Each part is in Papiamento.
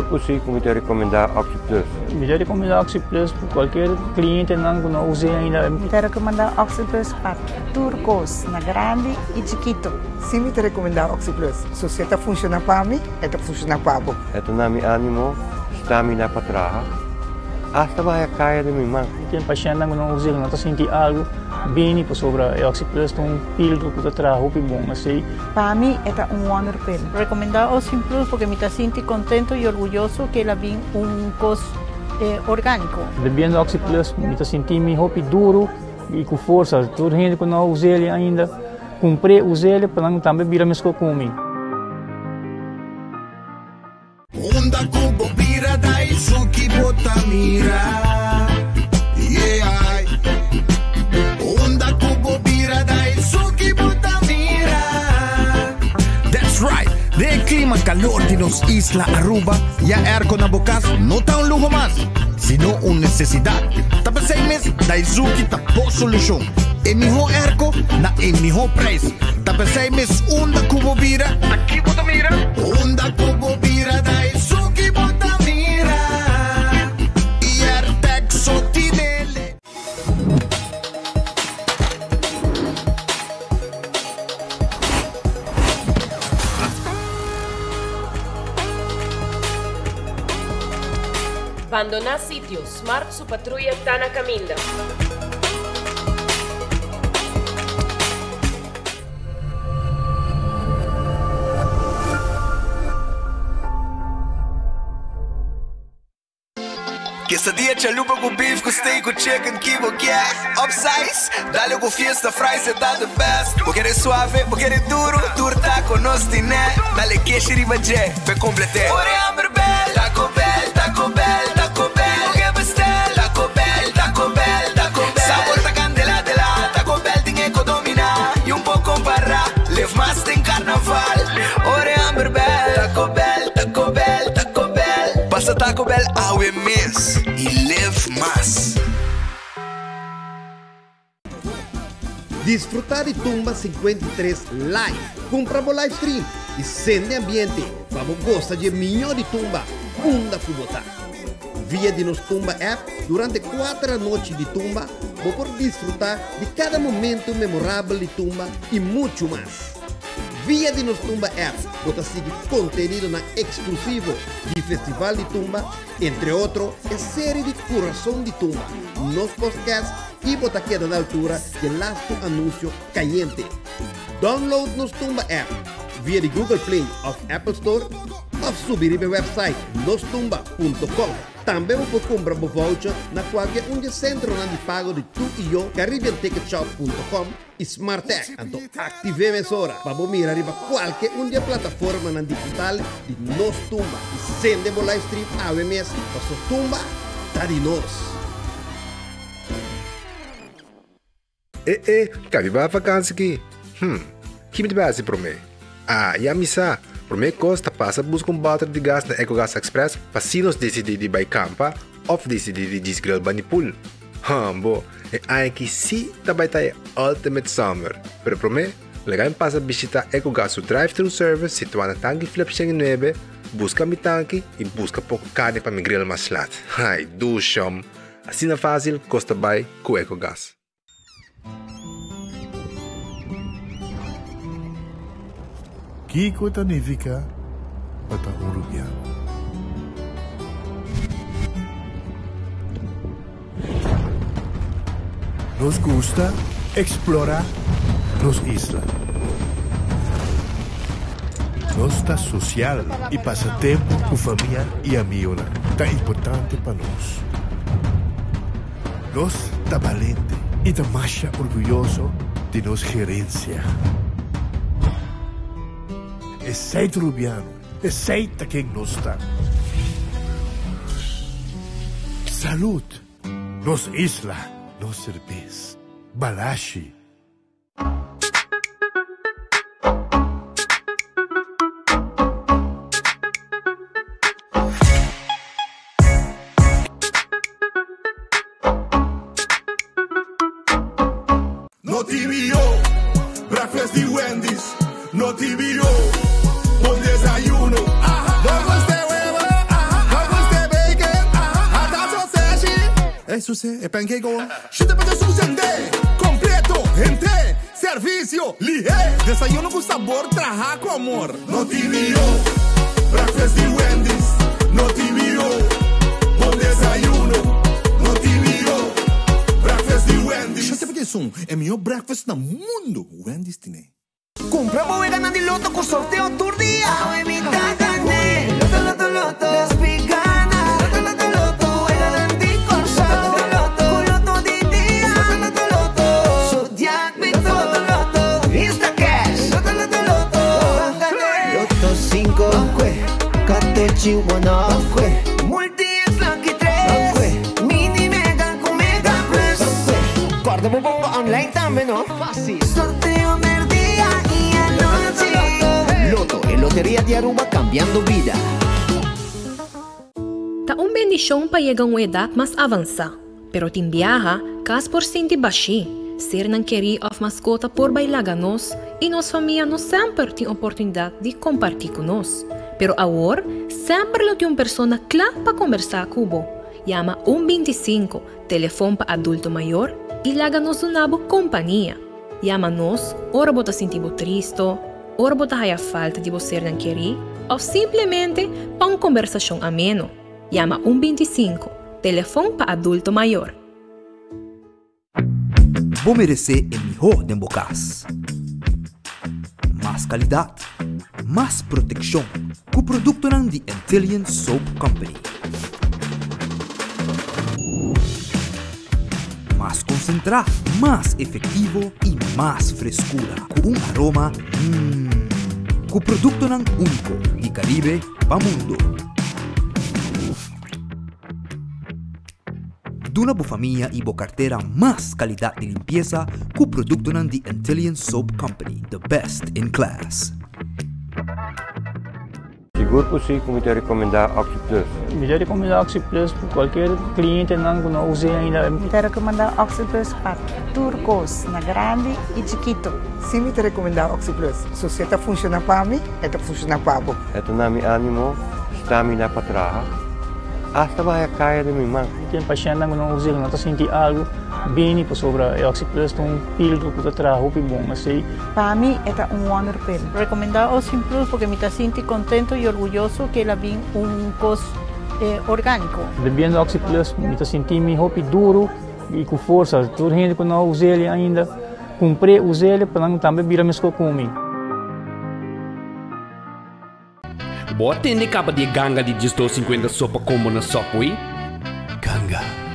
Sigur ku si ku mi ta rekomendá OxiPlus. Mi ta rekomendá OxiPlus pa kualkier klientenan ku no us'é ainda. Mi ta rekomendá OxiPlus pa tur kos, na grandi i chikitu. Si mi ta rekomendá OxiPlus. So si e ta funshoná pa mi, e ta funshoná pa bo. E ta na mi ánimo, stamina pa traha, asta baha e kaya den mi man. Tin pashèntnan ku no us'é, ku no ta sinti algu, bini pasobra e OxiPlus ta un pildo ku ta traha hopi bon. Esei. Pa mi e ta un wonder pill. Recomenda Ocean Plus porque mi ta sinti contento y orguyoso que el a bin un cos organico. Bebiendo Oxy Plus mi ta sinti mi hopi duro y cu forsa. Tur hende cu no a us'el ainda cumpr'e us'el pa nan tambe bira mesco cu mi. Unda ku bo bira ta esun ki bo ta mira, yeah. Unda ku bo bira ta esun ki bo ta mira. That's right! Den e klima kalor di nos isla Aruba, ya airco na bo kas no ta un luho mas, sino un nesesidat. Ta p'esei mes Daizuki ta bo solushon. E mihó airco na e mihó prijs. Ta p'esei mes unda ku bo bira, ta ki bo ta mira? Unda ku bo bira ta esun ki bo ta mira. I Airtag so tinele. Bandoná sitio, Smart su patruya ta na kaminda. Quesadilla chalupa ku beef ku steak ku chicken ki bo kier Upsize, dale ku fiesta fries e ta the best Bo kere suave, bo kere duro, tur taco nos tine Dale keshi riba dje, p'e complete Ora e hamber bel, Taco Bell, Taco Bell, Taco Bell Bo ke bestel, Taco Bell, Taco Bell, Taco Bell Sabor ta candela de la, Taco Bell tin e co domina Y un por compara, live mas den carnaval Ora e hamber bel, Taco Bell, Taco Bell, Taco Bell Pasa Taco Bell awe mes y live mas. Disfruta di Tumba 53 live! Cumpra bo live stream y sende ambiente pa bo gosa dje miño di Tumba unda cu bo ta. Via di nos Tumba app durante cuater anochi di Tumba bo por disfruta di cada momento memorabel di Tumba y mucho mas. Via di nos Tumba app bo ta sigui contenidonan exclusivo di Festival di Tumba, entre otro e serie di Curason di Tumba, nos podcast y bo ta keda na altura dje lastu anuncio cayente. Download nos Tumba app via di Google Play of Apple Store of subi riba e website nostumba punto com. Tambe bo por cumpra bo voucher na cualke un dje centronan di pago di Tu y Yo, CaribbeanTicketShop punto com y Smartech. Anto active mesora pa bo mira riba cualke un di e plataformanan digital di Nos Tumba y sende bo livestream awe mes paso Tumba ta di nos! E e, ka mi bai vakansi ki? Hm, ki mi ta bai hasi promé? Ah, ya mi sa! Promé kos ta pasa buska un bòter di gas na Ecogas Express pa si nos disidí di bai kampa òf disidí di djis grill bani pool. Hambo, e aña aki sí ta bai ta e ultimate summer! Pero promé, laga mi pasa bishitá Ecogas su drive-thru service situá na Tanki Flip 109, buska mi tanki i buska poko karni pa mi grill mas lat. Ai, dushom! Asina fásil kos ta bai ku Ecogas. Kiko ta nifiká pa ta un rubiano? Nos gusta eksplorá nos isla. Nos ta sosial i pasa tempu ku famia i amionan ta importante pa nos. Nos ta balente i ta masha orguyoso di nos gerensia. Esei ta Rubiano, esei ta ken nos ta. Salud! Nos isla, nos serbes. Balashi. No TVO, breakfast di Wendy's. No TVO, bon desayuno. No gusta huevo, Ey, Susi, e pancake awor. Shete pa den sende! Kompleto, hente! Servisio, lihé! Desayuno ku sabor trahá ku amor. No tin mihó breakfast di Wendy's. No tin mihó bon desayuno. No tin mihó breakfast di Wendy's. Shete pa den e mihó breakfast na mundu! Wendy's tine. Kumpra bo weganan di Lotto ku sorteo tur dia. Awe mi ta gané. Lotto, Lotto, Lotto. Despi gana. Lotto, Lotto, Lotto. Weganan di Kòrsou. Lotto, Lotto, Ku Lotto di dia. Lotto, Lotto, Lotto. Zodiac Lotto, Lotto, Lotto. Instacash. Lotto, Lotto, Lotto. Ban gané. Lotto sinku. Ban kue. Katochi one off. Ban kue. Multi X Lucky tres. Ban kue. Mini Mega ku Mega Plus. Ban kue. Kòrda bo bonga online tambe no. Fásil. Sorteo merdia y anochi. Lotto, e loteria di Aruba cambiando bida. Ta un bendishon pa yega un edat mas avansá, pero tin biaha kas por sinti bashí, sernan kerí òf maskota por bai laga nos i nos famia no semper tin oportunidat di kompartí ku nos. Pero awor semper lo tin un persona kla pa kombersá ku bo. Yama un 25, telefon pa adulto mayor, i laga nos duna bo kompania. Yama nos ora bo ta sinti bo tristo, ora bo ta haya falta di bo sernan kerí òf simplemente pa un kombersashon ameno. Yama un 25, telefon pa adulto mayor. Bo meresé e mihó den bo kas. Mas kalidat, mas protekshon ku produktonan di Antillian Soap Company. Mas konsentrá, mas efektivo i mas freskura ku un aroma mmm. Ku produktonan úniko di Karibe pa mundo. Duna bo famia i bo kartera mas kalidat di limpiesa ku produktonan di Antillian Soap Company, the best in class. Sigur ku si ku mi ta rekomendá OxyPlus. Mi ta rekomendá OxyPlus pa kualker klientenan ku no us'é ainda. Mi ta rekomendá OxyPlus pa tur kos, na grandi i chikitu. Si mi ta rekomendá OxyPlus. So si e ta funshoná pa mi, e ta funshoná pa bo. E ta na mi ánimo, stamina pa traha, asta baha e kaya den mi man. Mi tin pashèntnan ku no us'é, ku no ta sinti algu bini pasobra e OxyPlus ta un pildo ku ta traha hopi bon. Esei. Pa mi e ta un wonder pill. Recomenda Ocean Plus porque mi ta sinti contento y orguyoso que el a bin un cos organico. Bebiendo Oxy Plus mi ta sinti mi hopi duro y cu forsa. Tur hende cu no a us'el ainda cumpr'e us'el pa nan tambe bira mesco cu mi. Bo a tende caba di e ganga di 12.50 sopa combo na Subway? Ganga.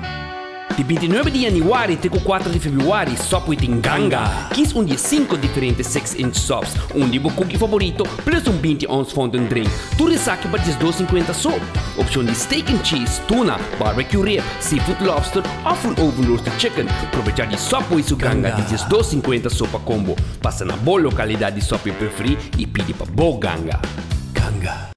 Di 29 di januari te cu 4 di februari Subway tin ganga. Kies un di e 5 diferente 6 inch subs, un di bo cookie favorito plus un 20 ounce fountain drink. Tur esaki pa 12.50 so. Opcion di steak and cheese, tuna, barbecue rib, seafood lobster of un oven roasted chicken. Probecha di Subway su ganga di 12.50 sopa combo. Pasa na bo localidad di Subway preferi y pidi pa bo ganga. Ganga.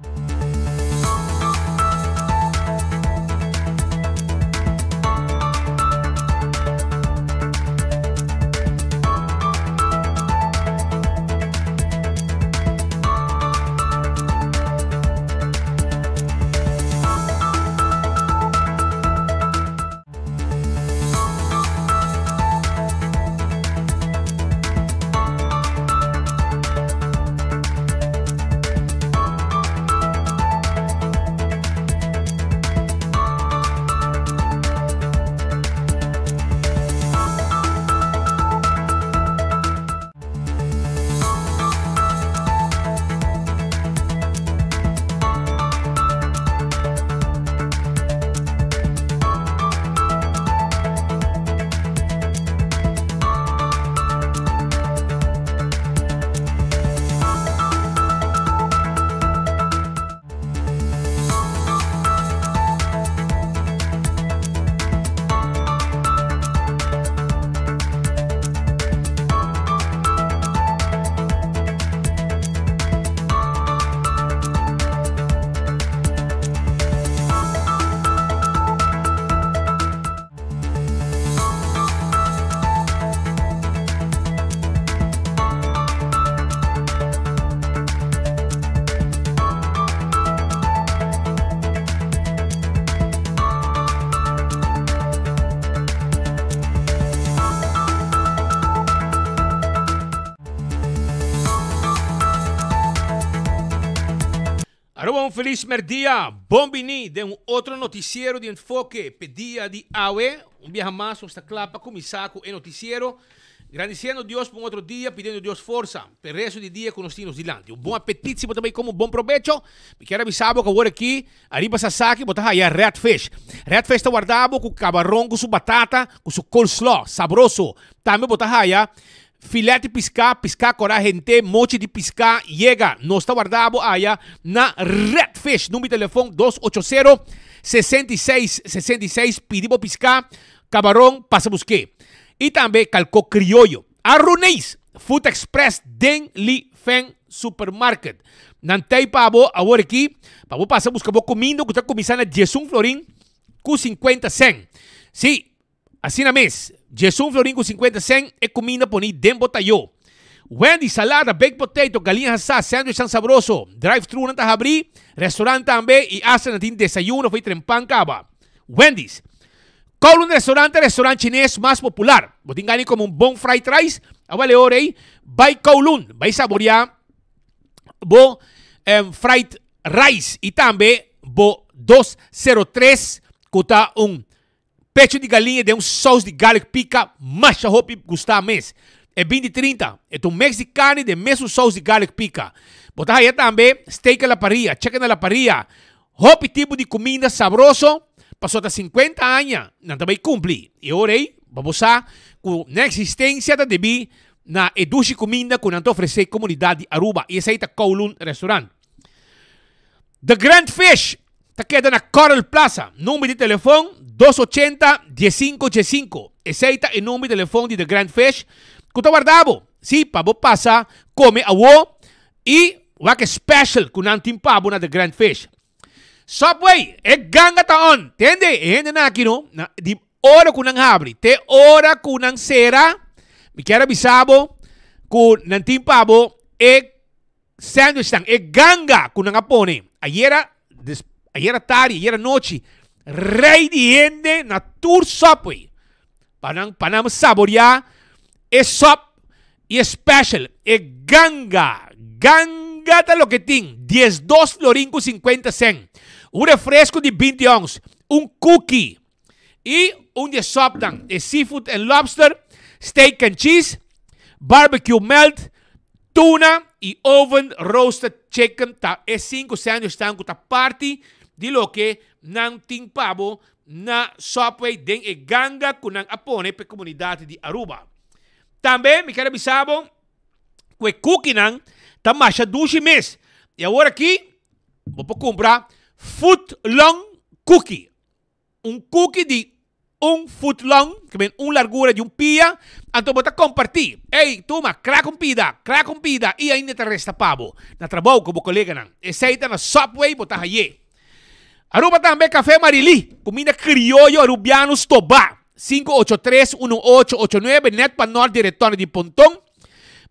Un felis merdia, bon bini den un otro noticiero di Enfoke p'e dia di awe. Un biaha mas nos ta kla pa kuminsá ku e noticiero. Gradisiendo Dios pa un otro dia, pidiendo Dios forsa p'e resto di dia ku nos tin nos dilanti. Un bon apetit si bo ta bai komo, bon probecho. Mi kier a bisa bo ku awor aki ariba Sasaki bo ta haya Red Fish. Red Fish ta warda bo ku kabaron ku su batata ku su coleslaw sabroso. Tambe bo ta haya filet di piská, piská kòrá hente, mochi di piská. Yega, nos ta warda bo aya na Red Fish. Number di telefon 280 66 66. Pidi bo piská, kabaron, pasa busk'é. Y tambe calco crioyo. Arruneis, Food Express den Li Feng Supermarket. Nan tey pa bo awor aki, pa bo pasa busca bo cuminda cu ta cuminsa na 11 florin cu 50 cent. Si, asina mes, 11 florin cu 50 cent e cuminda poni den bo tayo. Wendy, salada, baked potato, galiña hasá, sandwichnan sabroso. Drive-thru nan ta habri, restaurant tambe y hasta nan tin desayuno for y trempan caba. Wendy's. Kowloon Restaurant ta e restaurant chines mas popular. Bo tin gana di come un bon fried rice? Awel e ora ei, bai Kowloon, bai saborea bo fried rice y tambe bo 203 cu ta un pecho di galiña den un saus di garlic pica masha hopi gusta mes. E 20 30 e ta un mix di carni den mesun saus di garlic pica. Bo ta haya tambe steak a la parrilla, chicken a la parrilla, Hopi tipo di cuminda sabroso, pasobra ta 50 aña nan ta bay cumpli. Y ora ey, pa bo sa cu nan existencia ta debi na e dushi cuminda cu nan ta ofrece comunidad di Aruba. Y esey ta Kowloon Restaurant. The Grand Fish ta keda na Coral Plaza. Number di telefon 280 15 15. Esey ta e number di telefon di The Grand Fish cu ta warda bo. Si, pa bo pasa come awo y wak e special cu nan tin pa bo na The Grand Fish. Subway, e ganga ta on. Tende, e hendenan aki no, na, di ora cu nan habri te ora cu nan cera, mi kier a bisa bo cu nan tin pa bo e sandwichnan, e ganga cu nan a pone. Ayera, des, ayera tardi, ayera nochi, rij di hende na tur Subway. Pa nan, pa nan saborea e sop y e special, e ganga. Ganga ta loke tin, 12 florin cu 50 cent. Un refresco di 20 ons, un cookie y un di e sopnan, e seafood and lobster, steak and cheese, barbecue melt, tuna y oven roasted chicken ta e 5 sandwichnan cu ta parti di loke nan tin pa bo na Subway den e ganga cu nan a pone p'e comunidad di Aruba. Tambe mi kier a bisa bo cu e cookienan ta masha dushi mes y awor aki bo por cumpra foot long cookie, un cookie di un foot long, ke men un largura di un pia, anto bo ta comparti. Ey, tuma, crack un pida, crack un pida y ainda ta resta pa bo na trabou cu bo coleganan. Esey ta na Subway bo ta haye. Aruba tambe Café Marilí, cuminda crioyo arubiano stobá, 583-1889, net pa nort di retorno di Ponton.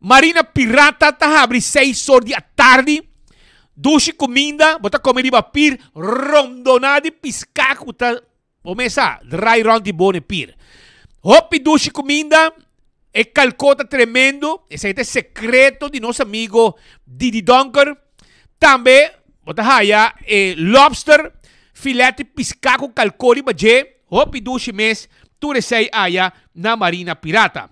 Marina Pirata ta habri seis or di atardi. Dushi cuminda, bo ta come riba pir rondoná di piská cu ta, bo mes sa, draai rond di bo n'e pir. Hopi dushi cuminda, e calcó ta tremendo, esei ta e secreto di nos amigo Didi Donker. Tambe bo ta haya e lobster, filet di piská ku kalkó riba dje, hopi dushi mes, tur esei aya na Marina Pirata.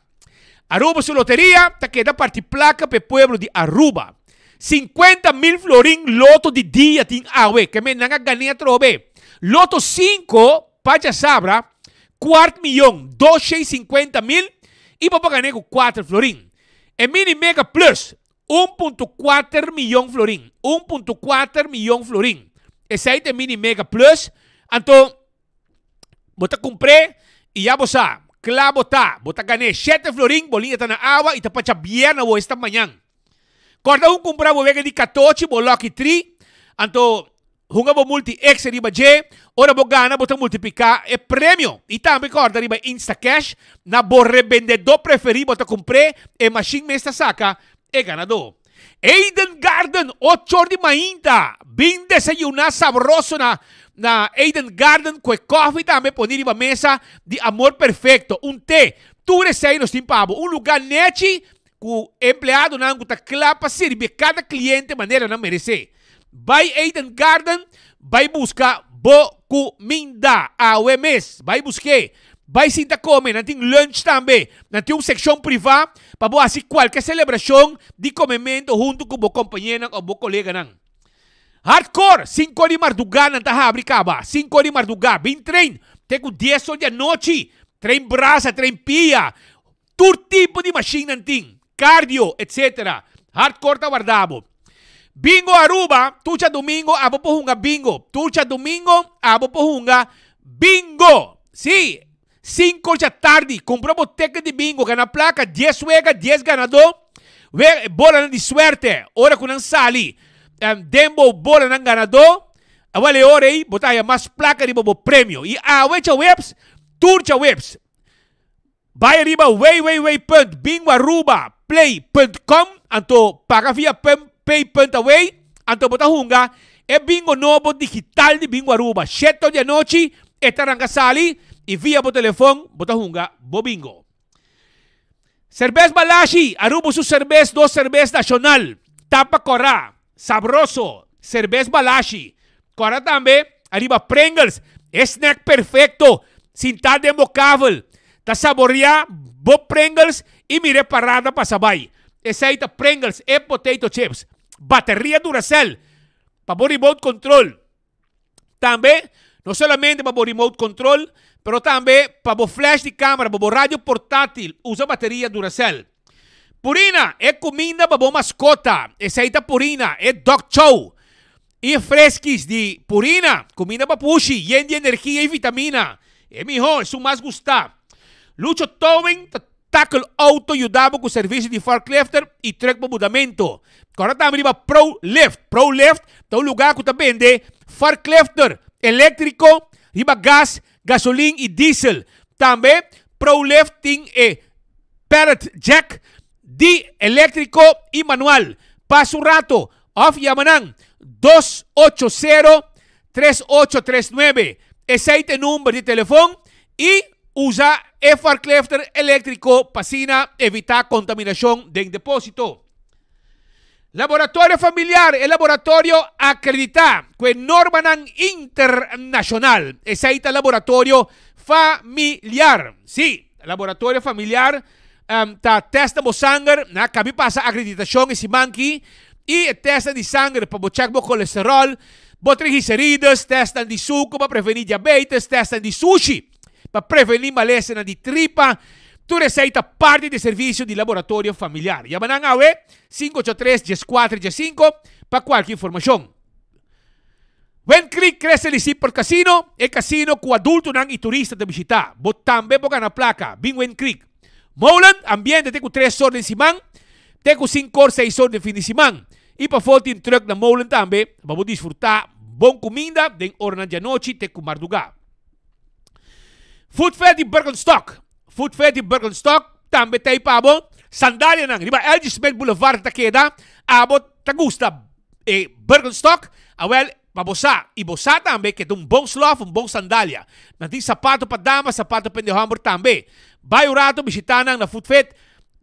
Aruba su loteria ta keda parti plaka pa e pueblo di Aruba. 50,000 florin loto di dia tin awe, ke men nan a gané atrobe. Loto 5 pa djasabra, kuart miyon, 250,000 i bo por gané ku 4 florin. E mini mega plus, 1.4 miyon florin. 1.4 miyon florin. Esei ta e mini mega plus. Anto, bo ta kumpr'é i ya bo sa, kla bo ta. Bo ta gan'é shete florin, bo liña ta na awa i ta pacha bierna awor esta mañan. Kòrda un kumpra bo wega di katochi, bo lucky tree. Anto, hunga bo multi X riba dje. Ora bo gana, bo ta multipliká e premio. I tambe kòrda riba Instacash, na bo rebendedó preferí bo ta kumpr'é, e mashin mes ta saka e ganadó. Eden Garden, ocho or di mainta. Bin desayuná sabroso na na Eden Garden ku e kòfi tambe poni riba mesa di Amor Perfecto. Un te. Tur esei nos tin pa bo. Un lugá nechi ku empleadonan ku ta kla pa sirbi kada kliente manera nan meresé. Bai Eden Garden, bai buska bo kuminda awe mes. Bai busk'é. Bai sinta kome. Nan tin lunch tambe. Nan tin un sekshon privá pa bo hasi kualke selebrashon di komementu huntu ku bo kompañenan òf bo koleganan. Hardcore, Sinku di mardugá nan ta habri kaba. Sinku di mardugá. Bin train te ku dies or di anochi. Train brasa, train pia. Tur tipo di mashin nan tin. Cardio, etc. Hardcore ta warda bo. Bingo Aruba, Tur djadumingo abo por hunga bingo. Tur djadumingo abo por hunga bingo. Sí, Sinku djatardi, kumpra bo teken di bingo, gana plaka, dies wega, dies ganadó. We bolanan di suerte, ora ku nan sali den bo bolanan ganadó, awel e ora ei bo ta haya mas plaka riba bo premio. I awe djaweps, tur djaweps, bai riba www.bingoarubaplay.com anto paga via pay punt away, anto bo ta hunga e bingo nobo digital di Bingo Aruba. Sheto di anochi e ta ranka sali i via bo telefon bo ta hunga bo bingo. Serbes Balashi, Aruba su serbes dos serbes nashonal. Tapa kòrá, sabroso, serbes Balashi. Kòrá tambe ariba Pringles, e snack perfekto, sintá den bo kavel, ta saboriá bo Pringles i mira e parada pasa bai. Esei ta Pringles, e potato chips. Bateria Duracell pa bo remote control. Tambe, no solamente pa bo remote control, pero tambe pa bo flash di camera, pa bo radio portátil, usa bateria Duracell. Purina, e cuminda pa bo mascota. Esey ta Purina, e dog chow. Y e freskis di Purina, cuminda pa pushi, yen di energia y vitamina. E miho, esun mas gusta. Lucho Towing ta tackle auto yuda bo cu servicio di forklifter y truck pa mudamento. Corda tambe riba Pro Lift. Pro Lift ta un lugar cu ta bende forklifter electrico riba gas, gasolin y diesel. Tambe Pro Lift tin e pallet jack di electrico y manual. Pasa un rato of yama nan 280 3839. Esey ta e number di telefon y usa e forklifter electrico pa asina evita contaminacion den deposito. Laboratorio Familiar, e laboratorio acredita cu e normanan internacional. Esey ta Laboratorio Familiar. Si, Laboratorio Familiar ta testa bo sanger, nan a cabi pasa acreditacion e siman aki, y e testnan di sanger pa bo check bo colesterol, bo triglicerides, testnan di sucu pa preveni diabetes, testnan di sushi pa preveni malesanan di tripa. Tur esey ta parti di e servicio di Laboratorio Familiar. Yama nan awe, 583 14 15, pa cualke informacion. Wen Creek crece di Seaport Casino, e casino cu adultonan y turista ta bishita. Bo tambe por gana placa. Bin Wen Creek. Molen, ambiente te cu tres or den siman, te cu cinco or, seis or den fin di siman. Y pafó tin truck na Molen tambe pa bo disfruta bon cuminda den oranan di anochi te cu marduga. Food Fair di Birkenstock. Food Fair di Birkenstock tambe ta ei pa bo. Sandalianan riba LG Smith Boulevard ta keda. Abo ta gusta e Birkenstock? Awel, pa bo sa, y bo sa tambe ke ta un bon slof, un bon sandalia. Nan tin sapato pa dama, sapato pa hende homber tambe. Bai un rato bishita nan na Food Fit,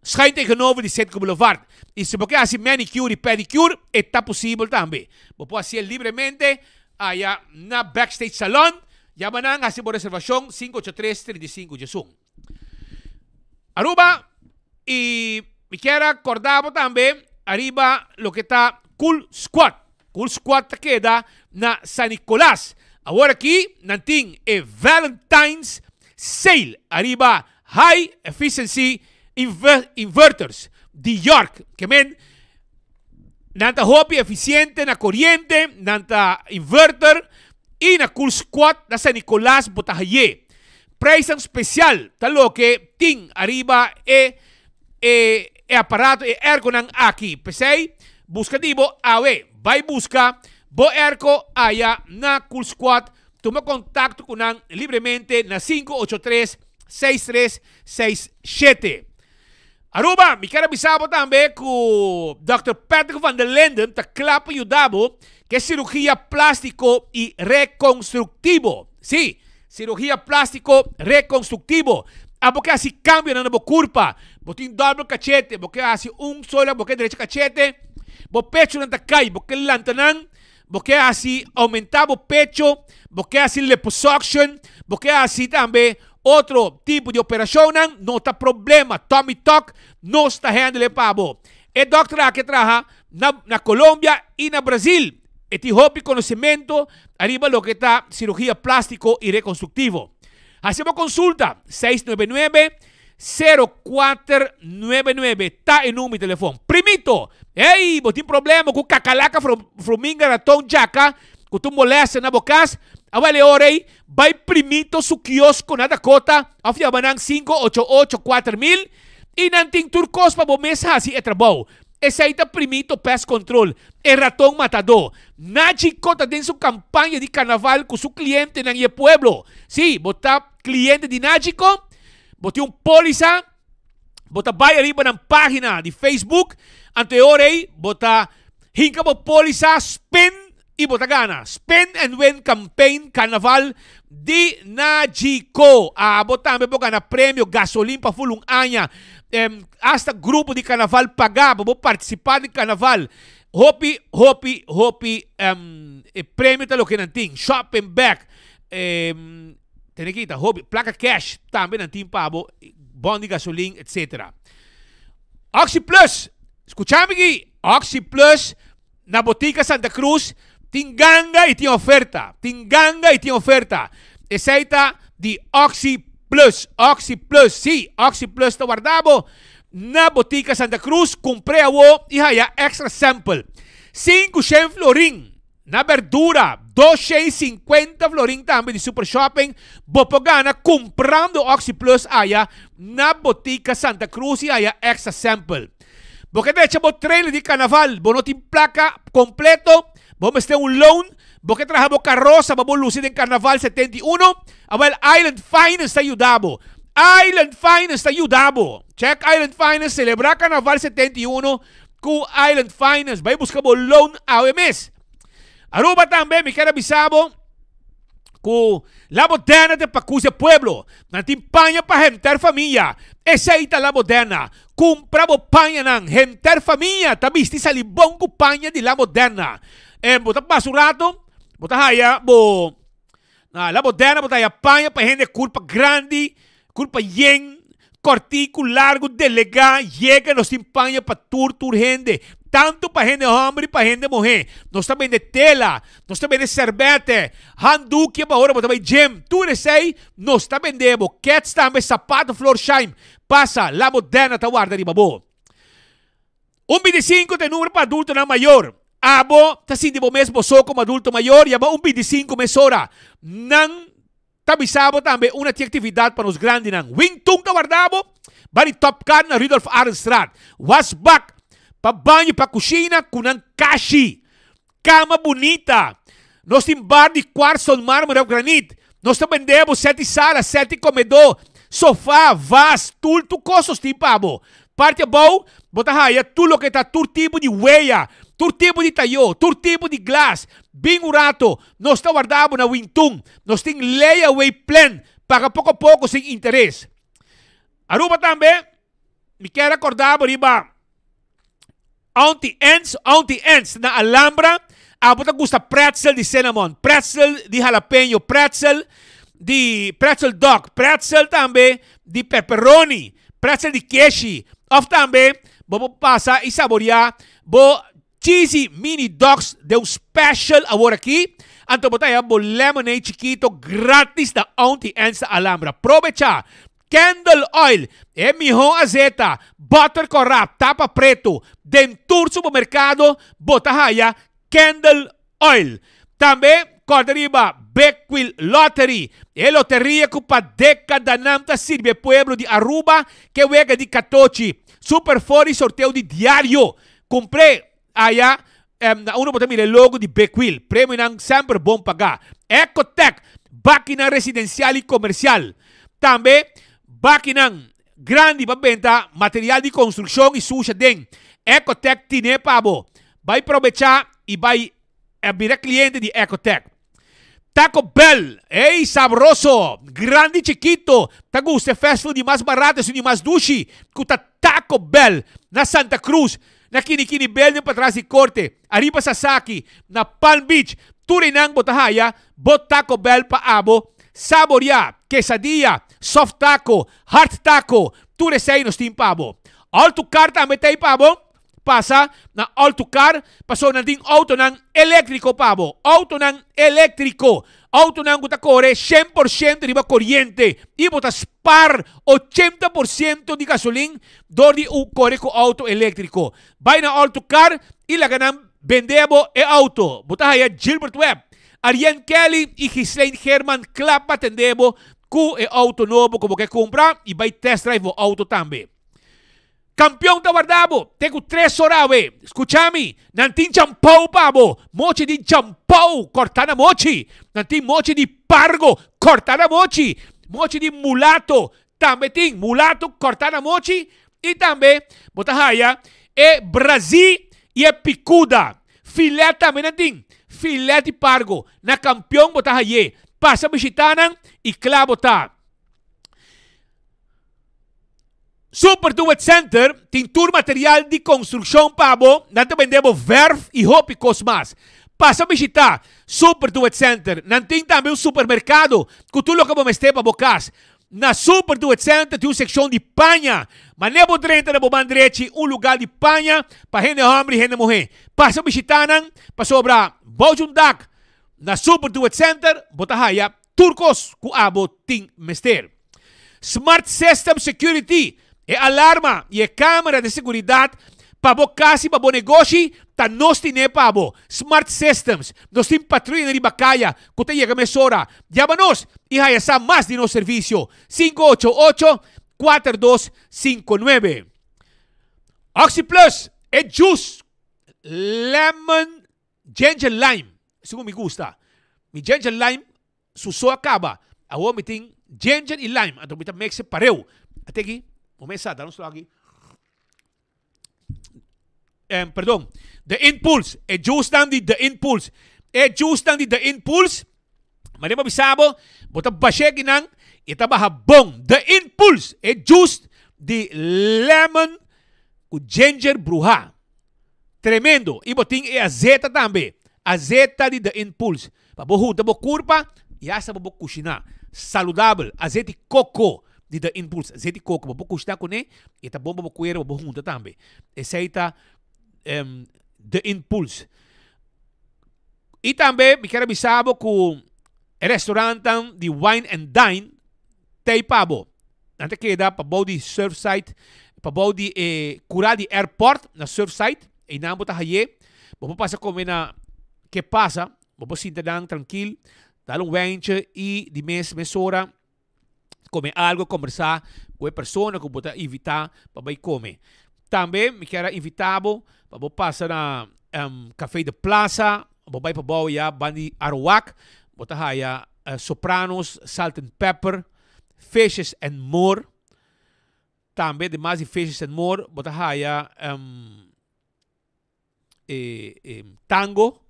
schuin tegenover di Citgo Boulevard. Y si bo ke hasi manicure y pedicure, e ta posibel tambe. Bo por hasié libremente aya na Backstage Salon. Yama nan, hasi bo reservacion, 583 35 11. Aruba y mi kier a corda bo tambe ariba loke ta Cool Squad. Cool Squad ta keda na San Nicolas. Awor aki nan tin e Valentine's Sale ariba High Efficiency Inverters di York. Ke men nan ta hopi eficiente na coriente, nan ta inverter y na Cool Squad na San Nicolas bo ta haye. Prijsnan special ta loke tin ariba e e e aparato, e airconan aki. P'esei, buska di bo awe. Bai buska bo airco aya na Cool Squad. Tuma contacto cu nan libremente na 583 6367. Aruba, mi kier a bisa bo tambe cu Dòkter Patrick van der Linden ta kla pa yuda bo ku e sirugia plástiko i rekonstruktivo. Sí, sirugia plástiko rekonstruktivo. Abo ke hasi kambionan na bo kurpa, bo tin dòbel kachete, bo ke hasi un solo, bo ke drecha kachete, bo pechunan ta kai, bo ke lanta nan. Bo ke hasi oumentá bo pecho, bo ke hasi liposuction, bo ke hasi tambe otro tipo di operashonnan, no ta problema. Tummy Tuck nos ta handle e pa bo. E dòkter aki a traha na na Colombia i na Brazil. E tin hopi konosementu ariba loke ta sirugia plástiko i rekonstruktivo. Hasi bo konsulta, 699 0499 ta e number di telefon. Primito, hey, bo tin problema ku kakalaka, frominga, raton, djaka, ku tur molestia na bo kas? Awel e ora ei, bai Primito su kiosko na Dakota òf yama nan 588 4000 i nan tin tur kos pa bo mes hasi e trabou. Esei ta Primito Pest Control, e raton matadó. Nachi ta den su kampaña di karnaval ku su klientenan i e pueblo. Sí, bo ta kliente di Nachico? Bo tin un pólisa, bo ta bai ariba nan página di Facebook, anto e ora ei bo ta hinka bo pólisa, spin i bo ta gana. Spin and Win Campaign Carnaval di Nagico. Abo tambe por gana premio, gasolin pa ful un aña, hasta grupo di carnaval pagá pa bo partisipá den carnaval. Hopi, hopi, hopi e premio ta loke nan tin. Shopping bag, Tene kita hopi placa cash tambe nan tin pa bo, bon di gasolin, etc. Oxi Plus, scucha mi aki, Oxi Plus na Botica Santa Cruz tin ganga y tin oferta, tin ganga y tin oferta. Esey ta di Oxi Plus, Oxi Plus, si, Oxi Plus ta warda bo na Botica Santa Cruz, cumpre awo y haya extra sample. Cinco shen florin. Na berdura, 250 florin tambe di Super Shopping, bo por gana kumprando Oxi Plus aya na Botica Santa Cruz i aya extra sample. Bo ke drecha bo trailer di karnaval, bo no tin plaka kompleto, bo mester un loan, bo ke traha bo karosa pa bo lusi den Karnaval 71, awel Island Finance ta yuda bo. Island Finance ta yuda bo. Check Island Finance, selebrá Karnaval 71 Ku Island Finance bai buska bo loan awe mes. Aruba tambe mi ker a bisa bo ku La Moderna te pakus e pueblo. Nan tin paña pa henter famia. Esei ta La Moderna. Kumpra bo pañanan. Henter famia ta bisti sali bon ku paña di La Moderna. E bo ta pasa un rato, bo ta haya bo Na La Moderna bo ta haya paña pa hende kurpa grandi, kurpa yen, kòrtiku, largu, delegá, yega. Nos tin paña pa tur tur hende, tantu pa hende hòmber i pa hende muhé. Nos ta bende tela, nos ta bende sèrbètè, handdoekje pa ora bo ta bai gym. Tur esei nos ta bende bo. Kèts tambe, sapato Florsheim. Pasa, La Moderna ta warda riba bo. Un 25 ta e numero pa adultonan mayor. Abo ta sinti bo mes bo so komo adulto mayor? Yama un 25 mesora. Nan ta bisa bo tambe una tin aktividat pa nos grandinan. Wing Tun ta warda bo ba di Top Car na Rudolf Arendstraat. Wasbak pa baño pa kushina ku nan kashi. Kama bunita. Nos tin bar di kwartson, marmer of granit. Nos ta bende bo seti sala, seti komedó, sofá, vas, tul, tur kos nos tin pa bo. Parti abou bo ta haya tur loke ta tur tipo di weya, tur tipo di tayó, tur tipo di glas. Bin un rato, nos ta warda bo na Wintun. Nos tin layaway plan, paga poko poko sin interes. Aruba tambe, mi kier a korda bo riba. Auntie Anne's, Auntie Anne's na Alhambra, abo ta gusta pretzel di cinnamon, pretzel di jalapeño, pretzel di pretzel dog, pretzel tambe di pepperoni, pretzel di keshi, of tambe bo por pasa y saborea bo cheesy mini dogs den un special awor aki, anto bo ta haya bo lemonade chikito gratis na Auntie Anne's na Alhambra. Probecha! Candle oil, e mihó azeta, butter kòrá, tapa pretu. Den tur supermerkado bo ta haya Candle oil. Tambe kòrda riba Big Wheel Lottery, e loteria ku pa dékadanan ta sirbi e pueblo di Aruba ke wega di katochi, Super Four i sorteo di diario. Kumpr'é aya na unda bo ta mira e logo di Big Wheel. Premionan semper bon pagá. Ecotec, bakinan residensial i komersial. Tambe bakinan grandi pa benta material di konstrukshon i susha den. Ecotec tine pa bo. Bai probechá i bai bira kliente di Ecotec. Taco Bell, ey sabroso, grandi chikito, ta gusta e fast food di mas barato esun di mas dushi, ku ta Taco Bell na Santa Cruz. Na Kinikini Building patras di Korte, ariba Sasaki, na Palm Beach, tur einan bo ta haya bo Taco Bell pa abo saboria, quesadilla, soft taco, hard taco, tur esei nos tin pa bo. All to Car tambe ta ei pa bo, pasa na All to Car pasobra nan tin autonan eléctrico pa bo, autonan eléctrico, autonan cu ta core 100% riba coriente y bo ta spaar 80% di gasolin dor di u core cu auto eléctrico. Bay na All to Car y laga nan bende bo e auto. Bo ta haya Gilbert Webb, Arjen Kelly y Ghislaine Geerman cla pa atende bo cu e auto nobo cu bo ke cumpra y bay test drive bo auto tambe. Campeon ta warda bo te cu tres ora awe. Scucha mi, nan tin champou pa bo, mochi di champou corta na mochi. Nan tin mochi di pargo corta na mochi, mochi di mulato tambe tin, mulato corta na mochi y tambe bo ta haya e brazi y e picuda. Filet tambe nan tin, filet di pargo. Na Campeon bo ta haye. Pasa bishita nan y cla bo ta. Super Do It Center tin tur material di konstrukshon pa bo. Nan ta bende bo verf i hopi kos mas. Pasa bishita Super Do It Center. Nan tin tambe un supermerkado ku tur loke bo mester pa bo kas. Na Super Do It Center tin un sekshon di paña. Manera bo drenta na bo man drechi un luga di paña pa hende hòmber i hende muhé. Pasa bishita nan pasobra bou djun dak na Super Do It Center bo ta haya tur kos ku abo tin mester. Smart System Security, e alarma i e kamera di seguridat pa bo kas i pa bo negoshi ta nos tine pa bo. Smart Systems, nos tin patruyanan riba kaya ku ta yega mesora. Yama nos i haya sa mas di nos servisio, 588 4259. OxyPlus, e juice lemon ginger lime, segun mi gusta. Mi ginger lime Su so a kaba. Awor mi tin ginger y lime, anto mi ta mix e pareu. Ate aki, bo mes sa, da un slok aki. Em, perdon, The Impulse, e juice nan di The Impulse. E juice nan di The Impulse, manera mi a bisa bo, bo ta basha aki nan, e ta baha bon. The Impulse, e juice di lemon ku ginger bruha. Tremendo. Y bo tin e azeta tambe. Azeta di The Impulse. Pa bo hunta bo curpa y hasta pa bo cushina. Saludabel. Azeti coco di The Impulse. Azeti coco. Pa bo cushina cune y ta bon pa bo cuero pa bo hunta tambe. Esey ta The Impulse. Y tambe mi kier a bisa bo cu e restaurantnan di Wine and Dine tey pa bo. Nan ta keda pa bou di Surfside, pa bou di e kura di airport na Surfside. Einan bo ta haye. Bo por pasa kome na Ke Pasa. Bo por sinta nan trankil, dal un wijntje i di mes mesora kome algo, kombersá ku e persona ku bo ta invitá pa bai kome. Tambe mi kier a invitá bo pa bo pasa na Café de Plaza, bo bai pa bou ya ban di Aruwak, bo ta haya Sopranos, Salt and Pepper, Fishes and More. Tambe ademas di Fishes and More bo ta haya e Tango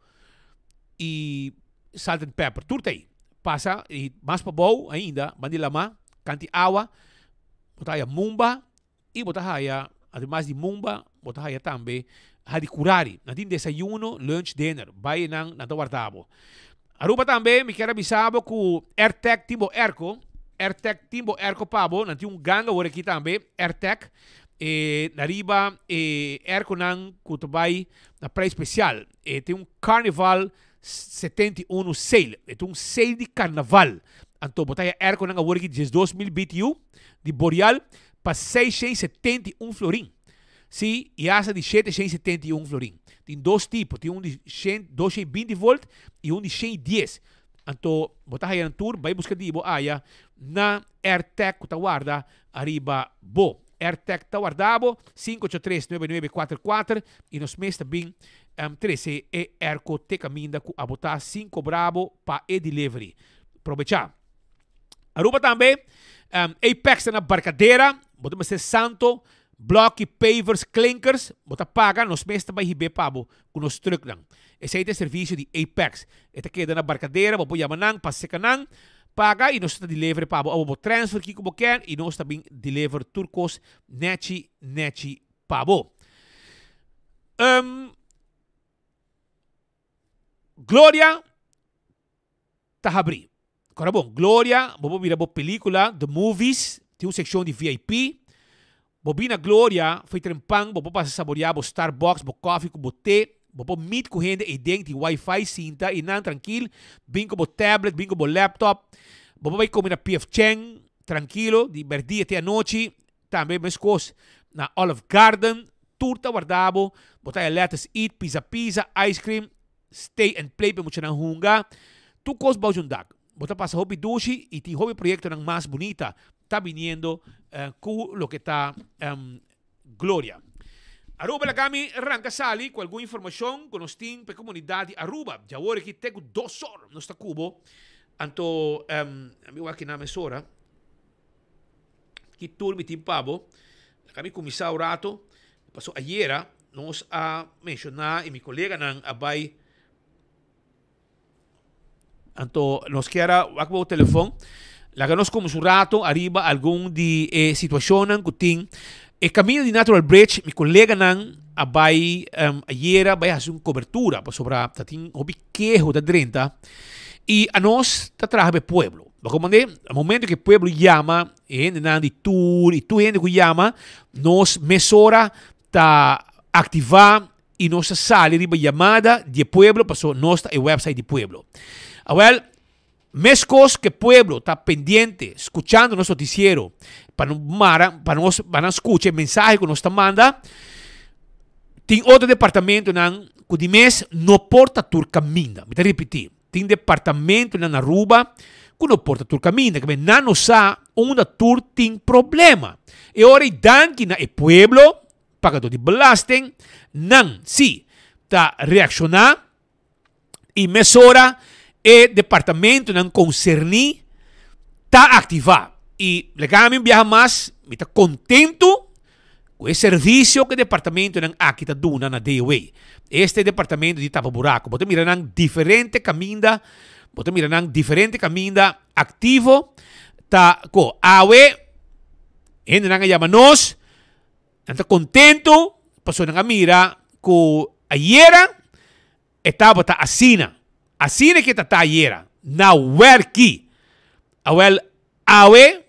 y Salt and Pepper. Tur ta ei. Pasa y mas pabou ainda ban di lama, kanti awa, bo ta haya Mumba y bo ta haya ademas di Mumba bo ta haya tambe Hadicurari. Nan tin desayuno, lunch, dinner. Bai einan nan ta warda bo. Aruba tambe mi kier a bisa bo cu Airtec tin bo airco. Airtec tin bo airco pa bo. Nan tin un ganga awor aki tambe, Airtec. E na riba e airconan cu ta bay na prijs special. E tin un Carnival 71 sale. E tin un sale di carnaval. Anto bo ta haya airconan awor aki 12000 BTU di Boreal pa 671 florin. Sí, i hasta di 771 florin. Tin dos tipo, tin un di shen, 220 volt i un di 110. Anto, bo ta haya nan tur, bai buska di bo aya na AirTag ku ta warda ariba bo. AirTag ta warda bo, 583-9944, i nos mes ta bin um, trese e airco te kaminda ku abo ta sin kobra bo pa e delivery. Probecha! Aruba tambe, um, Apex ta na Barcadera, bo ta mester santo, Blòki, pavers, klinkers, bo ta paga, nos mes ta bai hib'é pa bo ku nos trùknan. Esei ta e servisio di Apex. E ta keda na Barkadera, bo por yama nan pa seka nan, paga i nos ta deliver pa bo. Abo bo transfer kiko bo ken i nos ta bin deliver tur kos nèchi nèchi pa bo. Um, Gloria ta habrí. Kora bon, Gloria, bo por mira bo película, The Movies, tin un sekshon di VIP. Bo bin na Gloria, fo'i trempan, bo por pasa saboreá bo Starbucks, bo kòfi ku bo te. Bo por meet ku hende eiden, tin wifi, sinta einan trankil, bin ku bo tablet, bin ku bo laptop. Bo por bai kome na PF Chang, trankilo, di mèrdia te anochi. Tambe meskos na Olive Garden, tur ta warda bo. Bo ta haña Lettuce Eat, Pizza Pizza, ice cream. Stay and play pa e muchanan hunga. Tur kos bou djun dak. Bo ta pasa hopi dushi y tin hopi proyectonan mas bunita ta biniendo cu loke ta Gloria. Aruba laga mi ranca sali cu algun informacion cu nos tin pa e comunidad di Aruba. Djawor aki te cu dos or nos ta cubo. Anto mi wak kinan mesora. Ki tur mi tin pa bo. Laga mi kuminsá un rato. Paso ayera nos a menshoná i mi koleganan a bai. Anto nos kier a wak bo telefon. Laga nos kuminsá un rato ariba algun di e situashonnan ku tin. E kaminda di Natural Bridge mi koleganan a bai ayera bai hasi un kobertura pasobra ta tin hopi keho ta drenta i anos ta traha pa e pueblo. Bo comprende? Na momento ku e pueblo yama, e hendenan di tur i tur hende ku yama, nos mesora ta aktivá i nos ta sali riba yamada di e pueblo pasobra nos ta e website di pueblo. Awèl, meskos ku e pueblo ta pendiente skuchando nos notisiero pa no mara, pa nos, pa nan skucha e mensahe ku nos ta manda, tin otro departamentonan ku di mes no por ta tur kaminda. Mi ta ripití. Tin departamentonan na Aruba cu no por ta tur caminda, kende nan no sa unda tur tin problema. E ora y danki na e pueblo, pagador di belasting, nan si ta reacciona y mesora e departamentonan concerni ta activa. Y laga mi un biaha mas, mi ta contento Ku e servisio ku e departamentonan aki ta duna na DOW. Este departamento di tapa buraku. Bo ta mira nan diferente kaminda, bo ta mira nan diferente kaminda aktivo ta ko. Awe hendenan a yama nos, nan ta kontentu pasobra nan a mira ku ayera e tabata asina. Asina ke ta ta ayera na wèrki. Awèl awe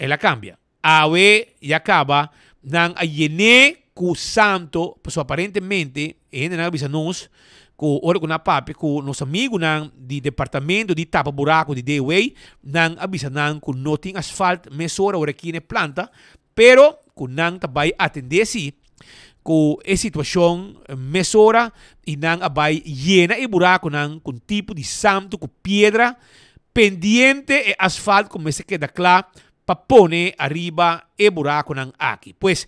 el a kambia. Awe ya caba nan a yené cu santo, pasobra aparentemente e hendenan a bisa nos cu ora cu nan a papia cu nos amigunan di departamento di tapa buraco di DOW, nan a bisa nan cu no tin asfalt mesora ora aki na e planta, pero cu nan ta bay atende si cu e situacion mesora y nan a bay yena e buraconan cu un tipo di santo cu piedra pendiente e asfalt cu mester keda cla pa pone ariba e buraconan aki. Pues,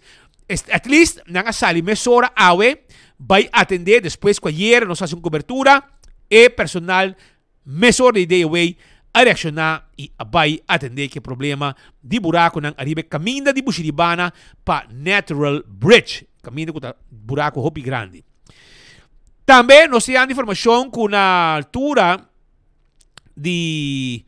at least nan a sali mesora awe bay atende despues cu ayer nos haci un cobertura, e personal mesora di DOW a reacciona y a bay atende cu e problema di buraconan ariba e caminda di Bushiribana pa Natural Bridge, caminda cu ta buraco hopi grandi. Tambe nos ta yanda informacion cu na altura di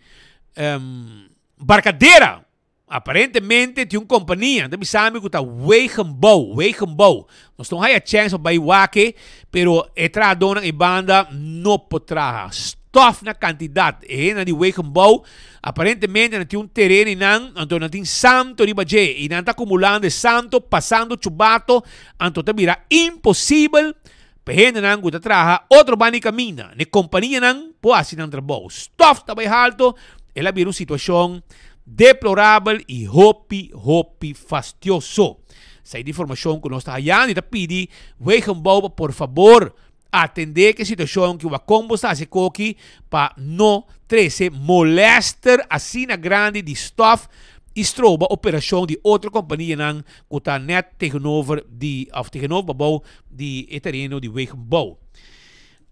Barcadera, Aparentemente tin un compania, ta bisa mi cu ta Wegenbouw, Wegenbouw. Nos no haya chance pa bay wak e, pero e trahadornan e banda no por traha. Stof na cantidad. E hendenan di Wegenbouw aparentemente nan tin un tereno eynan, anto nan tin santo riba dje y nan ta acumulando e santo, pasando chubato, anto ta bira imposibel pa e hendenan cu ta traha otro banda di caminda. Ne companianan por haci nan trabou. Stof ta bay halto. El a bira un situacion deplorabel y hopi, hopi fastioso. Esei di informacion cu nos ta hayando y ta pidi Wegenbouw pa por fabor atende cu e situacion cu Wakombo sta haci koki pa no trece molester asina grandi di stof y stroba operacion di otro companianan cu ta net tegenover di of tegenover babou di e tereno di Wegenbouw.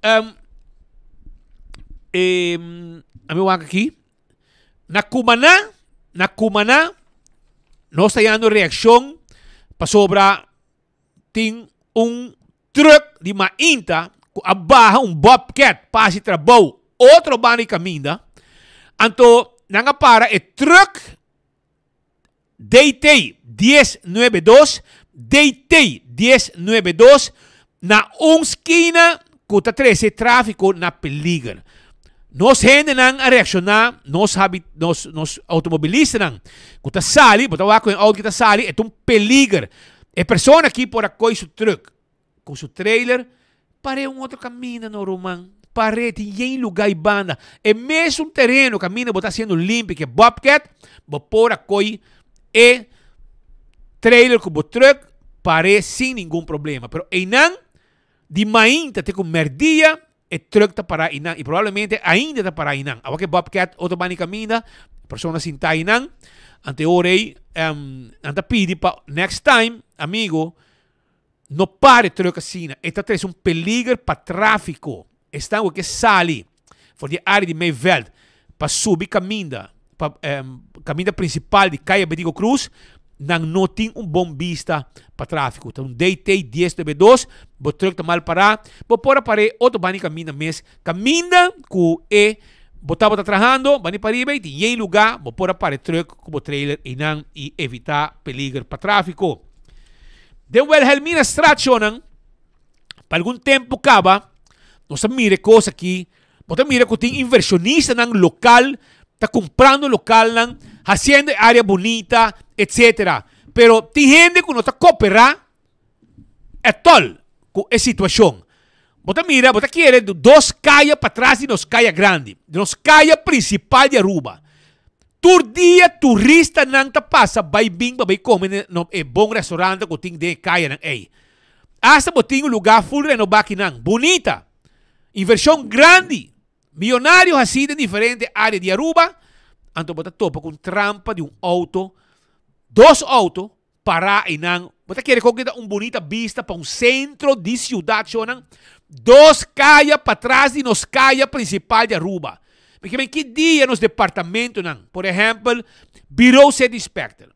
Um, eh, a mi wak aki. Na Cumaná, na Cumaná, nos ta yando reaccion pasobra tin un truck di mainta ku a baha un bobcat pa hasi trabou otro banda di kaminda. Anto nan a para e truck DT 1092, DT 1092. Na un skina ku ta trese tráfiko na peliger. Nos hendenan a reakshoná, nos habi, nos, nos outomobilistanan ku ta sali, bo ta wak ku e outo ki ta sali, e ta un peliger. E persona aki por a koi su trùk ku su trailer, par'é un otro kaminda no ruman, par'é tin yen lugá i banda. E mesun tereno kaminda bo ta hasiendo limpi ku e bobcat, bo por a koi e trailer ku bo truck par'é sin ningun problema. Pero einan di mainta te ku merdia e truck ta pará einan i probablemente ainda ta pará einan. Awor ku e bobcat otro banda di kaminda, persona sintá einan, ante ora ei nan ta pidi pa next time, amigo, no para e truck asina. E ta trese un peliger pa tráfiko. Esnan ku ke sali for di e área di Meiveld pa subi kaminda pa kaminda prinsipal di Kaya Betico Cruz, nan no tin un bon bista pa tráfiko. Ta un DT dies nuebe dos, bo truck ta mal pará, bo por a par'é otro banda di kaminda mes, kaminda ku e bo tabata trahando, banda di pariba i tin yen lugá, bo por a para e truck ku bo trailer einan i evitá peliger pa tráfiko. Den Wilhelminastraat shownan, pa algun tempu kaba, nos a mira e kos aki. Bo ta mira ku tin invershonistanan lokal ta kumprando lokalnan, hasiendo e área bunita, etsetera. Pero tin hende ku no ta koperá ètòl ku e situashon. Bo ta mira, bo ta kere dos kaya patras di nos kaya grandi, di nos kaya prinsipal di Aruba. Tur dia turistanan ta pasa bai bin pa bai kome na e bon restaurante ku tin den e kayanan ei. Asta bo tin un lugá ful renobá kinan. Bunita! Invershon grandi! Miyonario hasí den diferente área di Aruba, anto bo ta topa ku un trampa di un outo, dos outo, pará einan. Bo ta kere kon ke ta un bunita bista pa un sentro di siudat shownan? Dos kaya patras di nos kaya prinsipal di Aruba. Mi ke men ki dia nos departamentonan, por ehèmpel, Bureau City Inspector,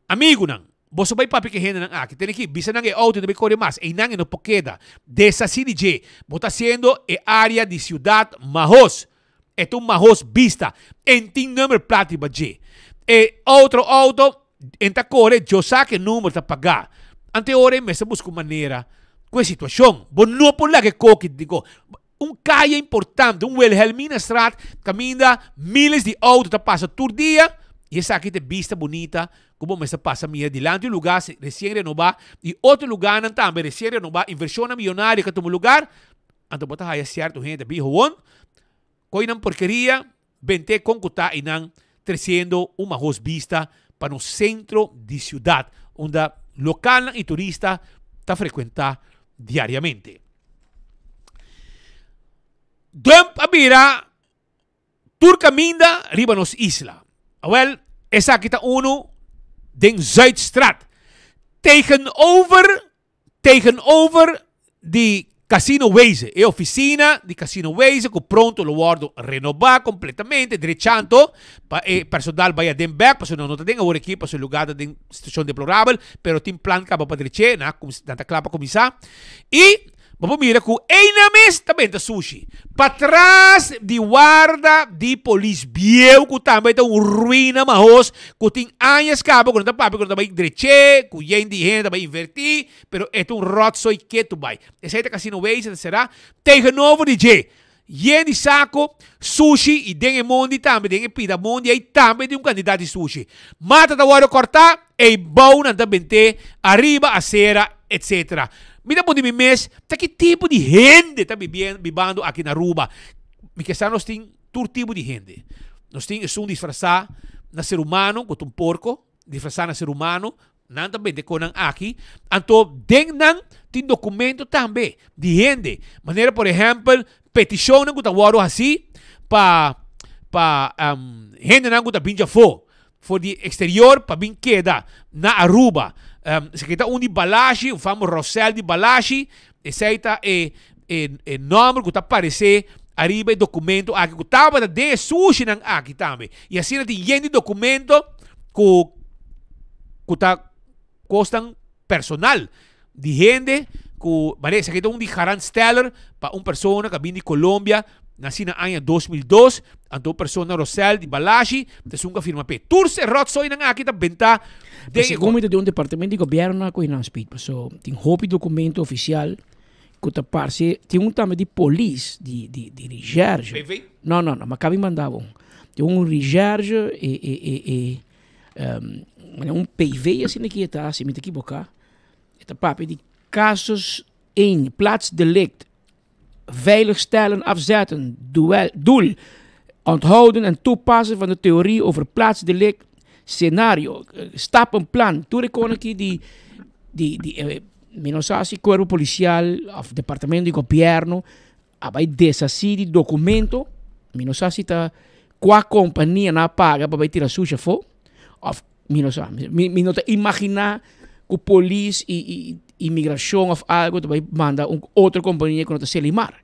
Amigunan, boso bai papia ku e hendenan aki. Tene ki bisa nan e outo no bai kore mas. Einan e no por keda. Deshasí di dje. Bo ta hasiendo e área di siudat mahos. E ta un mahos bista. En tin number plat riba dje. E otro outo en ta kore, djo sa ku e number ta pagá. Ante ora e mester buska un manera ku e situashon. Bo no por laga e koki di go. Un kaya importante, un Wilhelminastraat, kaminda miles di outo ta pasa tur dia i esaki ta e bista bunita ku bo mester pasa mira dilanti un lugá resien renobá i otro lugánan tambe resien renobá, invershonnan miyonario ku a tuma lugar, anto bo ta haya sierto hende ta bin howon koy nan porkeria bent'é kon ku ta einan tresiendo un mahos bista pa nos sentro di siudat unda lokalnan i turista ta frekuentá diariamente. Dump a bira tur kaminda riba nos isla. Awel, esaki ta unu den Zuidstraat. Tegenover, tegenover di Casino Weeze, e oficina di Casino Weeze cu pronto lo wordo renoba completamente, drechando pa e personal bay aden bek, pasobra nan no ta den awor aki, pasobra e lugar ta den situacion deplorabel, pero tin plan caba pa dreche, nan ta cla pa cuminsa. Y bo por mira cu eynan mes ta benta sushi. Patras di warda di polis bieu cu tambe ta un ruina mahos cu tin añas caba cu nan ta papia cu nan ta bay dreche, cu yen di hende ta bay inverti, pero e ta un rotzooi ketu bay. Esey ta Casino Weeze ta cera tegenover di dje. Yen di saco, sushi y den e mondi tambe, den e pida mondi ey tambe tin un cantidad di sushi. Mata ta wordo corta, ey bou nan ta bente, ariba acera, etc. Mi ta puntra mi mes, ta ki tipo di hende ta bibando aki na Aruba? Mi ke sa nos tin tur tipo di hende. Nos tin esun disfrasa na ser humano, cu ta un porco, disfrasa na ser humano, Nan ta bende konan aki, anto den nan tin documento tambe di hende, manera por ehempel peticionnan cu ta wordo haci pa pa hendenan cu ta bin djafo for di exterior pa bin keda na Aruba. Esaki ta un di Balashi, un famo Rosel di Balashi, esey ta e e nomber cu ta aparece ariba e documento aki cu tabata den e sushinan aki tambe. Y asina tin yen di documento cu cu ta cosnan personal di hende cu mane esaki ta un di Garant Steller pa un persona cu a bin di Colombia naci na aña 2002 anto un persona Rosel di Balashi ta esun cu a firma p'e. Tur e rotzoinan aki ta benta den e Segun mi ta di un departamento di gobierno na cu nan speed paso tin hopi documento oficial. Ku ta parse, tin un tambe di polis, di, di, di recherche. PV? No, no, no, ma kabi manda bo un. Tin un recherche e, e, e, e, um, un PV asina ki e ta, si mi ta ekiboká. E ta papia di casus 1, plaatsdelict, veiligstellen, afzetten, duel, doel, onthouden en toepassen van de theorie over plaatsdelict, scenario, stappenplan. Tur e kon aki di, di, di, eh, mi no sa si cuerpo policial of departamento di gobierno a bai deshací di documento, mi no sa si ta cua compania nan a paga pa bai tira sushi afó, of Mi no sa. Mi, mi no ta imaginá ku polis i, i imigrashon of algo ta bai manda un otro kompania ku no ta Selimar.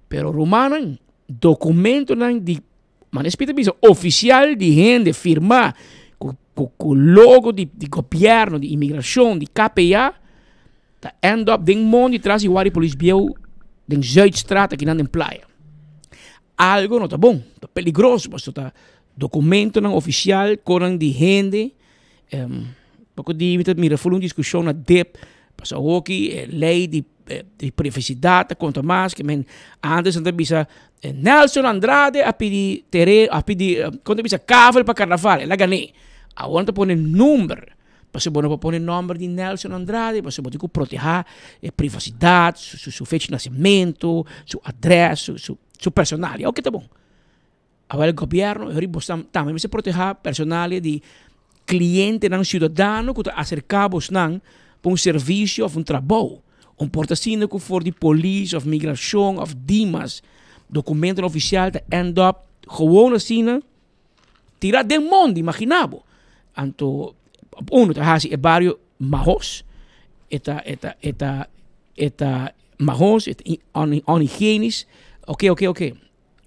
Pero rumannan, dokumentonan di, man e spita bisa, ofisial di hende firmá ku, ku, ku logo di, di gobièrnu, di imigrashon, di KPA, ta end up den mondi tras di wari polis bieu den Zuidstraat akinan den Playa. Algo no ta bon, ta peligroso, pasobra ta Documentonan oficial konan di hende poko di mi ta mira ful un discusion na dip pasobra awoki e ley di di privacidad ta conta mas ke men antes nan ta bisa Nelson Andrade a pidi tere a pidi kon ta bisa kavel pa carnaval el a gane awor nan ta pone number pasobra bo no por pone nomber di Nelson Andrade pasobra bo tin ku proteha e privacidad su su fecha di nacimento su adres su su personalia oke ta bon. Awor e gobièrnu e hori bosnan tambe mester protehá personalia di klientenan siudadano ku ta aserká bosnan pa un servisio òf un trabou. Un por ta asina ku for di polis òf migrashon òf dimas dokumentonan ofisial ta end up gewoon asina tirá den mondi, imaginá bo. Anto uno ta hasi e bario mahos, e ta e ta e ta e ta mahos, e ta onhigienisch, oke oke oke.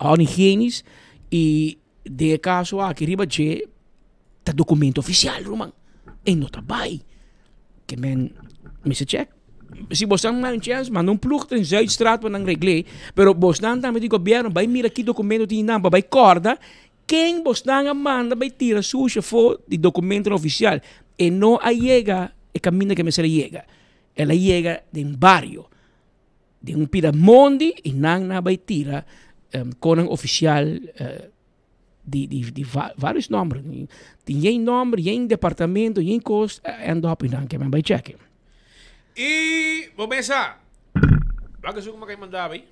Onhigienisch y den e caso aki riba dje ta documento oficial ruman e no ta bay ke men mester check si bosnan nan chance manda un ploeg den Zuidstraat pa nan regle pero bosnan tambe di gobierno bay mira ki documento tin nan pa bay corda ken bosnan a manda bay tira sushi afo di documentonan oficial e no a yega e caminda ke mester a yega el a yega den bario. Den un pida mondi y nan na bay tira conan oficial di di di varios nomber. Tin yen nomber, yen departamento, yen cos end up y nan ke men bay check. Y bo mesa, wak esun ku mi a kai manda bay,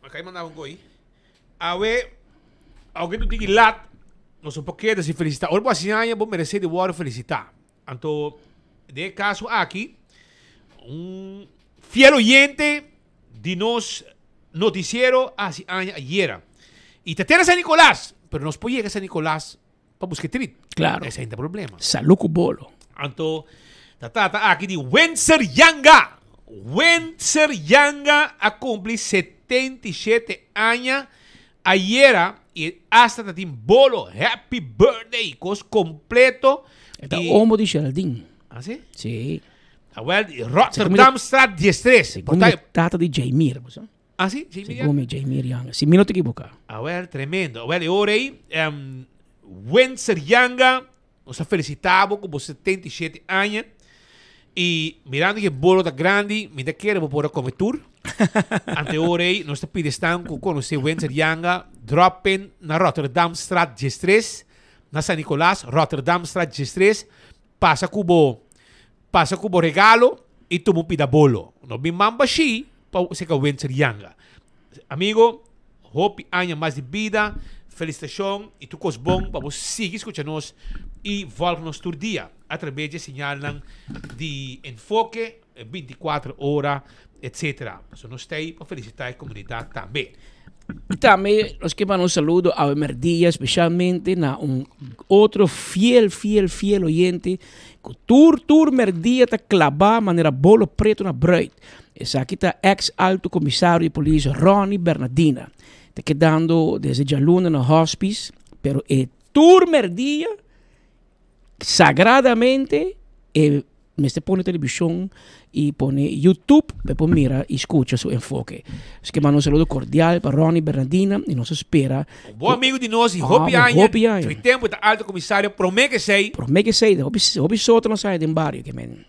mi a kai manda un koi. Awe, aunke tu tin ki lat, nos no por keda sin felicita. Ora bo hasi aña, bo merece di wòrdu felicita. Anto, den e kaso aki, un fiel oyente di nos noticiero a hasi aña ayera. Y ta tera San Nicolas, pero nos por yega San Nicolas pa busca e trit. Claro. Esei ta problema. Salú ku bolo. Anto, ta trata aki di Wenser Yanga. Wenser Yanga a cumpli 77 aña Ayera y hasta ta tin bolo happy birthday cos completo. E ta omo di Geraldine. Ah si? Si. Awel di Rotterdamstraat 13. Segun mi tata di Jaimir, bo sa? Ah si? Jaimir Segun mi Jaimir Yanga. Si mi no ta ekiboka. Awel tremendo. Awel e ora ey Wenser Yanga nos ta felicita bo cu bo 77 aña y mirando cu e bolo ta grandi mi ta kere bo por a come tur. Ante ora ey nos ta pidi esnan cu conoce Wenser Yanga drop in na Rotterdamstraat 13 na San Nicolas, Rotterdamstraat 13, pasa cu bo pasa cu bo regalo y tuma un pida bolo. No bin man bashi pa seca Wenser Yanga. Amigo, hopi aña mas di bida, felicitacion y tur cos bon pa bo sigui scucha nos y volg nos tur dia a traves di e señalnan di Enfoke 24 ora etc. So nos ta ahí pa felicita e comunidad tambe. Y tambe nos ke manda un saludo awe merdia especialmente na un otro fiel fiel fiel oyente cu tur tur merdia ta claba manera bolo preto na bruid. Esaki ta ex alto comisario di polis Ronnie Bernadina. Ta kedando desde djaluna na hospice, pero e tur merdia sagradamente e mester pone television y pone YouTube pa e por mira y scucha su enfoke. Así que manda un saludo cordial pa Ronnie Bernadina y nos a spera. Un bon amigo di nos y hopi aña, hopi aña. Su tempo ta alto comisario prome que sei. Prome que sei, hopi hopi soto nos haya den bario ke men.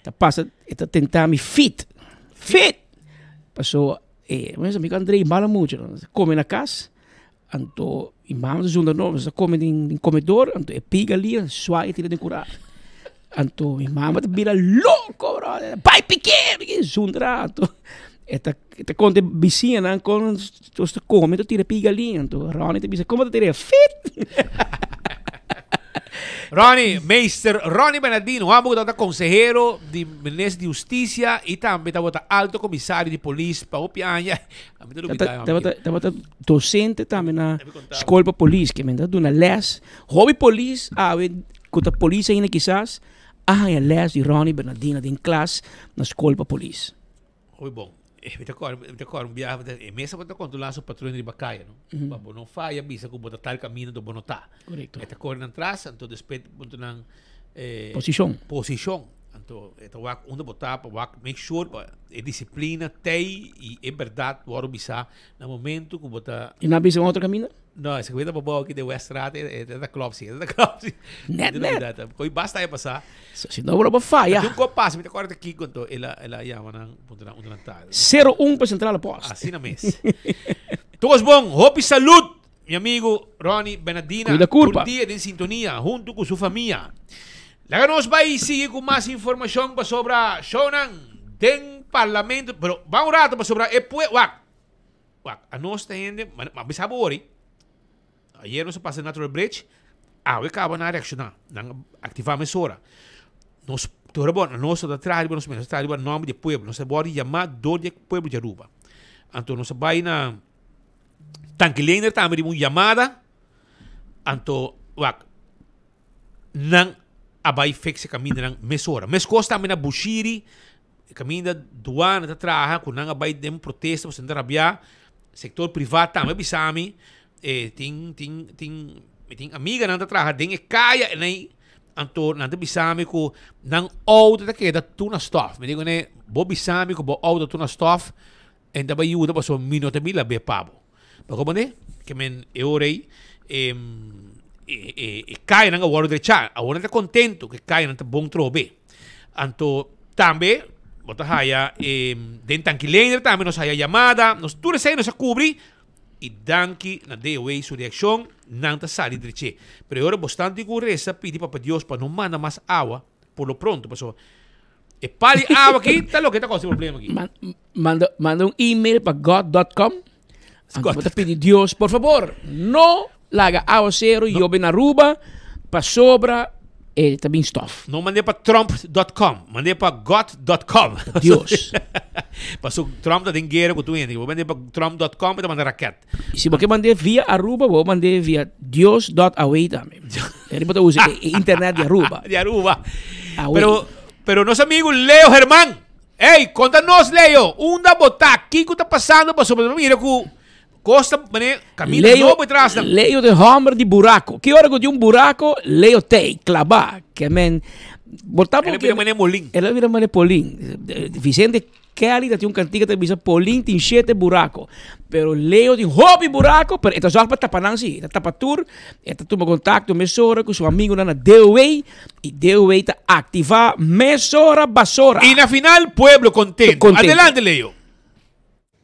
Ta pasa, e ta tenta mi fit. Fit! Paso e mes amigo Andrei mala mucho, no? Come na cas, anto i mama ta zunda no, nos ta come den den comedor, anto e piga lia suai tira den cura. Anto mi mama ta bira loco, brother. Bai piké, piké, zundra. Anto e ta e ta conta e bisiñanan con nos ta come ta tira piga lia. Anto Ronnie ta bisa, como ta tira? Fit! Ronnie, meester Ronnie Bernardino, abo ku tabata konsehero di minister di hustisia i tambe tabata alto komisario di polis pa hopi aña. Ami ta lubida, Tabata, tabata, tabata docente tambe na skol pa polis, ke men ta duna les. Hopi polis awe ku ta polis ainda kisas a haña les di Ronnie Bernardino den klas na skol pa polis. Hopi bon. Mi ta kòrda, mi ta kòrda un biaha, e mesa bo ta kontrolá su patrón riba kaya, no? Pa bo no faya bisa ku bo ta tal kaminda anto bo no ta. Korekto. E ta kore nan tras, anto despues punto nan Posishon. Posishon. Anto e ta wak unda bo ta pa wak make sure pa e disiplina tei i e bèrdat wòrdu bisá na momento ku bo ta. I nan bisa un otro kaminda? No, esaki bo ta pabou aki den Weststraat, e ta klòp si, e ta klòp si. Net, net. Koi basta e pasá. Si no bo lo por faya. Un kop pasa, mi ta kòrda kiko anto el a el a yama nan punto nan unda nan ta. 01 pa Centrale Post. Asina mes. Tokos bon, hopi salud mi amigo Ronnie Bernardina. Cuida curpa. Tur dia den sintonia hunto cu su famia. Laga nos bai sigui cu mas informacion pasobra shownan den parlamento, pero ban un rato pasobra e pue wak. Wak, anos ta hende, ma bisa bo ori. Ayer nos a pasa Natural Bridge, awe caba nan a reacciona, nan a activa mesora. Nos, te ora bo, nos ta traha riba nos mes, nos ta traha riba nomber di e pueblo, nos a worde yama door di e pueblo di Aruba. Anto nos a bay na Tanki Leendert tambe riba un yamada, anto wak, nan a bay fix e camindanan mesora. Mescos tambe na Bushiri, E kaminda duana ta traha ku nan a bai den protesta pasobra nan ta rabia. Sektor privá tambe a bisa mi e tin tin tin mi tin amiganan ta traha den e kaya enei anto nan ta bisa mi ku nan outo ta keda tur na stòf. Mi di kuné bo bisa mi ku bo outo tur na stòf en ta bai yuda pasobra mi no ta mira be pa bo. Bo komprende? Ke men e ora ei e e kayanan a wòrdu drechá. Awor nan ta kontentu ku e kayanan ta bon trobe. Anto tambe bo ta haya e den Tankilener tambe nos haya yamada. Nos tur esei nos a kubri i danki na DOW su reakshon nan ta sali drech'é. Pero e ora bo stan tin ku resa pidi Papa Dios pa no manda mas awa por lo pronto pasobra e pal di awa aki ta loke ta kousa e problema aki. Manda, manda un email pa god.com. Anto bo ta pidi Dios, por favor, no laga awacero no. yobe na Aruba, pasobra e ta bin stof. No mand'é pa Trump.com, mand'é pa God.com. Dios. Paso Trump ta den guera ku tur hende. Bo mand'é pa Trump.com, e ta manda raket. I si bo ke mand'é via Aruba, bo mand'é via Dios.away tambe. Eri bo ta usa e internet di Aruba. Di Aruba. Pero, pero nos amigo Leo Germán. Ey, konta nos Leo, unda bo ta? Kiko ta pasando pasobra bo mira ku kos ta mane kaminda Leo, nobo tras nan. Leo de homber di buraco. Ki ora ku tin un buraco, Leo t'ey, klabá. Ke men, bo ta El a bira mane molin. El a bira mane polin. Vicente Kelly ta tin un kantika ta bisa polin tin shete buraco. Pero Leo tin hopi buraco, pero e ta zòrg pa tapa nan si. E ta tapa tur, e ta tuma kontakto mesora ku su amigonan na DOW. I DOW ta aktivá mesora basora. I na final pueblo kontento. Kontento. Adelante Leo.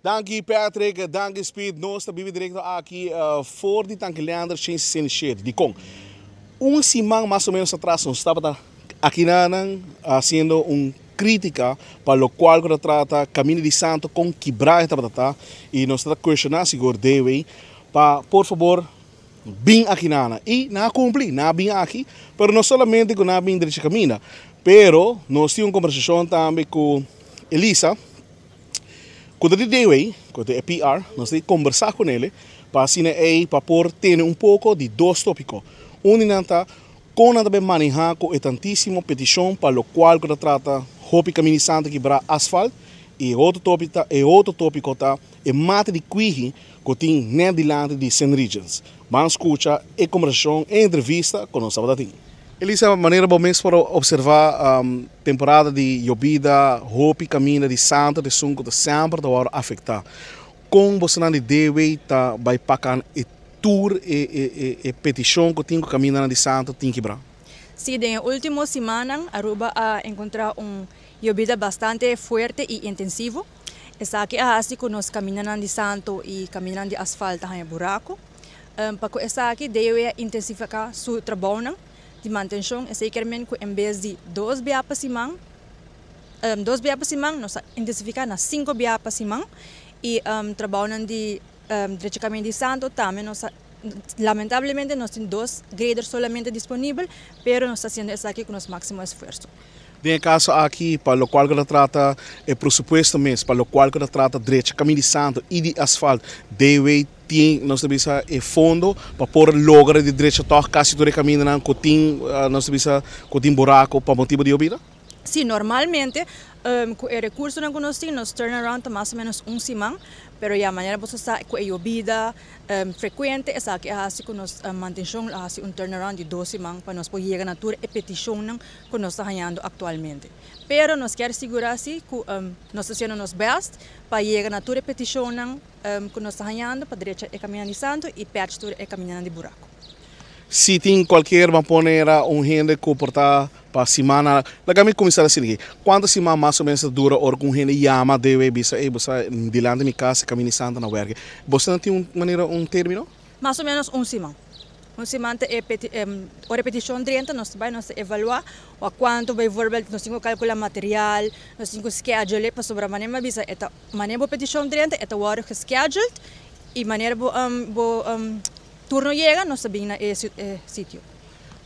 Danki Patrick, danki Speed. Nos ta bibi direkto aki for di Tanki Leander 167. Dikon? Un siman mas o menos atras nos tabata aki nanan hasiendo un kritika pa lokual ku ta trata Kaminda di Santo kon kibrá e tabata ta i nos ta kuestioná sigur DOW pa por fabor Bin aki nana. I nan a kumpli, nan a bin aki, pero no solamente ku nan a bin drecha kaminda, pero nos tin un kombersashon tambe ku Elisa, ku ta di DW, ku ta e PR, nos ta kombersá ku nele pa asina ei pa por tene un poko di dos topiko. Un di nan ta kon nan ta bai manehá ku e tantísimo petishon pa lokual ku ta trata hopi kaminda di Santa Kibrá asfalt, i e otro topi ta e otro topiko ta e mata di kwihi ku tin nèt dilanti di Sint Regents. Ban skucha e kombersashon, e entrevista ku nos tabata tin. Elisa, manera bo mes por opservá temporada di yobida, hopi kaminda di Santa ta esun ku ta semper ta wòrdu afektá. Kon bosonan di DW ta bai pakan e tur e petishon ku tin ku kamindanan di Santa tin kibrá? Sí, den e último simannan Aruba a enkontrá un yobida bastante fuerte i intensivo. Esaki a hasi ku nos kamindanan di santo i kamindanan di asfalt ta haña buraku. Pa ku esaki DOE a intensifiká su trabounan di mantenshon. Esei kier men ku en bes di dos bia pa siman, dos bia pa siman nos a intensifiká na sinku bia pa siman i trabounan di drecha kaminda di santo tambe nos a lamentablemente nos tin dos grader solamente disponibel pero nos ta hasiendo esaki ku nos máksimo esfuerso. Den e kaso aki, pa lokual ku ta trata e presupuesto mes, pa lokual ku ta trata drecha kaminda di santo i di asfalt, DW tin, nos ta bisa, e fondo pa por logra di drecha tòg kasi tur e kamindanan ku tin, nos ta bisa, ku tin buraku pa motibu di yobida? Sí, normalmente ku e rekursonan ku nos tin, nos turnaround ta mas o ménos un siman, pero ya manera boso sa ku e yobida frekuente esaki a hasi ku nos mantenshon lo hasi un turnaround di dos siman pa nos por yega na tur e petishonnan ku nos ta hañando aktualmente. Pero nos kier sigurá sí ku nos ta hasiendo nos bèst pa yega na tur e petishonnan ku nos ta hañando pa drecha e kaminda di santu i pèch tur e kamindanan di buraku. Si tin kualkier ban pone era un hende ku por ta pa simana, laga mi kuminsá asina aki, kuantu siman mas o ménos ta dura ora ku un hende yama debe bisa ey bo sa dilanti mi kas e kaminda di santu na wèrke. Boso nan tin un manera un término? Mas o ménos un siman. Un siman ta e peti ora e petishon drenta nos ta bai nos ta evaluá wak kuantu bijvoorbeeld nos tin ku kalkulá material, nos tin ku schedule pasobra manera mi a bisa e ta manera bo petishon drenta e ta wòrdu gescheduled i manera bo bo turno yega nos ta bin na e sitio.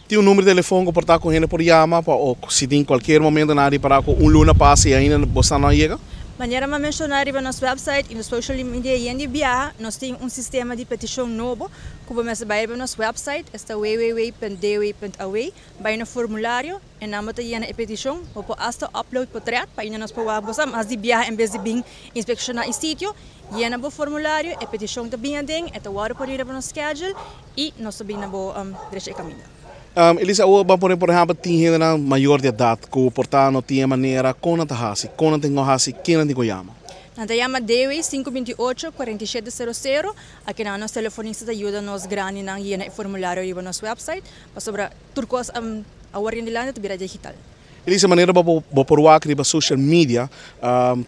Tin un number di telefon ku por ta ku hende por yama pa o si tin kualkier momento nan a ripará ku un luna pasa i ainda boso no a yega? Manera mi a menshoná riba nos website i nos social media yen di biaha, nos tin un sistema di petishon nobo ku bo mester bai riba nos website, esta www.dw.aw, bai na formulario i nan bo ta yena e petishon. Bo por asta upload potret pa ainda nos por wak bo sa mas di biaha en bes di bin inspekshoná e sitio. Yena bo formulario, e petishon ta bin aden, e ta wòrdu pone riba nos schedule i nos ta bin na bo drecha e kaminda. Elisa, awor ban pone por ehèmpel tin hendenan mayor di edat ku por ta no tin e manera, kon nan ta hasi? Kon nan tin ku hasi? Ken nan tin ku yama? Nan ta yama Dewi 528 47 00, akinan nos telefonista ta yuda nos grandinan yena e formulario riba nos website, pasobra tur kos awor den dilanti ta bira digital. Elisa, manera bo bo por wak riba social media,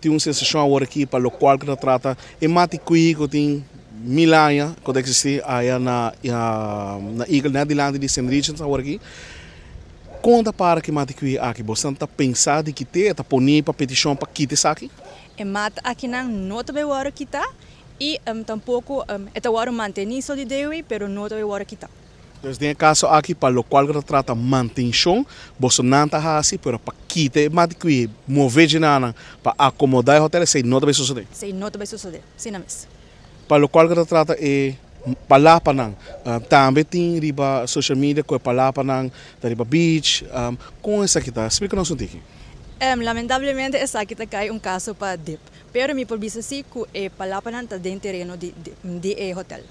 tin un sensashon awor aki pa lokual ku ta trata e mati kui ku tin mil aña ku ta eksistí aya na na Eagle net dilanti di Saint Regents awor aki. Kon ta para ku e mati kui aki? Boso ta pensa di kit'é? Ta poni pa petishon pa kita esaki? E mata akinan no ta bai wòrdu kitá i tampoko e ta wòrdu mantení so di Dewi pero no ta bai wòrdu kitá. Dus den e kaso aki pa lokual ku ta trata mantenshon, boso nan ta hasi, pero pa kita e mati ku e move djenanan pa akomodá e hotel, esei no ta bai sosodé. Esei no ta bai sosodé, asina mes. Pa lokual ku ta trata e palapanan, tambe tin riba social media ku e palapanan ta riba beach, kon esaki ta? Splika nos un tiki. Lamentablemente esaki ta kai un kaso pa dip, pero mi por bisa si ku e palapanan ta den tereno di di e hotel.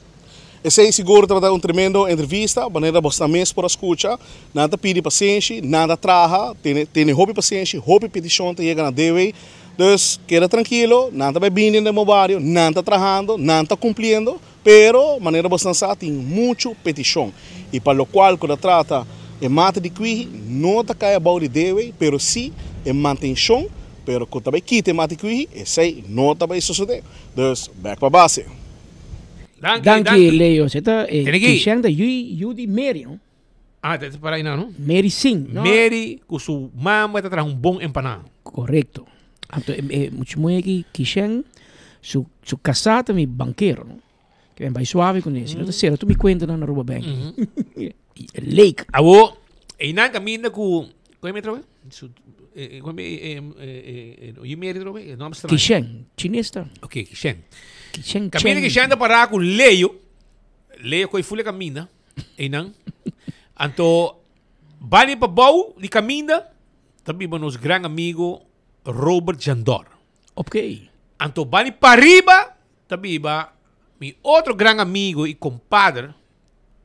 Esei sigur tabata un tremendo entrevista, manera bosnan mes por a skucha. Nan ta pidi pasenshi, nan ta traha, tene tene hopi pasenshi, hopi petishon ta yega na DW. Dus keda trankilo, nan ta bai bini den bo bario, nan ta trahando, nan ta kumpliendo, pero manera bosnan sa tin muchu petishon. I pa lokual ku ta trata e mata di kwihi no ta kai abou di DW, pero si e mantenshon, pero ku ta bai kita e mata di kwihi, esei no ta bai sosodé. Dus bèk pa base. Danki, Danki, danki. Leo. Se ta eh, Tene ki. Kishen ta yu yu di Mary, no? Ah, te para ahí no? Mary Singh, no? Mary ku su mama ta traha un bon empanada. Correcto. Anto eh, eh, mucho moe ki Kishen su su casá ta mi banquero, no? Que ben bai suave con ese. No ta cera tu mi cuenta na Aruba Bank. Lake. Awo, einan caminda ku Kon e trobe? Su eh, kon e eh, eh, eh, Mary trobe? E nome strano. Kishen, chines ta. Ok, Kishen. Kishen Caminda Kishen ta para ku Leo. Leo koi fule caminda. Einan. Anto bani pa bou di caminda ta biba nos gran amigo Robert Jandor. Ok. Anto bani pa riba ta biba mi otro gran amigo y compadre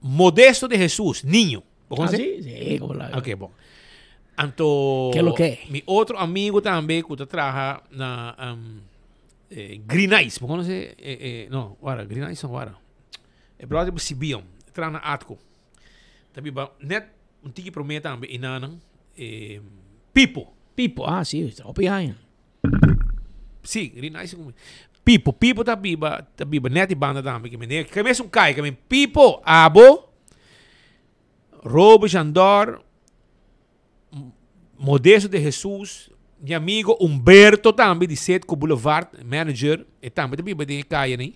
Modesto de Jesus, Niño. Bo Ah, conoce? sí? Sí, como la. Ok, bon. Anto, Ke lo ke? mi otro amigo tambe ku ta traha na um, eh, Green Ice. Bo conoce? Eh, eh, no, wara, Green Ice no, wara. E brother bo Sibion, traha na Atco. Ta biba net un tiki prome tambe inanan, eh, Pipo. Pipo, ah, sí, hopi aña. Si, Rinai si Pipo, Pipo ta biba, ta biba net di banda tambe. Ke men, ke mes un kai, ke men Pipo, abo, Robo Jandor, Modesto de Jesus, mi amigo Humberto tambe di Setco Boulevard, manager, e tambe ta biba den e kaya nei.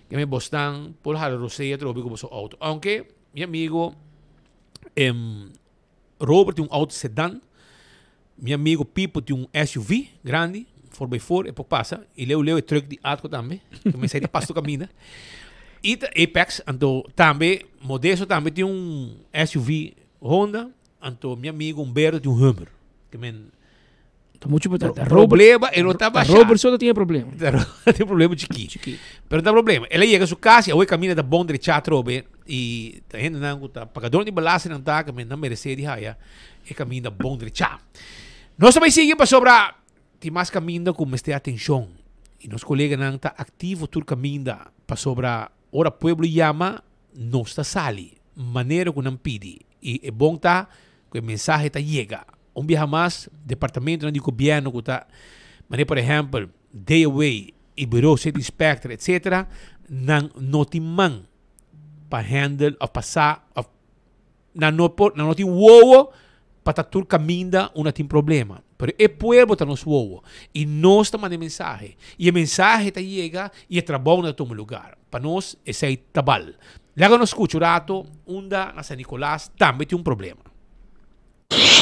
Ke men bosnan por hala rosea trobe ku boso auto. Aunke mi amigo em, Robert tin un auto sedan, mi amigo Pipo tin un SUV grandi, 4x4, e por pasa. Y leu leu e truck di Atco tambe, ke men sai ta pasa tur caminda. Y ta Apex, anto tambe Modesto tambe tin un SUV Honda. Anto mi amigo Humberto tin un Hummer. Ke men Ta mucho ta, ta problema e no ta basha. Robert solo tin problema. Tin problema chiki. Chiki. Pero no ta problema. El a yega su cas y awe camina ta bon drecha atrobe y ta hendenan cu ta pagador di belasting nan ta ke men nan merece di haya e caminda bon drecha. Nos ta bay sigui pasobra tin mas caminda cu mester atencion y nos coleganan ta activo tur caminda pasobra ora pueblo yama nos ta sali manera cu nan pidi. I e bon ta ku e mensahe ta yega. Un biaha mas, departamentonan di gobièrnu ku ta, manera por ehèmpel, DOW i Bureau City Inspector etsetera, nan no tin man pa handle òf pa sa òf nan no por, nan no tin wowo pa ta tur kaminda unda tin problema. Pero e pueblo ta nos wowo i nos ta manda e mensahe i e mensahe ta yega i e trabounan ta tuma lugar. Pa nos esei ta bal. Laga nos scucha un rato unda na San Nicolas tambe tin un problema.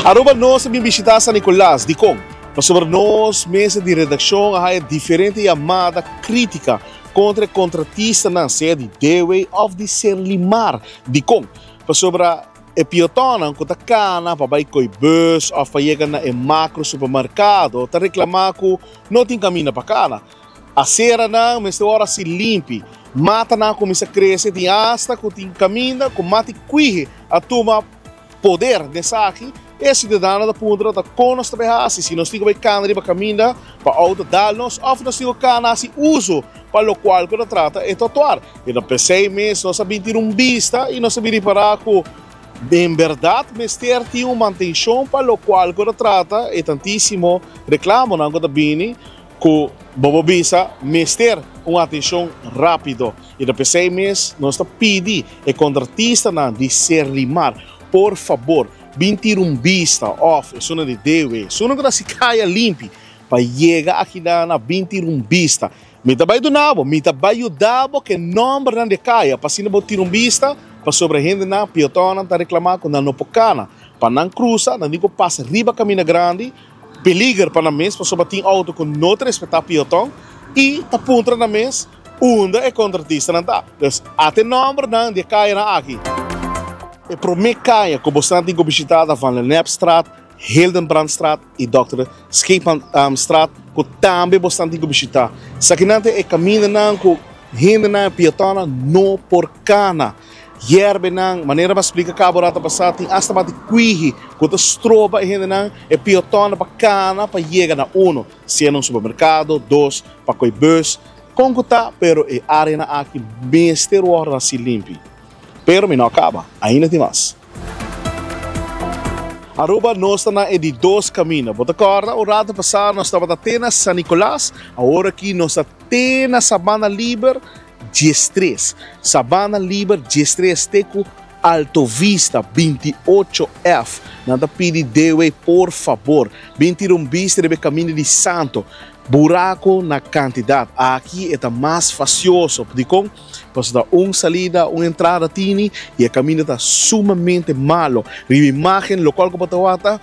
Aruba Nos a bin bishita San Nicolas. Dikon? Pasobra nos mesa di redakshon a haya diferente yamada kritika kontra e kontratistanan, sea di Dewey òf di Serlimar. Dikon? Pasobra e piotonnan ku ta kana pa bai koi bus òf pa yega na e makro supermerkado ta reklamá ku no tin kaminda pa kana. Aceranan mester wòrdu hasi limpi. Matanan a kuminsá krese tin asta ku tin kaminda ku mati kuihe a tuma poder den esaki. E siudadano ta puntra ta kon nos ta bai hasi, si nos tin ku bai kana riba kaminda pa outo dal nos òf nos tin ku kana hasi uso pa lokual ku ta trata e trotuar. E ta p'esei mes nos a bin tira un bista i nos a bin ripará ku en bèrdat mester tin un mantenshon pa lokual ku ta trata e tantísimo reklamonan ku ta bini. Ku bo por bisa mester un atenshon rápido i ta p'esei mes nos ta pidi e kontratistanan di Serlimar por fabor bin tira un bista òf esunnan di DW, esunnan ku ta hasi kaya limpi pa yega akinan na bin tira un bista. Mi ta bai duna bo, mi ta bai yuda bo ku e nòmbernan di e kaya pa asina bo tira un bista pasobra hendenan, piotonnan ta reklamá ku nan no por kana pa nan krusa, nan tin ku pasa riba kaminda grandi. Peliger pa nan mes pasobra tin auto ku no ta respetá peaton i ta puntra nan mes unda e kontratistanan ta. Dus ata e nòmbernan di e kayanan aki. E promé kaya ku bosnan tin ku bishitá ta Van Lennepstraat, Hildenbrandstraat i Dòkter Scheepmanstraat ku tambe bosnan tin ku bishitá. Esakinan ta e kamindanan ku hendenan e peatonnan no por kana. Yerbenan, manera bo a splika kaba ora ta pasá, tin asta bati kuihi ku ta stroba e hendenan, e piotonnan pa kana pa yega na uno, sea na un supermerkado, dos, pa koi bus, kon ku ta, pero e areanan aki mester wòrdu hasi limpi. Pero mi no a kaba, ainda tin mas. Aruba nos ta na e di dos kaminda. Bo ta kòrda un rato pasá nos tabata te na San Nicolas, awor aki nos ta te na Sabana Liber, 13, Sabana Liber 13 te ku Alto Vista 28 F. Nan ta pidi DW por fabor bin tira un bista riba e kaminda di Santo. Buraco na kantidat. Aki e ta mas fasioso. Dikon? Pasobra ta un salida, un entrada tini i e kaminda ta sumamente malo. Riba imagen lokual ku bo ta wak ta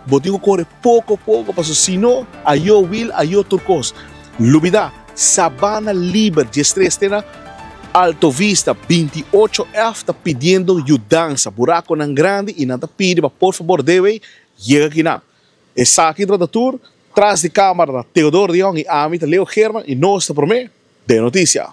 bo tin ku kore poko poko pasobra si no ayo wil ayo tur kos. Lubida! Sabana Liber 13 te na Alto Vista 28 F ta pidiendo yudansa. Buraconan grandi y nan ta pidi pa por fabor DW yega kinan. Esaki ta tur tras di camara ta Theodoro de Jong y ami ta Leo Geerman y nos ta prome den noticia.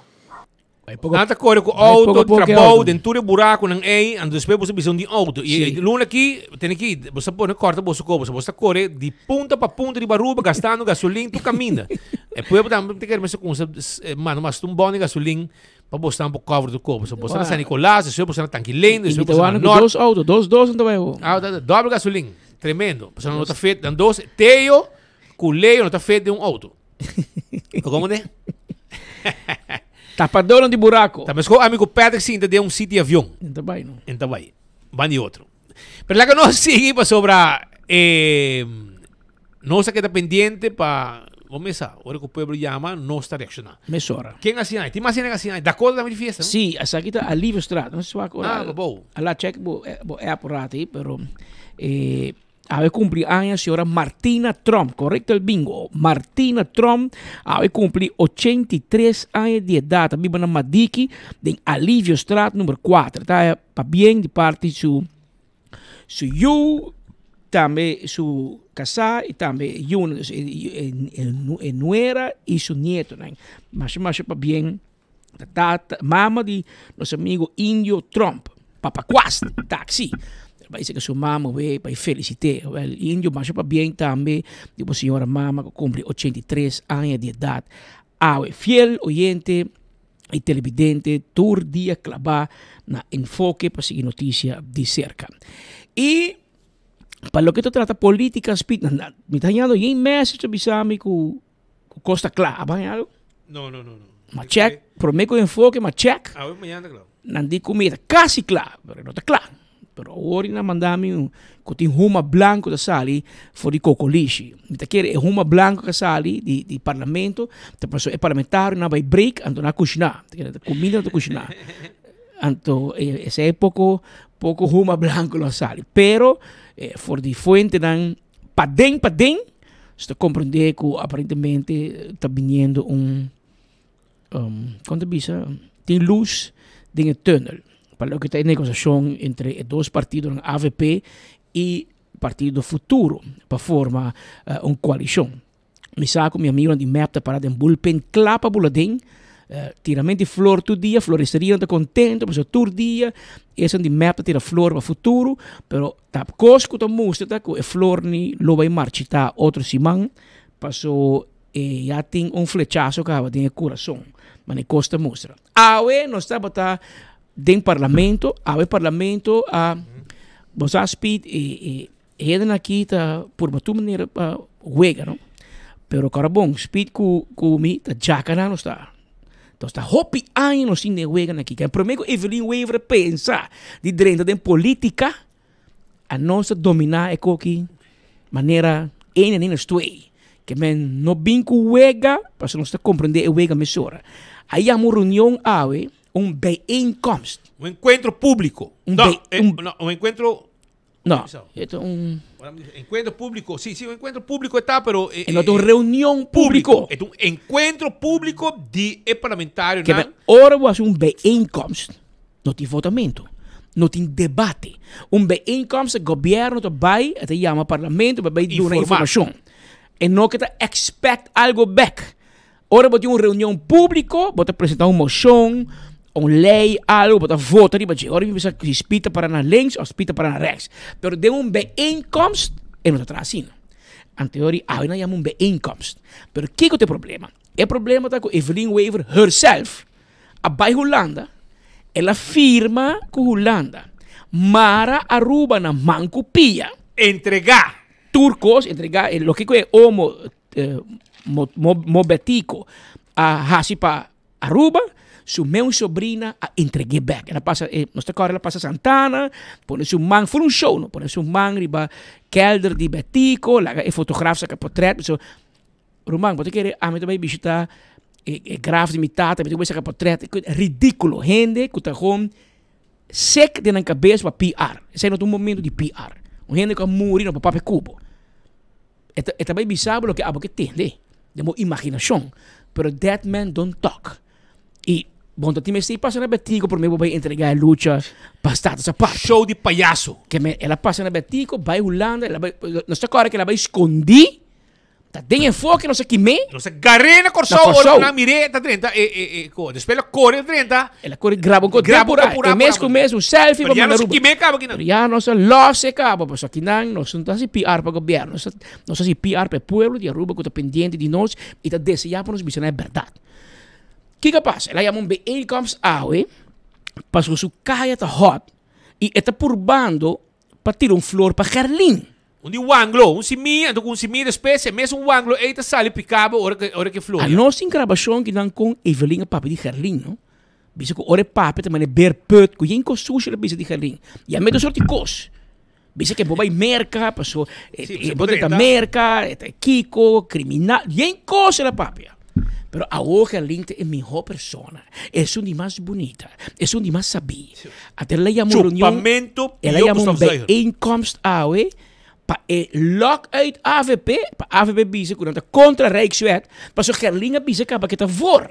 Nan ta kore ku outo, trabou, den tur e burakunan ei, anto despues bo ta bisa un di outo. I e luna aki, tene ki, bo sa pone kòrta boso kobo, bo sa kore di punta pa punta riba Aruba gastando gasolin tur kaminda. E pueblo tambe ta kere mester kumsa manda mas un bon di gasolin pa bo stan por cover tur kobo. So bo sta na San Nicolas, despues bo sta na Tanki Lane, despues bo sta na Noord. Dos outo, dos dos nan ta bai awor. Ah, dobbel gasolin. Tremendo. Pasobra no ta fit, nan dos, Teo ku Leo no ta fit den un outo. Como ne? Tapadornan di buraco. Ta mesco ami cu Patrick sinta den un sit di avion. En ta bay no. En ta bay. Ban di otro. Pero laga nos sigui pasobra eh, nos a keda pendiente pa bo mesa ora cu pueblo yama nos ta reacciona. Mesora. Ken a haci ai? Tin mas hende cu a haci ai? Dakota tambe di fiesta no? Si, esaki ta Aliviostraat. No sé si Ah, bo. Ala check bo bo app un rato ahí, pero eh Awe cumpli aña señora Martina Tromp, correcto el bingo. Martina Tromp awe cumpli 83 aña di edad, ta biba na Madiki den Aliviostraat number 4. Ta pabien di parti su su yu, tambe su casá y tambe yunan, dus e nuera y su nietonan. Masha masha pabien ta tata, mama di nos amigo Indio Tromp, Papa Kwast, taxi. El bai seka su mama we pa e felicit'é. Wel, Indio masha pabien tambe di bo señora mama ku cumpli 83 aña di edad awe. Fiel oyente y televidente tur dia claba na Enfoke pa sigui noticia di cerca. Y pa loke ta trata politica speed, mi ta hañando yen message ta bisa mi cu cos ta cla. Abo haña algo? No, no, no, no. Ma check, prome cu Enfoke ma check. Awe mañana ta cla. Nan di cu mi ta casi cla, pero no ta cla. Pero awor nan manda mi un cu tin huma blanco ta sali for di Cocolishi. Mi ta kere e huma blanco cu a sali di di parlamento ta pasobra e parlamentarionan a bay break anto nan a cushina. Ta kere cuminda nan ta cushina. Anto esey e poco poco huma blanco lo a sali. Pero for di fuentenan paden paden su ta comprende cu aparentemente ta biniendo un Kon ta bisa, tin lus den e tunnel pa loke ta e negosiashon entre e dos partidonan avp i Partido Futuro pa forma un koalishon. Mi sa ku mi amigonan di mep ta para den bulpen kla pa bula den, tiramento di flor tur dia, floresterianan ta kontento pasobra tur dia esun di mep ta tira flor pa Futuro, pero ta kos ku ta mustra ta ku e flor ni lo bai marchita otro siman paso E ya tin un flechazo caba den e curason, mane cos ta mustra. Awe nos tabata den parlamento, awe parlamento a bo sa Speed e e hendenan aki ta purba tur manera pa wega no, pero kora bon Speed ku ku mi ta djaka nan nos ta. Nos ta hopi aña nos tin den e weganan aki. Prome ku Evelyn Wever a pensa di drenta den politica A nos ta dominá e koki manera een en een is twee. Ke men no bin ku wega, pasobra nos ta komprendé e wega mesora. A yama un reunion awe, un bijeenkomst. Un enkuentro públiko. Un No, bij, un, no, un enkuentro. No, e ta un. Enkuentro públiko, sí, sí, un enkuentro públiko e ta, pero. E no ta un reunion públiko. E ta un enkuentro públiko di e parlamentarionan. Ke men ora bo hasi un bijeenkomst. No tin votamento. No tin debate. Un bijeenkomst e gobierno ta bay, e ta yama parlamento pa bay duna informacion. E no ke ta expect algo bek. Ora bo tin un reunion publico, bo ta presenta un mocion, un ley, algo, bo ta vota riba dje. Ora mi bisa si Speed ta para na links of Speed ta para na rechts. Pero den un bijeenkomst e no ta traha asina. Anteori awe nan yama un bijeenkomst. Pero kiko ta e problema? E problema ta ku Evelyn Wever herself a bai Hulanda, el a firma ku Hulanda, mara Aruba na man ku pia. Entregá. Tur kos, entregá e loke ku e omo Mobetico a hasi pa Aruba, su meun sobrina a entreg'é bèk. El a pasa, nos ta kòrda el a pasa Santana, pone su man, for un show no, pone su man riba kèlder di Betico, laga e fotograaf saka potrèt, so. Ruman, bo ta kere ami ta bai bishita e e graf di mi tata, mi ta bai saka potret. Ridíkulo. Hende ku ta gewoon sek den nan kabes pa PR. Esei no ta un momento di PR. Un hende ku a muri no por papia ku bo. E ta e ta bai bisa bo loke abo ke tende den bo imaginashon. Pero dead man don't talk. I bon ta tin mester pasa na Betico prome bo bai entrega e lucha pa status apart. Show di payaso. Ke men el a pasa na Betico, bai Hulanda, el a bai, nos ta kòrda ke el a bai skondí. Ta den enfoke nos a kimé. Nos a gar'é na Kòrsou ora ku nan mir'é ta drenta e e e ko. Despues el a kore drenta. El a kore graba un ko temporada. E mes ku mes un selfie pa manda Aruba. Pero ya nos a kimé kaba kinan. Pero ya nos a lòs e kaba pasobra kinan nos no ta hasi PR pa gobièrnu. Nos ta hasi PR pa e pueblo di Aruba ku ta pendiente di nos i ta deseá pa nos bisa nan e bèrdat. Kiko a pasa? El a yama un bijeenkomst awe pasobra su kaya ta hòt i e ta purbando pa tira un flor pa Gerlin. Un di wanglo, un simia, anto ku un simia despues e mesun wanglo ei ta sali piká bo ora ke ora ke floria. A nos tin grabashon ki nan kon Evelyn a papia di Gerlin no. Bisa ku ora e papia ta manda e beerput ku yen kos sushi el a bisa di Gerlin. Ya meto sort di kos. Bisa ke bo bai Merka paso Sí, bo ta Merka, e ta kiko, kriminal, yen kos el a papia. Pero awor Gerlin ta e miho persona, esun di mas bunita, esun di mas sabí. Ata el a yama un reunion, Chupamento el a pió yama un Gustav Zuiger. bijeenkomst awe pa e lock uit avp, pa avp bisa ku nan ta kontra Rijkswet, pasobra Gerlin a bisa kaba ke ta voor.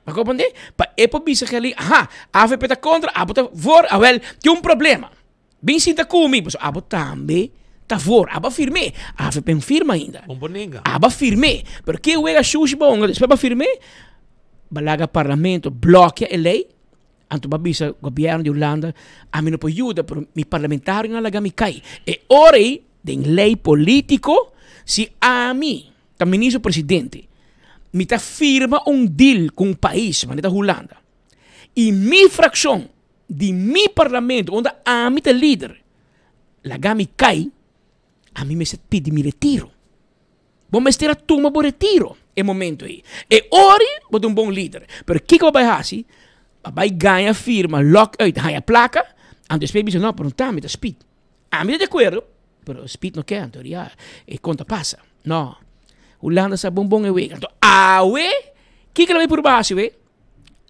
Bo comprende? Pa e por bisa Gerlin, aha, avp ta kontra, abo ta voor, awel, tin un problema. Bin sinta ku mi, pasobra abo tambe ta voor, abo a firm'é. Avp no firma ainda. Bon por nenga. Abo a firm'é. Pero ke wega shushi bo hunga, despues bo a firm'é, bo a laga parlamento blòkia e lei, anto bo a bisa gobièrnu di Hulanda, ami no por yuda, pero mi parlamentarionan a laga mi kai. E ora ei, den lei polítiko, si ami ta ministro presidente, mi ta firma un deal ku un pais, manera ta Hulanda, i mi frakshon di mi parlamento unda ami ta lider laga mi kai, ami mester pidi mi retiro. Bo mester a tuma bo retiro e momento ei. E ora ei bo ta un bon lider. Pero kiko bo bai hasi? Bo bai gaña firma, lòk uit, haña plaka, anto despues bisa no, pero no ta ami, ta Speed. Ami ta di akuerdo, pero Speed no ke, anto ya e konta pasa. No, Hulanda sa bon bon e wega. Anto awe, kiko lo bai purba hasi we?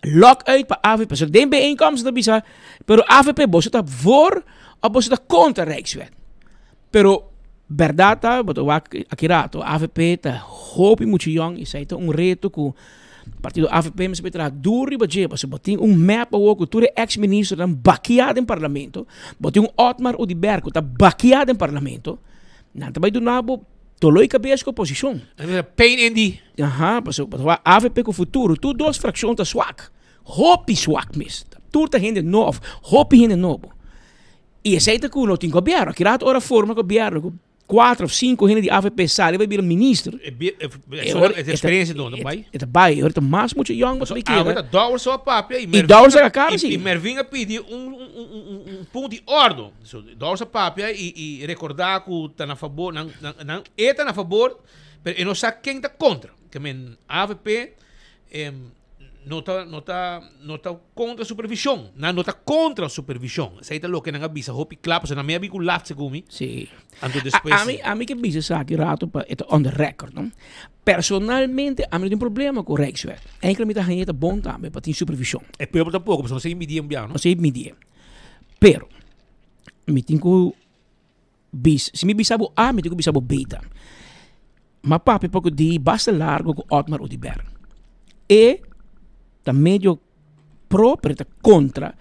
Lock uit pa avp. So den bijeenkomst ta bisa, pero avp boso ta voor of boso ta kontra Rijkswet. Pero berdad ta, bo ta wak aki rato, avp ta hopi muchu yong y esei ta un reto ku partido avp mester por traha duro riba dje, pasobra bo tin un mep awor ku tur e ex ministernan bakia den parlamento, bo tin un Otmar Oduber ku ta bakia den parlamento, nan ta bai duna bo Doló i kabes ku oposishon. Pain in the. Aha, pasobra pasobra avp ku futuro tur dos frakshon ta swak. Hopi swak mes. Tur ta hende nobo, of hopi hende nobo. I esei ta ku no tin gobièrnu. Aki rato ora forma gobièrnu ku kuater of sinku hende di avp sali bai bira minister. E ora e eksperensia don ta bai. E ta bai. E ora ta mas mucha yòn bo ta bai keda. Awe ta Dowers a papia i I Dowers a kaba si. I Mervin a pidi un punto di ordo. So, Dowers a papia y, y recorda cu ta na favor, nan, nan, nan, e ta na favor, pero e no sa ken ta contra. Ke men avp em, no ta, no ta, no ta contra supervision. Nan no ta contra supervision. Esey ta loke nan a bisa hopi cla, pasobra nan mi a bin cu laat segun mi. Sí. Anto despues. A, ami, ami ke bisa esaki rato pa e ta on the record, no? Personalmente, ami no tin problema cu Rijkswet. Eigenlijk mi ta haña e ta bon tambe pa tin supervision. E pueblo tampoco, pasobra no sa midi e un bia, no? No sa midi e. Pero, mi tin ku bis, si mi bisa bo A, mi tin ku bisa bo B tambe. M'a papia poko di basta largo ku Otmar Oduber. E ta medio pro, pero e ta kontra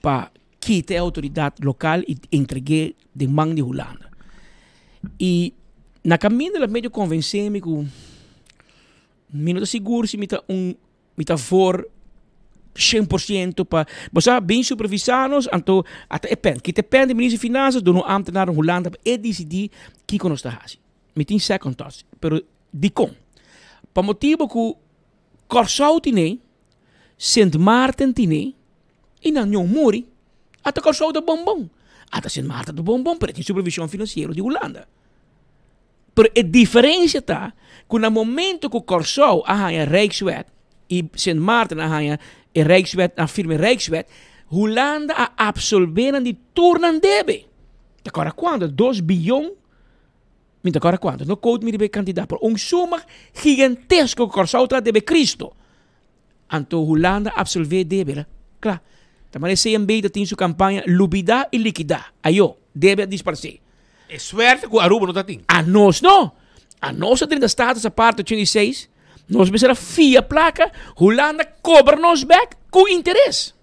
pa kita e outoridat lokal i entreg'é den man di Hulanda. I na kaminda el a medio konvensé mi ku mi no ta sigur si mi ta un Mi ta voor 100% pa bo sa bin supervisa nos anto ata e pen kita e pen di minister di finanzas duna un ambtenaar na Hulanda pa e disidi kiko nos ta hasi. Mi tin second thoughts pero dikon? Pa motibo ku Kòrsou tine, Sint Maarten tine i nan ño muri ata Kòrsou ta bon bon ata Sint Maarten ta bon bon pero e tin supervision finansiero di Hulanda. Pero e diferencia ta cu na momento cu Corsou a haña Rijkswet y Sint Maarten a haña e Rijkswet, a firma e Rijkswet, Hulanda a absolbe nan di tur nan debe. Ta cora cuanto? Dos biyon? Mi ta cora cuanto, no quote mi riba e cantidad, pero un suma gigantesco cu Corsou ta debe Cristo. Anto Hulanda absolve debe la. Kla. Ta manera CMB ta tin su campaña lubida y likida. Ayo, debe a disparce. E suerte cu Aruba no ta tin. A nos no. A nos a drenta status aparte 86. Nos mester a fia placa. Hulanda cobra nos bek cu interes.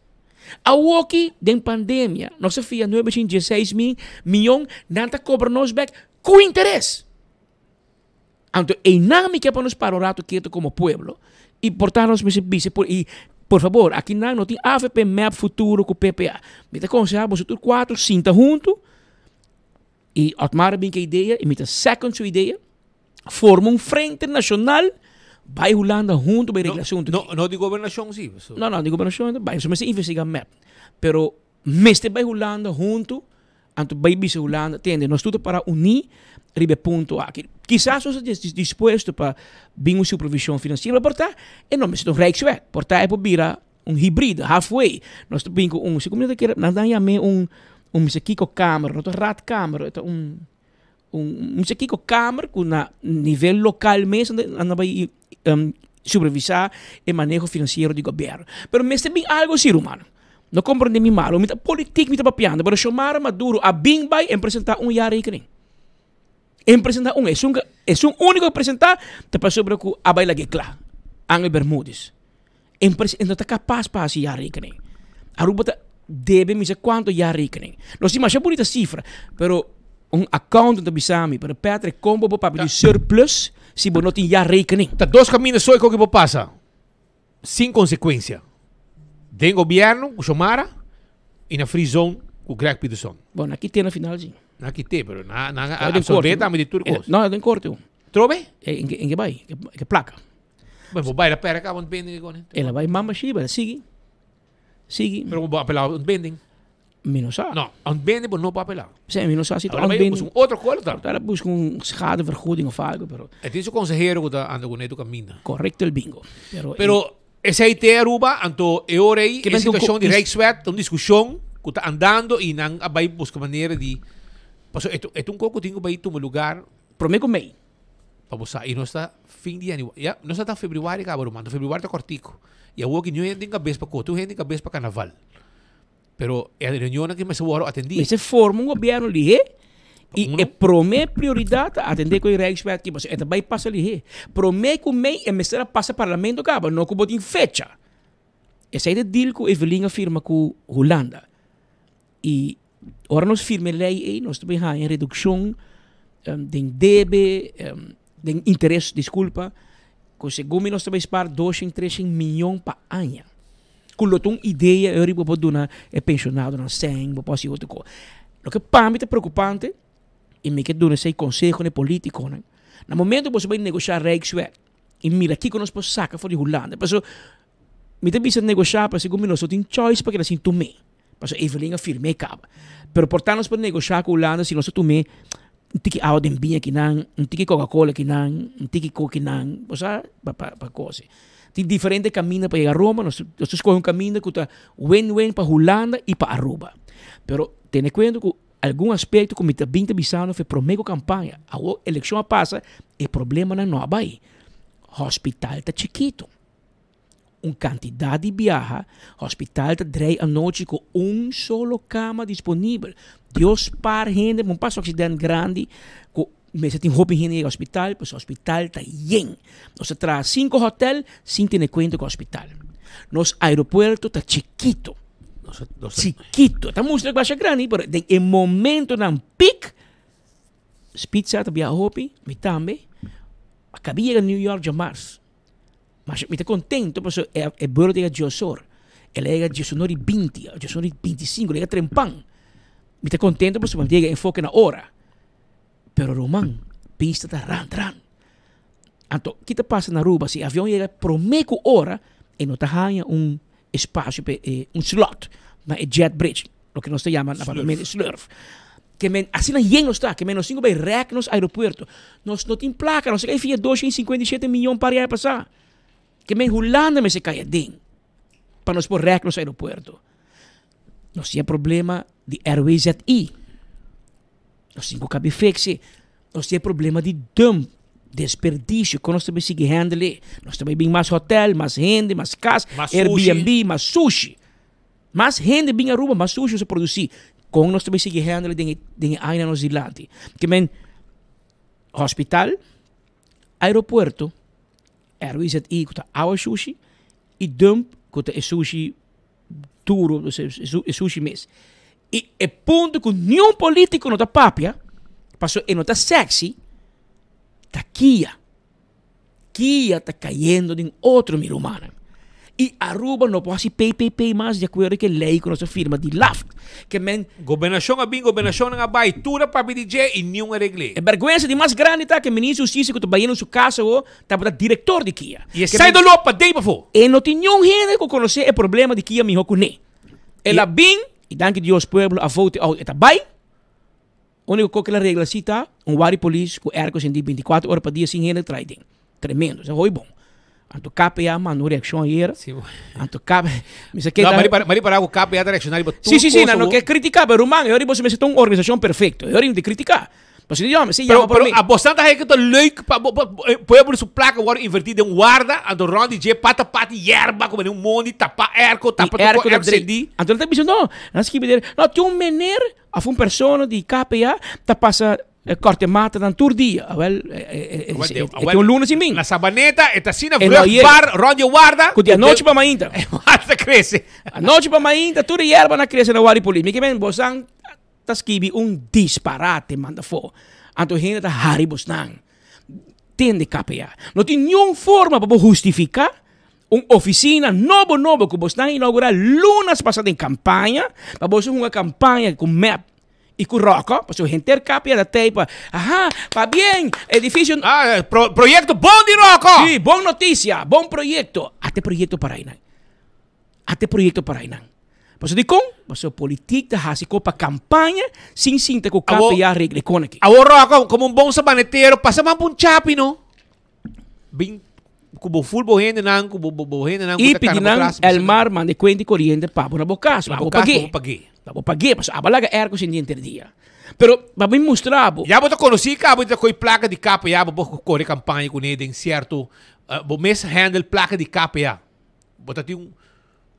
Awoki den pandemia nos a fia 916 mil miyon. Nan ta cobra nos bek cu interes. Anto einan mi ke pa nos para un rato keto komo pueblo i por ta nos mester bisa por i por fabor akinan no tin avp, mep, futuro ku ppa. Mi ta konsehá boso tur kuatro sinta huntu i Otmar a bin ku e idea i mi ta second su idea forma un frente nashonal bai Hulanda huntu bai regla asuntu aki. No, no di gobernashon si. No, no di gobernashon bai. Boso mester investiga mep pero mester bai Hulanda huntu. Anto bai bisa Hulanda, tende, nos tur ta para uní riba e punto aki. Kisas nos ta dispuesto pa bin un supervision finansiero, pero por ta e no mester ta un rijkswet. Por ta e por bira un hibride, halfway. Nos ta bin ku un, si ku mi ta kere, nan yam'é un, un mester kiko kamer, no ta raadkamer, e ta un, un mester kiko kamer ku na nivel lokal mes nan ta bai supervisá e maneho finansiero di gobièrnu. Pero mester bin algu así, rumannan. No komprendé mi malu, mi ta politik mi ta papiando, pero Xiomara Maduro a bin bai en presentá un jaarrekening. En presentá un, esun esun úniko a presentá ta pasobra ku a bai lag'é kla, Angel Bermudez. En pres en no ta kapas pa hasi jaarrekening. Aruba ta debe mi sa kuantu jaarrekening. Nos tin masha bunita sifra, pero un accountant ta bisa mi, pero Patrick, kon bo por papia di surplus si bo no tin jaarrekening? Ta dos kaminda so e koki por pasa sin konsekuensia, den gobièrnu ku Xiomara i na free zone ku Greg Peterson. Bon, na kite na final si. Na kite, pero na na absorbe tambe di tur kos. No, den korte. Trobe? En ke bai, ke plaka. Bueno, bo bai la pera caba ontbinding e kone. El a bai mama shiba, el a sigui. Sigui. Pero bo apela ontbinding. Mi no sa. No, ontbinding bo no por apela. Sí, mi no sa si ta Ahora bai ontbinding. busca un otro kolo ta. Ahora busca un schadevergoeding of algo, pero. E tin su consehero ku ta anda ku neto kaminda. Correcto el bingo. Pero, Pero esei te Aruba, anto e ora ei, Ke e bent un situacion ko- di Rijkswet ta un discusion ku ta andando i nan a bai busca manera di, pasobra e ta e ta un kos ku tin ku bai tuma lugar. Prome ku mei. Pa bo sa, y nos ta fin di januari, ya, nos ta ta februari caba ruman, anto februari ta cortico. Y awor ki niun hende tin cabes pa co, tur hende tin cabes pa carnaval. Pero e reunionnan ki mester worde atendi. Mester forma un gobierno lihé y e prome prioridad ta atende cu e Rijkswet ki pasobra e ta bay pasa lihé. Prome cu mei e mester a pasa parlamento caba, no cu bo tin fecha. Esey ta e deal cu Evelyn a firma cu Hulanda. Y ora nos firma e ley ey nos ta bay haya reduccion den debe, den interes, disculpa, cu segun mi nos ta bay spaar doshen, treshen miyon pa aña. Cu lo ta un idea ey bo por duna e pensionadonan cen, bo por haci otro cos. Loke pa mi ta preocupante y mi ke duna esey conseho na e politiconan, na momento cu boso bay negocia Rijkswet y mira kico nos por saca for di Hulanda, pasobra mi ta bisa negocia pasobra segun mi nos no tin choice pa keda sin tum'e. Pasobra Evelyn a firm'é kaba. Pero por ta nos por negoshá ku Hulanda si nos a tum'é un tiki awa den biña kinan, un tiki Coca-Cola kinan, un tiki koki kinan, bo sa, pa pa pa kos. Tin diferente kaminda pa yega Roma, nos nos ta skohe un kaminda ku ta win-win pa Hulanda i pa Aruba. Pero tene kuenta ku algun aspekto ku mi ta bin ta bisa no for e promé ku kampaña. Awor elekshon a pasa, e problemanan no a bai. Hospital ta chikitu. Un kantidat di biaha, hospital ta drei anochi ku un solo kama disponibel. Dios spar hende, bo pasa un aksident grandi ku mester tin hopi hende yega hospital, pasobra hospital ta yen. Nos ta traha sinku hotel sin tene kuenta ku hospital. Nos aeropuerto ta chikito, chikito. Ta mustra basha grandi, pero den e momentonan pik, Spitza ta biaha hopi, mi tambe. A kabi yega New York djamars. Masha mi ta contento pasobra e e vuelo ta yega diosor. El a yega diesunor y binti, diesunor y bintisinco, el a yega trempan. Mi ta contento pasobra mi ta yega enfoke na ora. Pero ruman, pista ta ran ran. Anto, ki ta pasa na Aruba? Si avion yega prome ku ora, e no ta haña un espacio pa e, un slot na e jet bridge, loke nos ta yama na papiamento slurf. Ke men, asina yen nos ta, ke men nos tin ku bai rèk nos aeropuerto. Nos no tin plaka, nos a kai fia 257 miyon par aña pasá. Ke men Hulanda mester kai aden pa nos por rèk nos aeropuerto. Nos tin e problema di RWZI. Nos tin ku kabi fiksi. Nos tin e problema di dump, desperdicio. Kon nos ta bai sigui handle e? Nos ta bai bin mas hotel, mas hende, mas kas, Mas Airbnb, sushi. mas sushi. Mas hende bin Aruba, mas sushi nos ta produci. Kon nos ta bai sigui handle den e den e añanan nos dilanti? Ke men hospital, aeropuerto, RWZI ku ta awa sushi i dump ku ta e sushi duro, e sushi mes. I e punto ku niun politiko no ta papia, pasobra e no ta sexy, ta kia. Kia ta kayendo den otro, mi rumannan. I Aruba no por hasi PPP mas di akuerdo ku e lei ku nos a firma di LAFT. Ke men. Gobernashon a bin, gobernashonnan a bai, tur a papia di dje i niun a regl'é. E bèrgwensa di mas grandi ta ku e minister di hustisia ku ta bayendo su kas awor tabata direktor di Kia. I e sai doló pa dei pafó. E no tin niun hende ku konosé e problema di Kia mihó ku ne. El a bin, i danki Dios pueblo a vote out e ta bai. Úniko kos ku el a regla si ta un wari polis ku airco sintí 24 ora pa dia sin hende trae den. Tremendo, esei hopi bon. Anto KPA manda un reakshon ayer. Anto KPA, mi sa keda. No, mari mari para ku KPA ta reakshoná riba tur Si, si, si, kos nan no awor. ke kritiká, pero ruman, e ora boso mester ta un organisashon perfekto. E ora no tin kritiká. Pasobra di hòmber, si Pero, yama pero promé. a bosnan ta hei ku ta leuk pa bo, bo, bo, pueblo su plaka wòrdu invertí den warda, anto rònt di dje pata pati yerba ku mane un mondi tapá airco, I tapa tur airco kos, ta airco drei. sendí. Anto nan ta bisa, no, nan skibi den, no, tin un mener òf un persona di KPA ta pasa Korte matanan tur dia. Awel, e tin un luna sin bin. Na Sabaneta e ta asina vruchtbaar rond di e warda. Ku di anochi pa mainta. E warda krese. Anochi pa mainta tur e yerbanan krese na warda di polis. Mi ke men bosan ta skibi un disparate manda afó. Anto hende ta hari bosnan. Tende KPA. No tin niun forma pa bo hustifiká un ofisina nobo nobo ku bosnan inaugurá lunas pasá den kampaña pa boso hunga kampaña ku mep I ku Rocco, pasobra henter kapia ta tei pa, aha, pabien, edifisio. Ah, pro, proyekto bon di Rocco! Sí, bon notisia, bon proyekto. Ate proyekto para einan. Ate proyekto para einan. Pasobra dikon? Pasobra politik ta hasi ko pa kampaña sin sinta ku kapia regla e kon aki. Awor Rocco, komo un bon sabanetero, pasa man pa un chapi no. Bin ku bo ful bo hendenan, ku bo bo hendenan ku ta kana bo tras. I pidi nan Elmar manda e kuenta i koriente pa bo na bo kas, pa bo pag'é. Pa bo pag'é, pasobra abo a laga airco sin di henter dia. Pero pa mi mustra bo. Ya bo ta konosí kaba di ta kohe plaka di KPA bo por kore kampaña kuné den sierto, bo mes handle plaka di KPA. Bo ta tin un.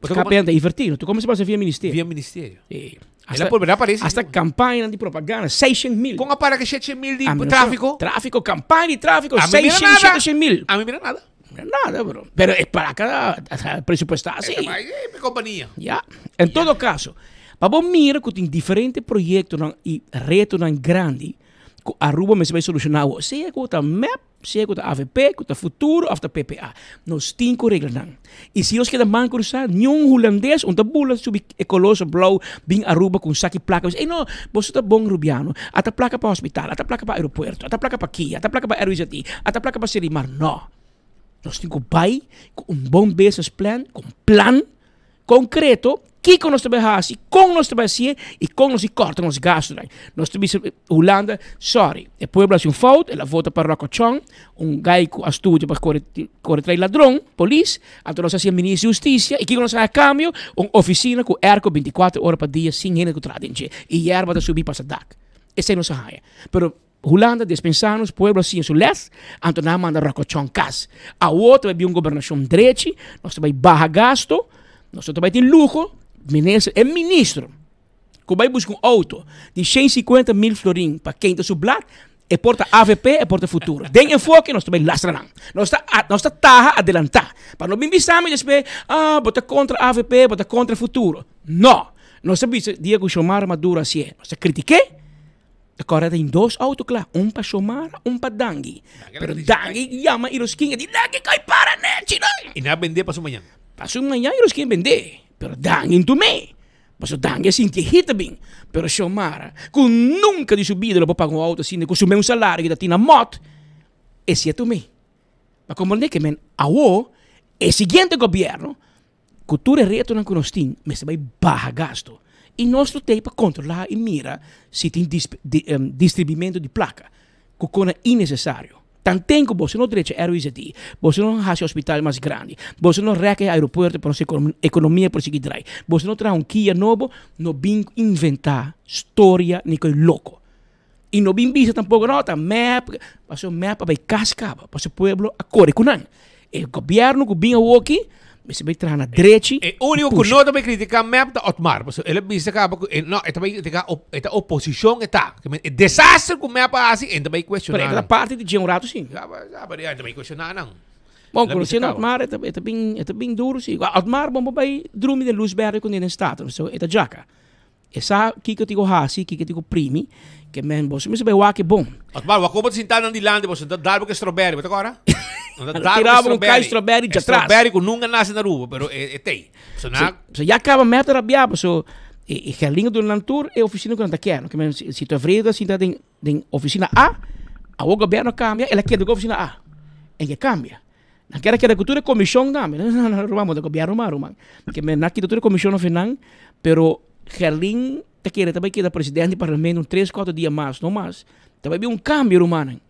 KPA ta invertí, no? Tu komo si pasa via ministerio. Via ministerio. Sí. Hasta, por verdad parece. Hasta campaña di propaganda, 600 mil. Con a para que 700 mil di tráfico? Tráfico, campaña di tráfico, 600, 700 mil. A mí mira nada. Mira nada, bro. Pero es para cada presupuestado así. Mi compañía. Ya. En todo caso, pa bo mira ku tin diferente proyectonan y retonan grandi ku Aruba mester bai soluciona awo. Sea ku ta mep, Sea ku ta avp, ku ta Futuro òf ta PPA. Nos tin ku regla nan. I si nos keda man krusá, niun hulandes un ta bula subi e koloso blou bin Aruba ku un saki plaka bisa, ey no, boso ta bon rubiano, a ta plaka pa hospital, a ta plaka pa aeropuerto, a ta plaka pa kia, a ta plaka pa RWZI, a ta plaka pa Selimar. No. Nos tin ku bai ku un bon business plan, ku un plan Konkreto, kiko nos ta bai hasi, kon nos ta bai hasié i kon nos di kòrta nos gastunan. Nos ta bisa Hulanda, sorry, e pueblo hasi un fout, el a vota pa Rocco Chong, un gai ku a studia pa kore kore trai ladron, polis, anto nos a hasi minister di hustisia i kiko nos a haña a kambio? Un ofisina ku airco bintikuater ora pa dia sin hende ku traha den dje i yerba ta subi pasa dak. Esei nos a haña. Pero Hulanda despensá nos pueblo a siña su les, anto nan a manda Rokochon kas. Awor ta bai bin un gobernashon drechi, nos ta bai baha gasto, nos no ta bai tin luho, minister, e ministro ku bai buska un outo di 150 mil florin pa kenta su blad, e por ta avp, e por ta Futuro. Den enfoke nos ta bai lastra nan. Nos ta nos ta taha adelantá. Pa no bin bisa mi despues, ah, bo ta kontra avp, bo ta kontra Futuro. No! Nos ta bisa dia ku Xiomara Maduro hasié, nos ta kritik'é, Ta kòrda tin dos outo kla, un pa Xiomara, un pa Dangui. Pero Dangui yama Iroskin e di, Dangui koi para nechi no! I nan a bendé pa su mañan. Pa su mañan Iroskin a bendé, pero Dangui ntumé. Pasobra Dangui a sinti e hita bin. Pero Xiomara, ku nunka di su bida lo por paga un outo asina ku su mes un salario ku ta tin na mòt, e si a tumé. Pa komprendé ke men awo e siguiente gobièrnu Ku tur e retonan ku nos tin, mester bai baha gasto. I nos lo tei pa kontrolá i mira si tin distribuimentu di plaka ku kona innesesario. Tanten ku boso no drecha RWZI, boso no hasi hospital mas grandi, boso no rèk e aeropuerto pa nos ekonomia por sigui drai, boso no traha un kia nobo, no bin inventá storia ni koi loko. I no bin bisa tampoko, no, ta mep, pasobra mep a bai kas kaba, pasobra pueblo a kore ku nan. E gobièrnu ku bin awoki mester bai traha na drechi. E úniko ku no ta bai kritiká mep ta Otmar, pasobra el a bisa kaba ku e no, e ta bai kritiká e ta oposishon e ta. E desaster ku mep a hasi, e ta bai kuestioná nan. Pero e ta parti di dje un ratu si. Ya, pero e ta bai kuestioná nan. Bon, konosiendo Otmar e ta bin, e ta bin duru si. Otmar bon por bai drumi den lus bèrdè ku den Staten, so e ta djaka. E sa kiko tin ku hasi, kiko tin ku primi, ke men boso mester bai wak e bon. Otmar, wak bo ta sinta nan dilanti, boso ta dal bo ke strawberry, bo ta kora? Nan ta dal bo ke strawberry. Strawberry dja tras. Strawberry ku nunka nase na Aruba, pero e tei. So na. So ya kaba meta rabia, paso e Gerlin a duna nan tur e ofisina ku nan ta kier. Ke men si Tevreden ta sinta den den ofisina A, awor gobierno a kambia, el a keda ku ofisina A. En ke kambia. Nan kier a keda ku tur e komishon tambe. No, no, no, ruman, bo ta gobièrnu mas, ruman. Ke men nan kita tur e komishon of nan, pero Gerlin ta kere ta bai keda presidente di parlamento un tres kuater dia mas, no mas. Ta bai bin un kambio rumannan.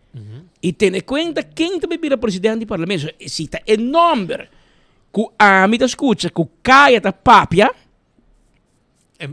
I tene kuenta ken ta bai bira presidente di parlamento. Si ta e nomber ku ami ta skucha ku kaya ta papia,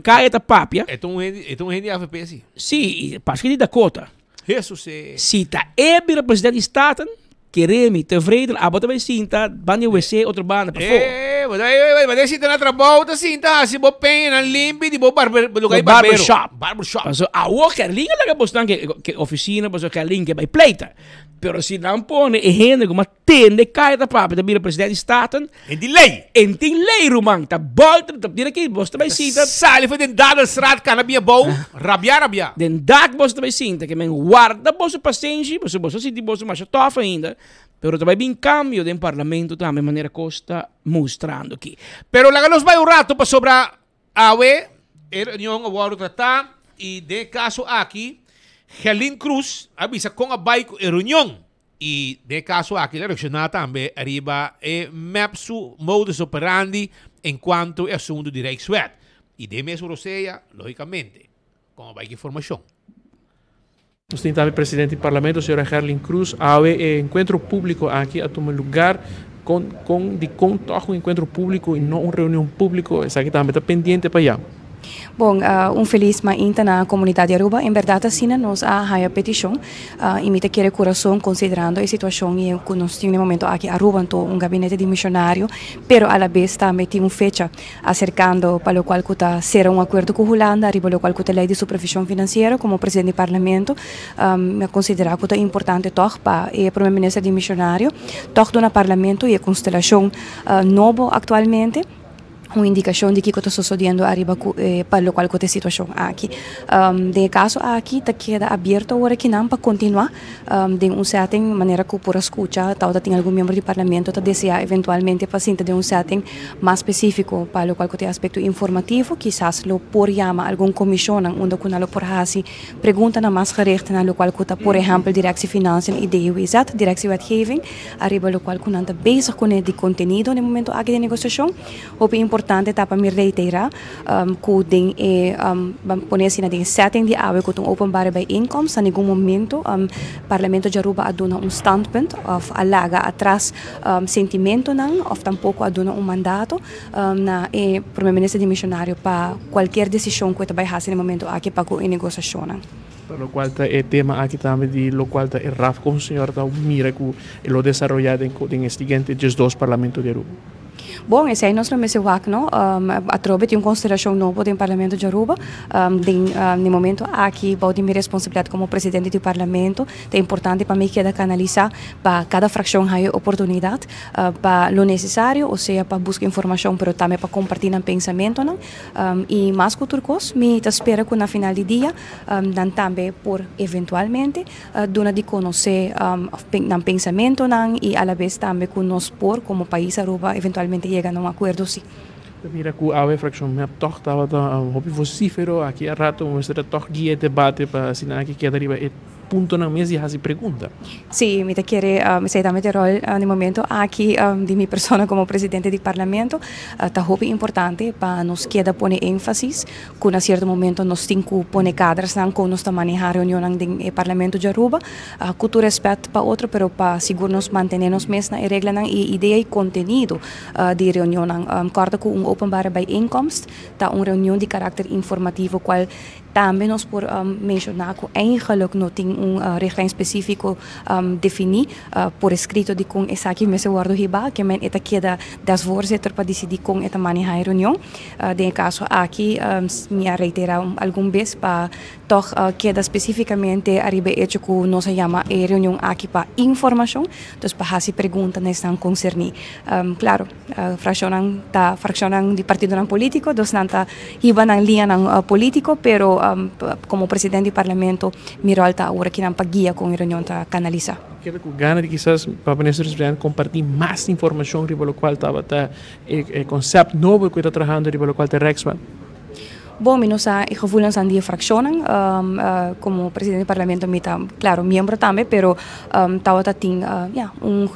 kaya ta papia. E ta un hende, e ta un hende di avp si. Si, i paske di Dakota. Hesus e. Si ta e bira presidente di Staten, Kere mi, tevreden, abo ta bay sinta banda di wc otro banda pafó. Eh, bo ta bay, bo ta sinta na trabou, ta sinta hasi bo peñanan limpi di bo barber, lugar di barbero. Barber shop. Barber shop. Paso awo Gerlin a laga bosnan ke ke oficina paso Gerlin ke bay pleita. Pero si nan pone e hende ku mas tende kaya ta papia ta bira presidente di Staten. En tin ley. En tin ley ruman, ta bolter, ta mira aki bos ta bay sinta. Sali for den Dadelstraat kana bia bou, rabia rabia. Den dak bos ta bay sinta, ke men warda boso pasenshi, pasobra boso a sinti boso masha tof ainda, pero ta bay bin cambio den parlamento tambe manera cos ta mustrando aki. Pero laga nos bay un rato pasobra Awe e reunion a wòrdu tratá i den e kaso aki Gerlin Cruz a bisa kon a bai ku e reunion i den e kaso aki el a reakshoná tambe riba e mep su modus operandi en kuanto e asuntu di Rijkswet i den mesun rosea logikamente kon a bai ku e formashon. Nos tin tambe presidente di parlamento señora Gerlin Cruz. Awe e encuentro publico aki a tuma lugar. Con con dicon toch un encuentro publico y no un reunion publico? Esaki tambe ta pendiente pa ya. Bon, un felis mainta na comunidad di Aruba. En berdad asina nos a haya peticion y mi ta kere curason considerando e situacion y cu nos tin na e momento aki Aruba anto un gabinete dimisionario pero alabes tambe tin un fecha aserkando pa lokual ku ta sera un akuerdo ku Hulanda riba lokual ku ta lei di supervishon finansiero. Komo presidente di parlamento mi a konsiderá ku ta importante tòg pa e prome minister dimisionario tòg duna parlamento i e konstelashon nobo aktualmente un indikashon di kiko ta sosodiendo ariba ku e pa lokual ku ta e situashon aki. Den e kaso aki ta keda abierto awor akinan pa kontinuá Den un setting manera cu por a scucha tabata tin algun miembro di parlamento ta desea eventualmente pa sinta den un setting mas specifico pa locual cu ta e aspecto informativo, kisas lo por yama algun comisionnan unda cu nan lo por haci preguntanan mas gericht na locual cu ta por ehempel Directie Financiën y DWZ, Directie Wetgeving, ariba locual cu nan ta bezig cune di contenido na e momento aki den negociacion. Hopi importante ta pa mi reitera cu den e, ban pone asina, den e setting di awe cu ta un openbare bijeenkomst, na ningun momento Parlamento di Aruba a duna un standpunt of a laga atras sentimentonan of tampoco a duna un mandato na e Prome Minister dimisionario pa cualkier decision cu e ta bay haci na e momento aki pa cu e negociacionnan. Pa locual ta e tema aki tambe di locual ta e RAF con señor ta mira cu e lo desaroya den e siguiente 12 Parlamento di Aruba. Bon, esei nos lo mester wak no. Atrobe tin un konsiderashon nobo den Parlamento di Aruba. Den e momento aki, bou di mi responsabilidat komo presidente di Parlamento, ta importante pa mi keda kanalisá pa kada frakshon haña e oportunidat pa lo nesesario, osea pa buska informashon pero tambe pa kompartí nan pensamentonan. I mas ku tur kos, mi ta spera ku na final di dia nan tambe por eventualmente duna di konosé nan pensamentonan i alabes tambe ku nos por komo pais Aruba eventualmente yega na un akuerdo si. Ta mira ku awe frakshon mep tòg tabata hopi vosífero aki a rato mester a tòg guia e debate pa asina aki keda riba e puntonan mes di hasi pregunta. Sí, mi ta kere esei tambe ta e ròl na e momento aki di mi persona komo presidente di parlamento. Ta hopi importante pa nos keda pone énfasis ku na sierto momento nos tin ku pone kadrasnan kon nos ta manehá reunionnan den e Parlamento di Aruba, ku tur rèspèt pa otro, pero pa sigur nos mantené nos mes na e reglanan i e idea i kontenido di reunionnan. Kòrda ku un openbare bijeenkomst ta un reunion di karakter informativo kual tambe nos por menshoná ku eigenlik no tin un richtlijn spesífiko definí por eskrito di kon esaki mester wòrdu hibá, ke men e ta keda des voorzitter pa disidí kon e ta manehá e reunion. Den e kaso aki mi a reiterá algun bes pa tòg keda spesífikamente ariba e echo ku nos a yama e reunion aki pa informashon, dus pa hasi pregunta na esnan konserní. Klaro, frakshonnan ta frakshonnan di partidonan polítiko, dus nan ta hiba nan liñanan polítiko, pero komo presidente di parlamento mi ròl ta awor akinan pa guia kon e reunion ta kanalisá. Keda ku gana di kisas pa Minister Presidente kompartí mas informashon riba lokual tabata E concept nobo cu e ta trahando riba locual ta Rijkswet. Bon, mi no sa e gevoelensnan di e fraccionnan. Como presidente di parlamento mi ta, claro, miembro tambe, pero tawata tin, ya, un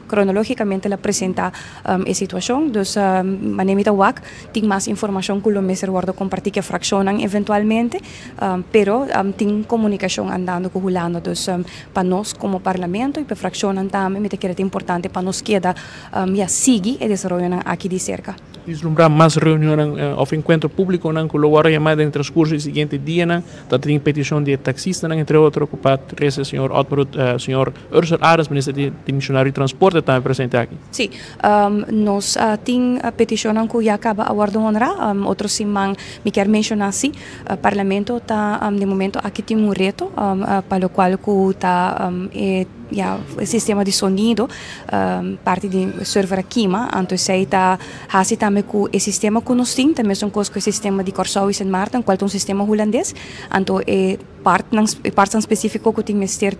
cronologicamente la presenta e situacion. Dus manera mi ta wak, tin mas informacion cu lo mester wordo comparti cu e fraccionnan eventualmente, pero tin comunicacion andando cu Hulanda. Dus pa nos como parlamento y pa e fraccionnan tambe mi ta kere ta importante pa nos keda, ya, sigui e desaroyonan aki di cerca. Vislumbra mas reunionnan of encuentro publiconan cu lo worde yama den transcurso di siguiente dianan. Ta tin peticion di e taxistanan entre otro cu pa trece señor Otmar, señor Ursell Arends, minister di dimisionario di transporte tambe presente aki. Si, nos tin peticionnan cu ya caba a worde honra. Otro siman mi kier menciona si, Parlamento ta den momento aki tin un reto pa locual cu ta e Ya, e sistema di sonido, parti di server a kima, anto esei ta hasi tambe ku e sistema ku nos tin ta mesun kos ku e sistema di Kòrsou i Sint Maarten, kual ta un sistema hulandes, anto e partnan e partnan spesífiko ku tin mester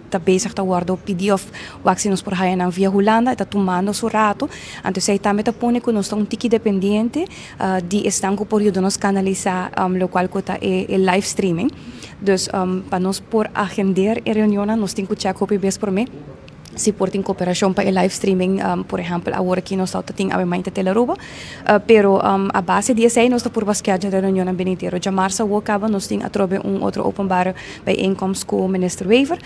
ta bezig ta wòrdu pidi òf wak si nos por haya nan via Hulanda, e ta tumando su rato, anto esei tambe ta pone ku nos ta un tiki dependiente di esnan ku por yuda nos kanalisá lokual ku ta e live streaming. Dus pa nos por agender e reunionnan nos tin ku chèk hopi bes promé si por tin koperashon pa e live streaming, por ehèmpel awor aki nos ta tin awe mainta Tele Aruba, pero a base di esei nos ta purba schedule e reunionnan benidero. Djamarsa awor kaba nos tin atrobe un otro openbare bijeenkomst ku Minister Wever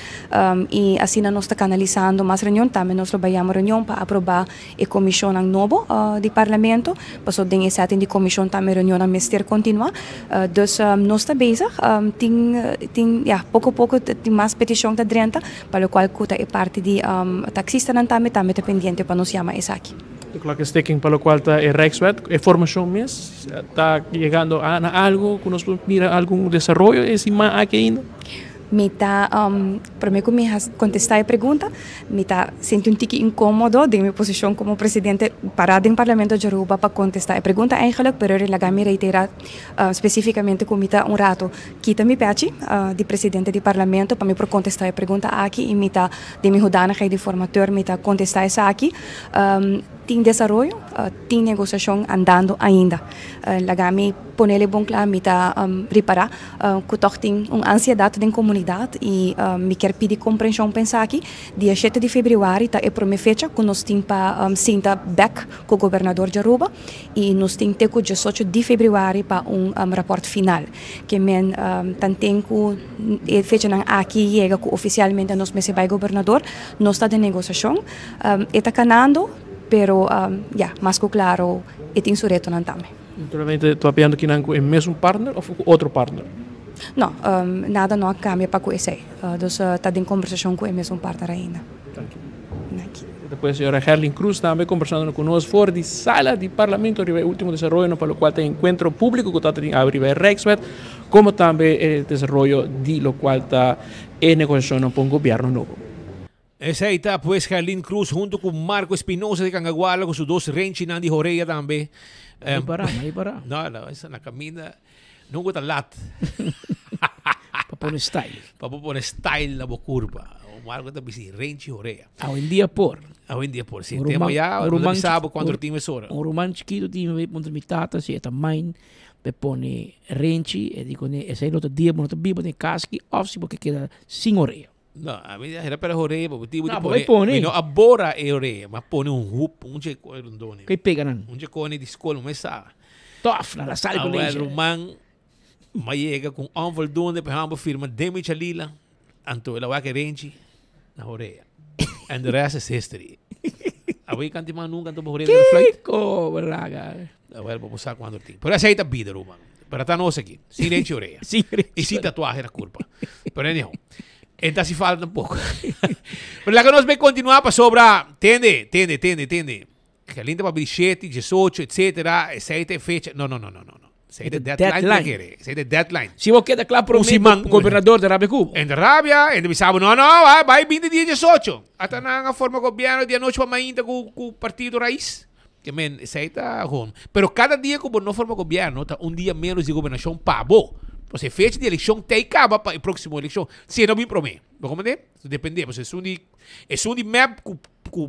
i asina nos ta kanalisando mas reunion. Tambe nos lo bai yama reunion pa aprobá E komishonnan nobo di parlamento, pasobra den e setting di komishon tambe reunionnan mester kontinuá. Dus nos ta bezig, tin tin ya poko poko tin mas petishon ta drenta, pa lokual ku ta e parti di taksistanan tambe tambe ta pendiente pa nos yama esaki. De klok is ticking pa lokual ta e Rijkswet, e formashon mes ta yegando na algo ku nos por mira algun desaroyo e siman aki ainda? Mi ta, prome ku mi kontestá e pregunta, mi ta sinti un tiki inkomodo den mi posishon komo presidente pará den Parlamento di Aruba pa kontestá e pregunta eigenlik, pero laga mi reiterá spesifikamente ku mi ta un rato kita mi pechi di presidente di Parlamento pa mi por kontestá e pregunta aki i mi ta den mi hoedanigheid di formateur mi ta kontestá esaki. Tin desaroyo, tin negosiashon andando ainda. Laga mi ponele bon kla, mi ta ripará ku tòg tin un ansiedat den komunidat i mi kier pidi komprenshon pa esaki. Dia shete di febrüari ta e promé fecha ku nos tin pa sinta bèk ku gobernador di Aruba i nos tin te ku diesocho di febrüari pa un rapòrt final. Ke men tanten ku e fechanan aki yega ku ofisialmente nos mester bai gobernador, nos ta den negosiashon. E ta kanando, pero ya, mas ku klaro e tin su retonan tambe. Naturalmente ta papiando kinan ku e mesun partner of ku otro partner? No, nada no a kambia pa ku esei. Dus ta den kombersashon ku e mesun partner ainda. Danki. Danki. Despues señora Gerlin Cruz tambe kombersando ku nos for di sala di parlamento riba e ultimo desaroyonan pa lokual ta e enkuentro públiko ku ta tin awe riba e Rijkswet, komo tambe e desaroyo di lokual ta e negosiashonnan pa un gobièrnu nobo. Esei ta pues Gerlin Cruz hunto cu Marco Espinosa di Cangaguala cu su dos renchinan di horea tambe. Mai para, mai para. No, no, esa na caminda nunca ta lat. Pa pone style. Pa bo pone style na bo curpa. Marco ta bisti renchi horea. Awendia por. Awendia por, si. Tempo ya, no ta bisa bo cuanto tin mesora. Un ruman chikito tin mi puntra mi tata si e ta mind pa pone renchi. E di cune esei lo ta dia bo no ta biba den cas aki of si bo ke keda sin horea. No, a mi era para orea, bo tipo di pone. Bo pone. Mi no a bora e orea, ma pone un hoop, un che rondone. Ke pega nan? Un che cone di school, un mesa. Tof, na la sal college. Awel ruman, ma yega con onvoldoende, pe hambo firma Demi Chalila, anto el a wak e renchi na orea. And the rest is history. Awel kanti man nunca anto bo orea den fluit. Kiko, balaga. Awel bo sa cuando tin. Pero esei ta bida, ruman. Pero ta nos aki. Sin renchi orea. Sin renchi. Y sin tatuaje na curpa. Pero anyhow. En ta si falta tampoco. Pero laga nos be continua pasobra. Tende, tende, tende, tende. Gerlin ta papia di shete, diesocho, etcetera. Esei ta e fecha. No, no, no, no, no. Esei ta e deadline. Deadline. Kere. Esei ta e deadline. Si bo keda kla prome, gobernador ta rabia ku bo. En ta rabia, en ta bisa bo, no, no, bai binti dia diesocho. Ata nan a forma gobierno di anochi pa mainta ku partido Raiz. Ke men, esei ta gewoon. Pero kada dia ku bo no forma gobièrnu ta un dia ménos di gobernashon pa bo. Pasobra e fecha di elekshon ta e kaba pa e próksimo elekshon, si e no bin promé. Bo komprendé? Ta dependé. Pasobra esun di, esun di mep ku, ku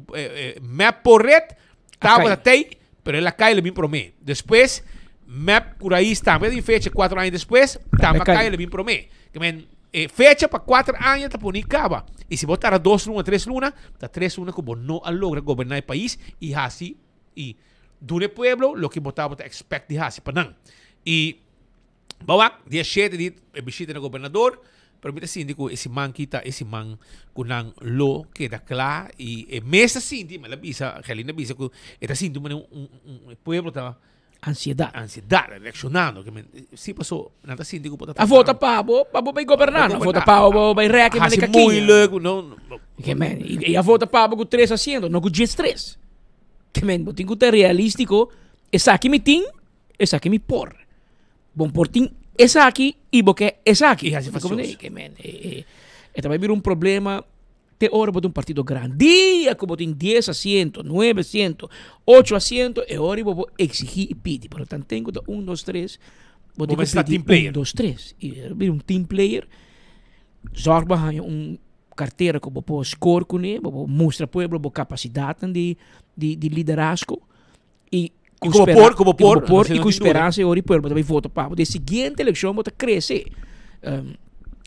mep por ret tabata tei, pero el a kai, el a bin promé. Despues. Mep ku Raiz tambe a tin fecha 4 aña despues, tambe a kai el a bin promé. Ke men e fecha pa 4 aña ta poni kaba. I si bo tarda dos luna, tres luna, ta tres luna ku bo no a logra goberná e pais i hasi i duna e pueblo loke bo tabata expect di hasi pa nan. I bo wak dia shete di e bishita na gobernador, pero mi ta sinti ku e siman ki ta e siman ku nan lo keda kla i e mes ta sinti, mi a bisa, Gerlina a bisa ku e ta sinti un un un e pueblo ta Ansiedad. Ansiedad, reaccionando. Ke men, si paso, nan ta sinti ku bo ta A vota pa bo, pa bo bai goberná. A vota pa bo bai rèk Hasi moeilijk, no. Ke men, i a vota pa bo ku tres asiento, no ku djes tres. Ke men, bo tin ku ta realístiko, esaki mi tin, esaki mi por. Bo por tin esaki i bo ke esaki. I hasi fasioso. Ke men, e ta bai bira un problema. Te ora bo ta un partido grandi, dia ku bo tin dies asiento, nuebe asiento, ocho asiento, e ora bo por exigí i pidi. Pero tanten ku ta un, dos, tres, bo tin ku pidi un, dos, tres. I bira un team player, zòrg bo haña un kartera ku bo por score kuné, bo por mustra pueblo bo kapasidatnan di di liderazgo i ku por, ku bo por, i ku speransa e ora e pueblo ta bai vota pa bo. Den siguiente elekshon bo ta krese.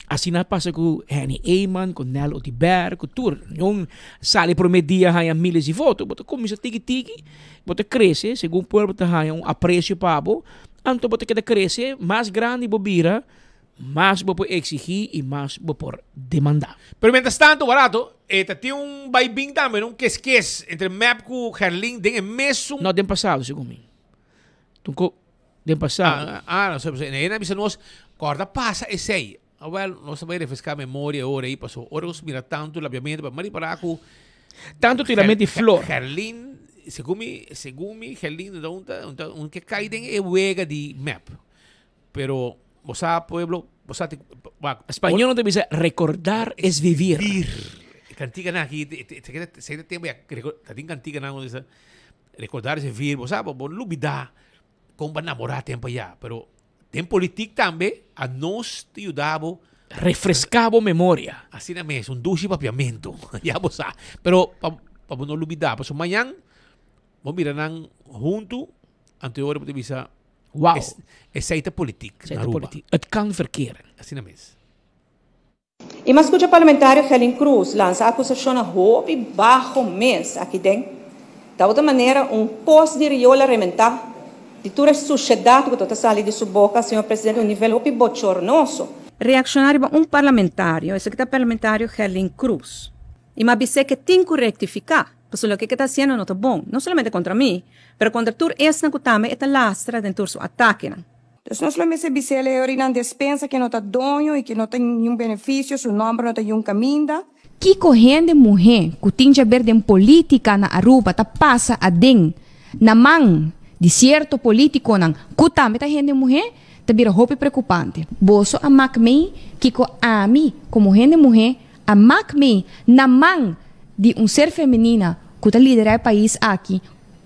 Asina a pasa ku Henny Eman, ku Nel Oduber, ku tur. Niun sali prome dia haña miles di voto. Bo ta kuminsá tiki tiki, bo ta krese segun pueblo ta haña un apresio pa bo, anto bo ta keda krese, mas grandi bo bira, mas bo por eksigí i mas bo por demandá. Pero mientras tanto, Warato, e ta tin un bai bin tambe, un kes-kes entre mep ku Gerlin den e mesun. No, den pasado, segun mi. Tunko den pasado. Ah, ah, no sé, e na bisa nos, korda pasa esei. Awel, nos ta bai refreská memoria e ora ei, paso ora nos mira tantu labiamentu, pa mari para ku Tantu tiramento di flor. Gerlin, segun mi, segun mi, Gerlin ta un ta un ta un ke kai den e wega di mep. Pero bo sa pueblo, bo sa ti wak. Spañol nan ta bisa recordar es vivir. Vivir. E kantikanan aki, se ta tempo ya, ta tin kantikanan ku ta bisa recordar es vivir. Bo sa bo lubida kon bo a namora tempo aya, pero den politik tambe a nos ta yuda bo. Refresca bo memoria. Asina mes, un dushi papiamentu, ya bo sa. Pero pa bo no lubida, pasobra mañan bo mira nan huntu, anto e ora bo ta bisa. Wow. Esei ta politiek na Aruba. Het kan verkeren. Asina mes. I m'a skucha parlamentario Gerlin Croes lansa akusashonnan hopi baho mes aki den. Tabata manera un pos di riola rementá di tur e sushedat ku ta sali di su boka, señor presidente, un nivel hopi bochornoso. Reakshoná riba un parlamentario, esaki ta parlamentario Gerlin Croes. I m'a bis'é ke tin ku rektifiká, pasobra loke ke ta hasiendo no ta bon, no solamente kontra mi, pero kontra tur esnan ku tambe e ta lastra den tur su atakenan. Dus nos lo mester bis'é e ora nan despensa ke no ta doño i ke no ta niun benefisio, su nòmber no ta yun kaminda. Kiko hende muhé ku tin djaber den polítika na Aruba ta pasa aden na man di sierto polítikonan ku tambe ta hende muhé ta bira hopi preokupante. Boso a mak mei kiko ami komo hende muhé A mak mi na man di un ser femenina ku ta liderá e pais aki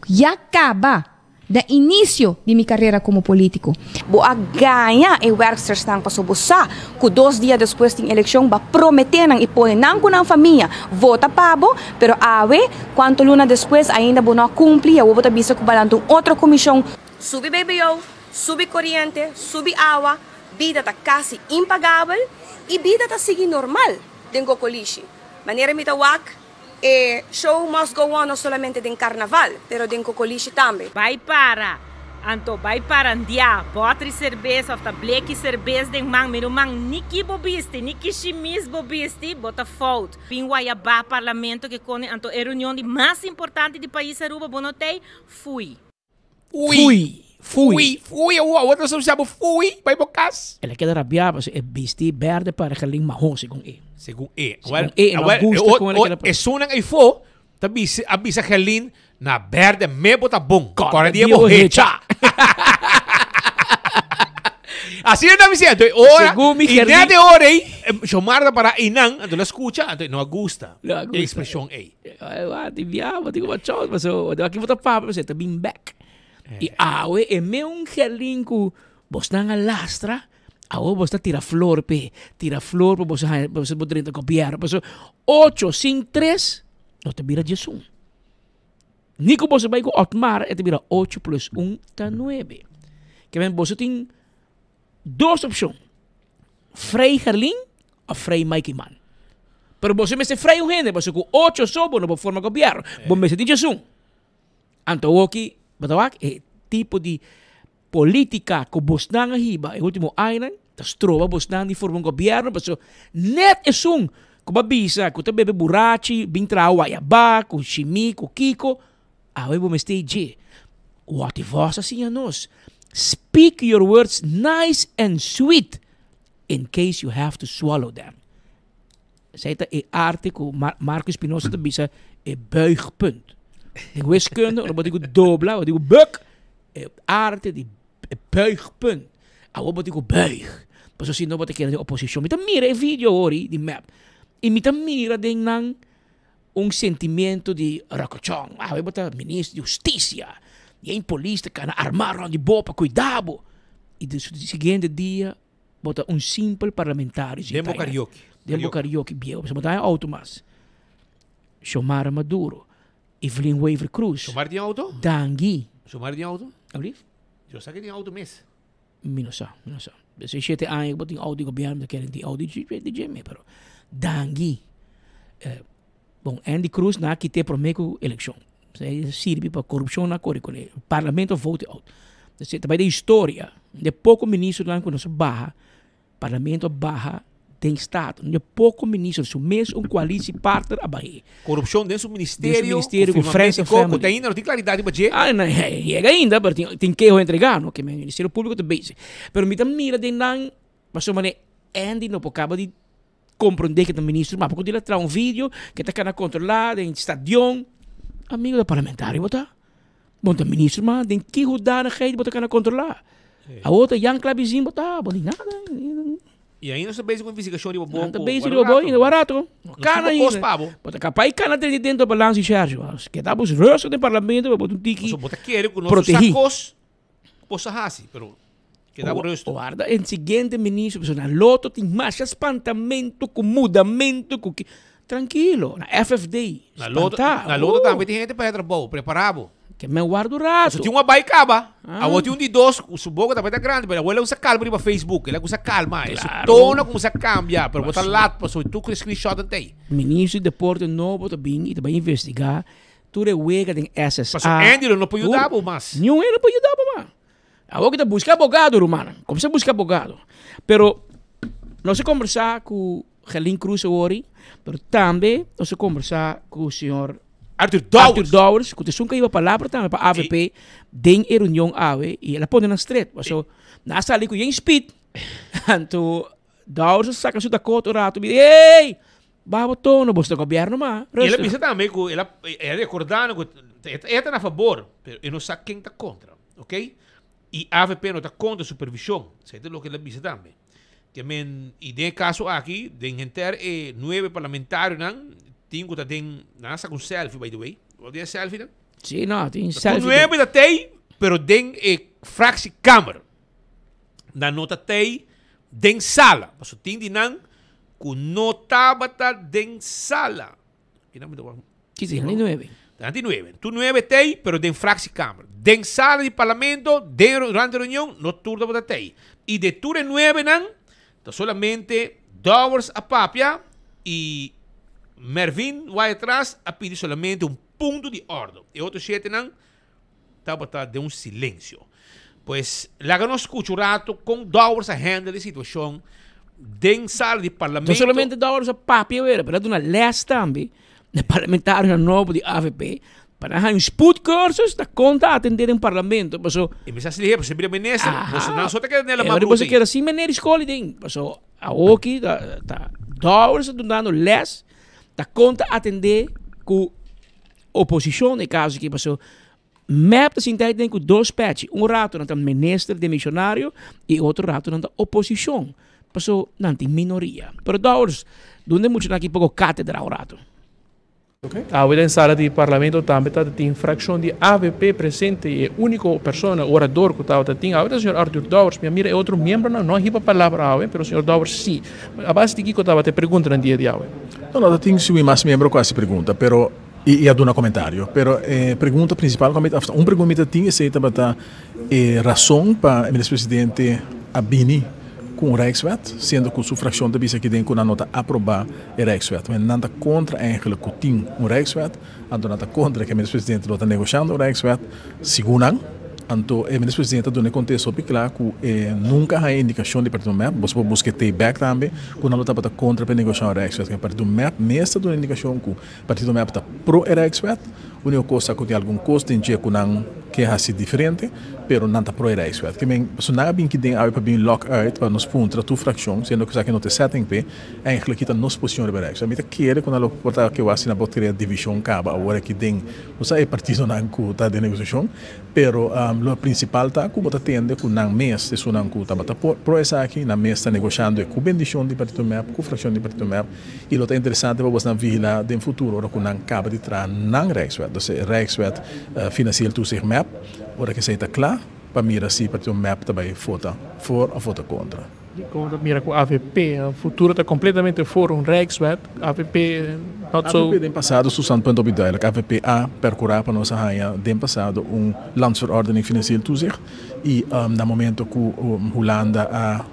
ya kaba na inisio di mi karera komo polítiko. Bo a gaña e werkstersnan paso bo sa ku dos dia despues tin elekshon bo a promete nan i pone nan ku nan famia vota pa bo pero awe kuantu luna despues ainda bo no a kumpli i awor bo ta bisa ku balanta un otro komishon. Subi BBO, subi koriente, subi awa, Bida ta kasi impagabel i bida ta sigui normal den Cocolishi. Manera mi ta wak, e show must go on no solamente den Carnaval, pero den Cocolishi tambe. Bai para, anto bai parandiá, bòtri serbes òf ta bleki serbes den man, mi ruman, ni ki bo bisti, ni ki shimis bo bisti, bo ta fout. Bin wayabá parlamento ke kone, anto e reunion di mas importante di pais Aruba bo no tei, fui. Fui. Fui. Fui. Awor nos a bo fui bai bo kas. El a keda rabiá pasobra e bisti berde para Gerlin mahon segun e. Segun e. Segun e, e no gusta kon el a keda pará. Esunnan eyfo ta bisa a bisa Gerlin na berde me bo ta bon. Kòrda di e bo hecha. Asina ta bisa anto e ora Segun mi i Gerlin. net e ora ei Shomar ta pará einan anto el a skucha anto e no a gusta No a e gusta. ekspreshon ei. Di biaha bo tin ku machos paso aki bo ta papia paso e ta bin bek. I awe e meun Gerlin ku bosnan a lastra awo bos ta tira flor p'e, tira flor pa boso haña pa boso drenta gobièrnu paso ocho sin tres no ta bira diesun. Ni ku boso bai ku Otmar e ta bira ocho plus un ta nuebe. Ke men boso tin dos opshon. Frei Gerlin of Frei Mike Eman. Pero boso mester frei un hende, pasobra ku ocho so bo no por forma gobièrnu. Bo mester tin djesun. Anto awoki bo ta wak e tipo di politica ku bosnan a hiba e ultimo añanan ta stroba bosnan di forma un gobièrnu pasobra net esun ku bo a bisa ku ta bebe burachi bin traha wayabá ku shimi ku kiko awe bo mester dje. Wòt vòs a siña nos, Speak your words nice and sweet in case you have to swallow them. Esei ta e arte ku Marco Espinosa ta bisa e buigpunt. Den wiskunde ora bo tin ku dobla, bo tin ku buk, e arte di e buigpunt. Awor bo tin ku buig, pasobra si no bo ta keda den oposishon. Mi ta mira e video awor di mep i mi ta mira den nan un sentimiento di rokochon. Awe bo ta minister di hustisia i e polis ta kana armá rònt di bo pa kuida bo. I di siguiente dia bo ta un simpel parlamentario. Den bo karaoke. Den bo karaoke bieu. Pasobra bo ta haña outo mas. Xiomara Maduro, Evelyn Wever Croes. Xiomara tin outo? Dangui. Xiomara tin outo? Alblief? Yo sa ke tin outo mes. Mi no sa, mi no sa. Desde shete aña ku bo tin outo di gobièrnu, mi ta kere tin outo di dje pero dangui. Bon, Andy Croes nan a kit'é promé ku elekshon. Esei sirbi pa korupshon nan a kore kuné. Parlamento a vote out. Esei ta bai den historia. De poko ministernan ku nos a baha, parlamento a baha den staten. De poko minister, su mes un koalisie partner a bah'é. Korupshon den su ministerio, Den su ministerio ku Friends and Family. Ku te ainda no tin klaridat riba dje. Ah, no, yega ainda, pero tin keho entregá, no? Ke Ministerio Públiko ta bezig. Pero mi ta mira den nan, pasobra manera Andy no por kaba di Comprende ke ta ministro ma por di traha un video ke ta kana controla den stadion. Amigo ta parlamentario bo ta? Bo ta ministro ma den ki hoedanigheid bo ta kana controla? Awor ta Jan Klabizin bo ta? Bo di nada. Y ainda nos ta bezig cu investigacion riba bo. Nan ta bezig riba bo ainda warato. Kana ainda. Bo ta capaz kana tene dentro balans y Sergio. Keda bos rustig den parlamento bo ta un tiki Bo ta kere cu nos sa cos. Bo sa hasi, pero keda bo rustu. Warda e siguiente ministro, pasobra na loto tin masha spantamentu ku mudamentu ku ki. Trankilo, na FFD, Na loto, spantá. na loto tambe tin hende pa e trabou, prepara bo. Ke men warda un rato. Pasobra tin un a bai kaba, awor tin un di dos ku su boka tambe ta grandi, pero awor el a usa kalma riba Facebook, el a kusa kalma, e su tono a kuminsá kambia, pero bo ta lat pasobra tur screenshot nan ta ei. Ministro di deporte nobo ta bin i ta bai investigá Tur e wega den SSA. Pasobra Andy lo no por yuda bo mas. Niun hende por yuda bo mas. Awor ki ta buska abogado rumannan. Kumsa buska abogado. Pero nos a kombersá ku Gerlin Cruz awor, pero tambe nos a kombersá ku señor Arthur Dowers. Arthur Dowers, ku ta esun ku a hiba palabra tambe pa avp den e reunion awe i el a pone nan stret. Pasobra nan a sali ku yen speed. Anto Dowers a saka su dakota un rato i bisa, Ey! Babo tono, boso ta gobierno ma. Y el a bisa tambe cu el a el a recorda no cu e ta na fabor, pero e no sa ken ta contra, ok? Y avp no ta contra supervision, esey ta loke el a bisa tambe. Ke men, y den e caso aki, den henter e nuebe parlamentarionan tin cu ta den, nan a saca un selfie by the way, bo tin e selfie nan? Si, no, tin selfie. Tur nuebe ta tey, pero den e fractiekamer. Nan no ta tey den sala, pasobra tin di nan ku no tabata den sala. Ki si, nan di nuebe. Nan di nuebe. Tur nuebe tei, pero den fractiekamer. Den sala di parlamento, den durante reunion, no tur tabata tei. I de tur e nuebenan, ta solamente Dowers a papia i Mervin Wyatt-Ras a pidi solamente un punto di orde. E otro shetenan tabata den un silencio. Pues laga nos scucha un rato con Dowers a handle e situacion den sala di parlamento. No solamente Dowers a papia wera, pero a duna les tambe na parlamentarionan nobo di avp pa nan haña un spoedcursus ta con ta atende den parlamento. Paso. E mester haci liher, pasobra bira minister, boso nan so ta keda nela mas bruto. Boso keda sin meneer di school den. Paso awoki ta Dowers a dunando les ta con ta atende cu Oposishon den e kaso aki paso mep ta sinta den ku dos pechi, un rato nan ta minister demisionario i otro rato nan ta oposishon paso nan tin minoria. Pero Dowers duna e muchanan aki poko katedra un rato. Awe den sala di parlamento tambe tabata tin frakshon di avp presente i e uniko persona orador ku tabata tin awe ta señor Arthur Dowers. Mi a mira e otro miembronan no a hiba palabra awe pero señor Dowers si. A base di kiko tabata e preguntanan dia di awe? No, no ta tin si mi mas miembro ku a hasi pregunta pero. I a duna komentario. Pero e pregunta prinsipal ku mi ta, un pregunta mi ta tin esei tabata e rason pa e minister presidente a bini ku un Rijkswet, siendo ku su frakshon ta bisa aki den ku nan no ta aprobá e Rijkswet. Men nan ta kontra eigenlijk ku tin un Rijkswet, anto nan ta kontra ku e minister presidente lo ta negoshando un Rijkswet, segun nan. Anto e minister presidente a duna e kontesto hopi kla ku e nunka a haña indikashon di partido mep, boso por buska e tape bèk tambe, ku nan lo tabata kontra pa e negoshá un Rijkswet. Partido mep mes ta duna indikashon ku Partido mep ta pro e Rijkswet, uniko kos ta ku tin algun kos den dje ku nan ke hasi diferente, pero nan ta pro e Rijkswet. Ke men, pasobra nan a bin ki den awe pa bin lòk uit pa nos puntra tur frakshon, siendo ku esaki no ta e setting p'e, eigenlijk kita nos posishon riba e Rijkswet. Mi ta kere ku nan lo por ta ke wak si nan por krea divishon kaba awor aki den, bo sa e partidonan ku ta den negosiashon, Pero lo principal ta cu bo ta tende cu nan mes, esunnan cu tabata pro esaki, nan mes ta negoshando e cu bendicion di Partido mep, cu fraccion di Partido mep, y lo ta interesante pa bosnan vigila den futuro ora cu nan caba di traha nan Rijkswet, dus e Rijkswet Financieel Toezicht mep, ora cu esey ta cla, pa mira si Partido mep ta bay vota voor of vota contra. Dikon ta mira ku avp futuro ta kompletamente for un Rijkswet? Avp not so. Avp den pasado su standpunt hopi duidelijk. Avp a percura pa nos a haña den pasado un Landsverordening Financieel Toezicht y na momento ku Hulanda a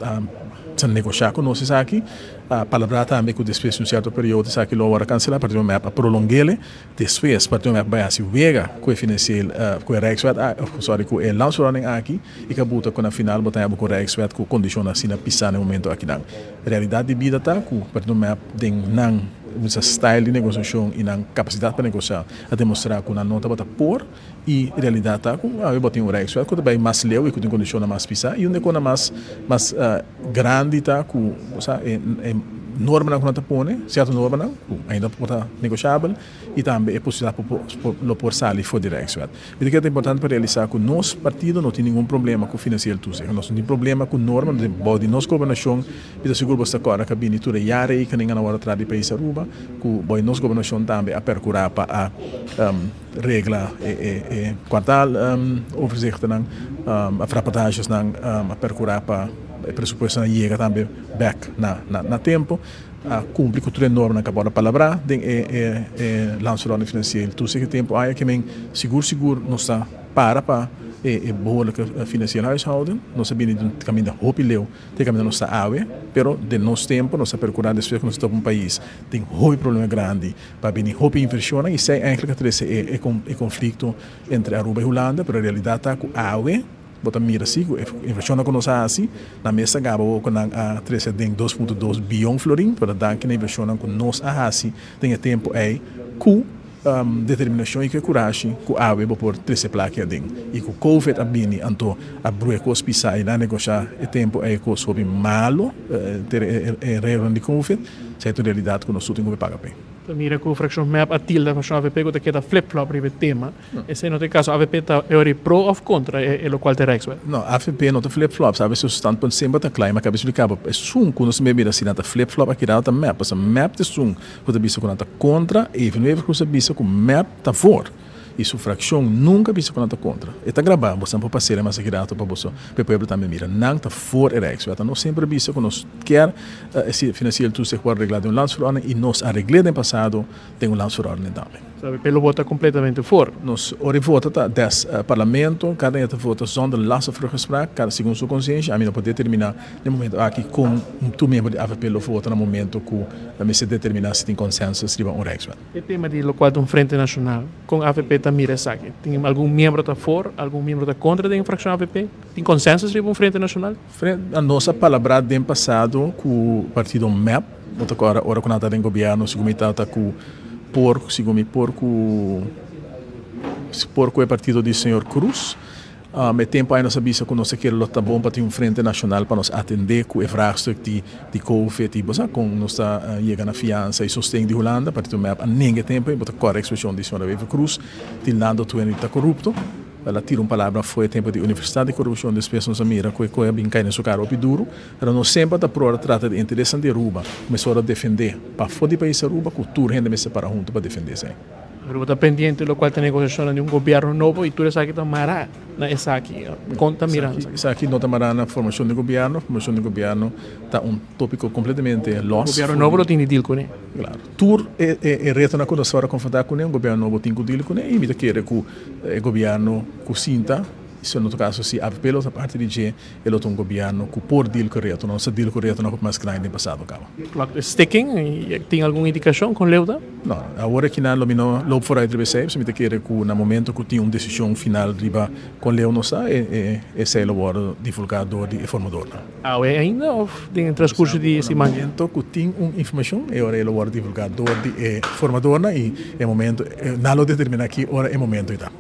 a negosha ku nos esaki a palabrá tambe ku despues di un sierto periodo esaki lo wòrdu kanselá. Partido mep a prolong'ele. Despues partido mep bai hasi wega ku e financieel ku e Rijkswet sorry ku e Landsverordening aki i ka buta ku na final bo ta haña bo ku Rijkswet ku kondishon asina pisá na e momento akinan. Realidat di bida ta ku partido mep den nan bisa style di negosiashon i nan kapasidat pa negosiá a demostrá ku nan no tabata por i realidat ta ku awe bo tin un Rijkswet ku ta bai mas leu i ku tin kondishonnan mas pisá i un di e kosnan mas mas grandi ta ku bo sa e normanan ku nan ta pone, sierto normanan ku ainda por ta negoshabel i tambe e posibilidat ku lo por sali for di Rijkswet. Mi ta kere ta importante pa realisá ku nos partido no tin ningun problema ku financieel toezicht. Nos no tin problema ku norma, no tin bou di nos gobernashon, mi ta sigur bo ta kòrda ku a bini tur e jaarrekeningen a wòrdu traha di pais Aruba, ku bou di nos gobernashon tambe a perkurá pa a regla e kwartaal overzichtennan, of rapportagesnan, a perkurá pa e presupuestonan yega tambe bek na tempo, a kumpli ku tur e normanan ku a wòrdu palabrá den e Landsverordening Financieel Toezicht e tempu aya ke men sigur sigur nos ta para pa e behoorlijke financieel huishouden. Nos a bini di un kaminda hopi leu te kaminda nos ta awe, pero den nos tempu nos a perkurá despues ku nos a topa un pais den hopi problema grandi pa bini hopi invershonnan i esei eigenlijk a trese e konflikto entre Aruba i Hulanda, pero e realidat ta ku awe Bo ta mira si ku e invershonnan ku nos a hasi, nan mes ta gaba awor ku nan a trese den 2.2 biyon florin, pero danki na invershonnan ku nos a hasi den e tempu ei ku determinashon i ku e kurashi ku awe bo por trese plaki aden. I ku covid a bini anto a brua e kos pisá i nan a negoshá e tempu ei kos hopi malu, e regelnan di covid, esei ta un realidat ku nos tur tin ku paga p'e. Ta mira ku frakshon mep a tilda frakshon avp ku ta keda flip flop riba e tema. Esei no ta e kaso. Avp ta e ora pro òf kontra e lokual ta e Rijkswet? No, avp no ta flip flop. Sabe su standpunt semper ta kla. I mi a kaba esplika bo, esun ku nos mester mira si nan ta flip flop akirado ta mep. Pasobra mep ta esun ku ta bisa ku nan ta kontra, Evelyn Wever-Croes a bisa ku mep ta voor. I su frakshon nunka a bisa ku nan ta kontra. E ta grabá, boso nan por pas'é mas aki rato pa boso, pa e pueblo tambe mira. Nan ta voor e Rijkswet. Nos semper a bisa ku nos kier e financieel toezicht wòrdu reglá den un landsverordening i nos a regl'é den pasado den un landsverordening tambe. Sabe, p'e lo vota completamente voor. Nos ora e vota ta des parlamento, cada un ta vota zonder last of ruggespraak, cada segun su conciencia. Ami no por determina den momento aki con tur miembro di avp lo vota na momento cu mester determina si tin consensus riba un Rijkswet. E tema di locual ta un Frente Nacional, con avp ta mira esaki? Tin algun miembro ta voor, algun miembro ta contra den fraccion avp? Tin consensus riba un Frente Nacional? Nos a palabra den pasado cu partido mep, bo ta acorda ora cu nan ta den gobierno, segun mi tata cu por, segun mi por cu por cu e partido di señor Cruz. E tempo ay nos a bisa cu nos a kere lo ta bon pa tin un Frente Nacional pa nos atende cu e vraagstuk di di covid y bo sa con nos ta yega na fiansa y sosten di Hulanda. Partido mep a nenga e tempo ay, bo ta acorda e expresion di señora Wever Croes, tildando Tueni ta corupto. El a tira un palabra afó e tempo di universitat di korupshon, despues nos a mira ku e koe a bin kai na su kara hopi duru, pero nos semper ta prora trata di interesnan di Aruba, mester ora defendé pafó di pais Aruba ku tur hende mester para huntu pa defendé esei. Aruba ta pendiente locual ta negociacionnan di un gobierno nobo y tur esaki ta mara na esaki. Con ta mira esaki? Esaki no ta mara na formacion di gobierno. Formacion di gobierno ta un topico completamente los. Gobierno nobo lo tin di deal cune. Claro. Tur e retonan cu nos ora confronta cune, un gobierno nobo tin cu deal cune y mi ta kere cu e gobierno cu sinta, si en otro caso si avp lo ta parti di dje, e lo ta un gobierno cu por deal cu e retonan. Nos a deal cu retonan hopi mas grandi den pasado caba. Clock is ticking. Tin algun indicacion con leu ta? No, awor akinan lo mi no loop vooruit riba esei, pasobra mi ta kere cu na momento cu tin un decision final riba con leu nos ta, esei lo wordo divulga door di e formadornan. Awe ainda of den e transcurso di e siman? Na momento cu tin un informacion, e ora ei lo wordo divulga door di e formadornan y e momento, nan lo determina ki ora e momento ei ta.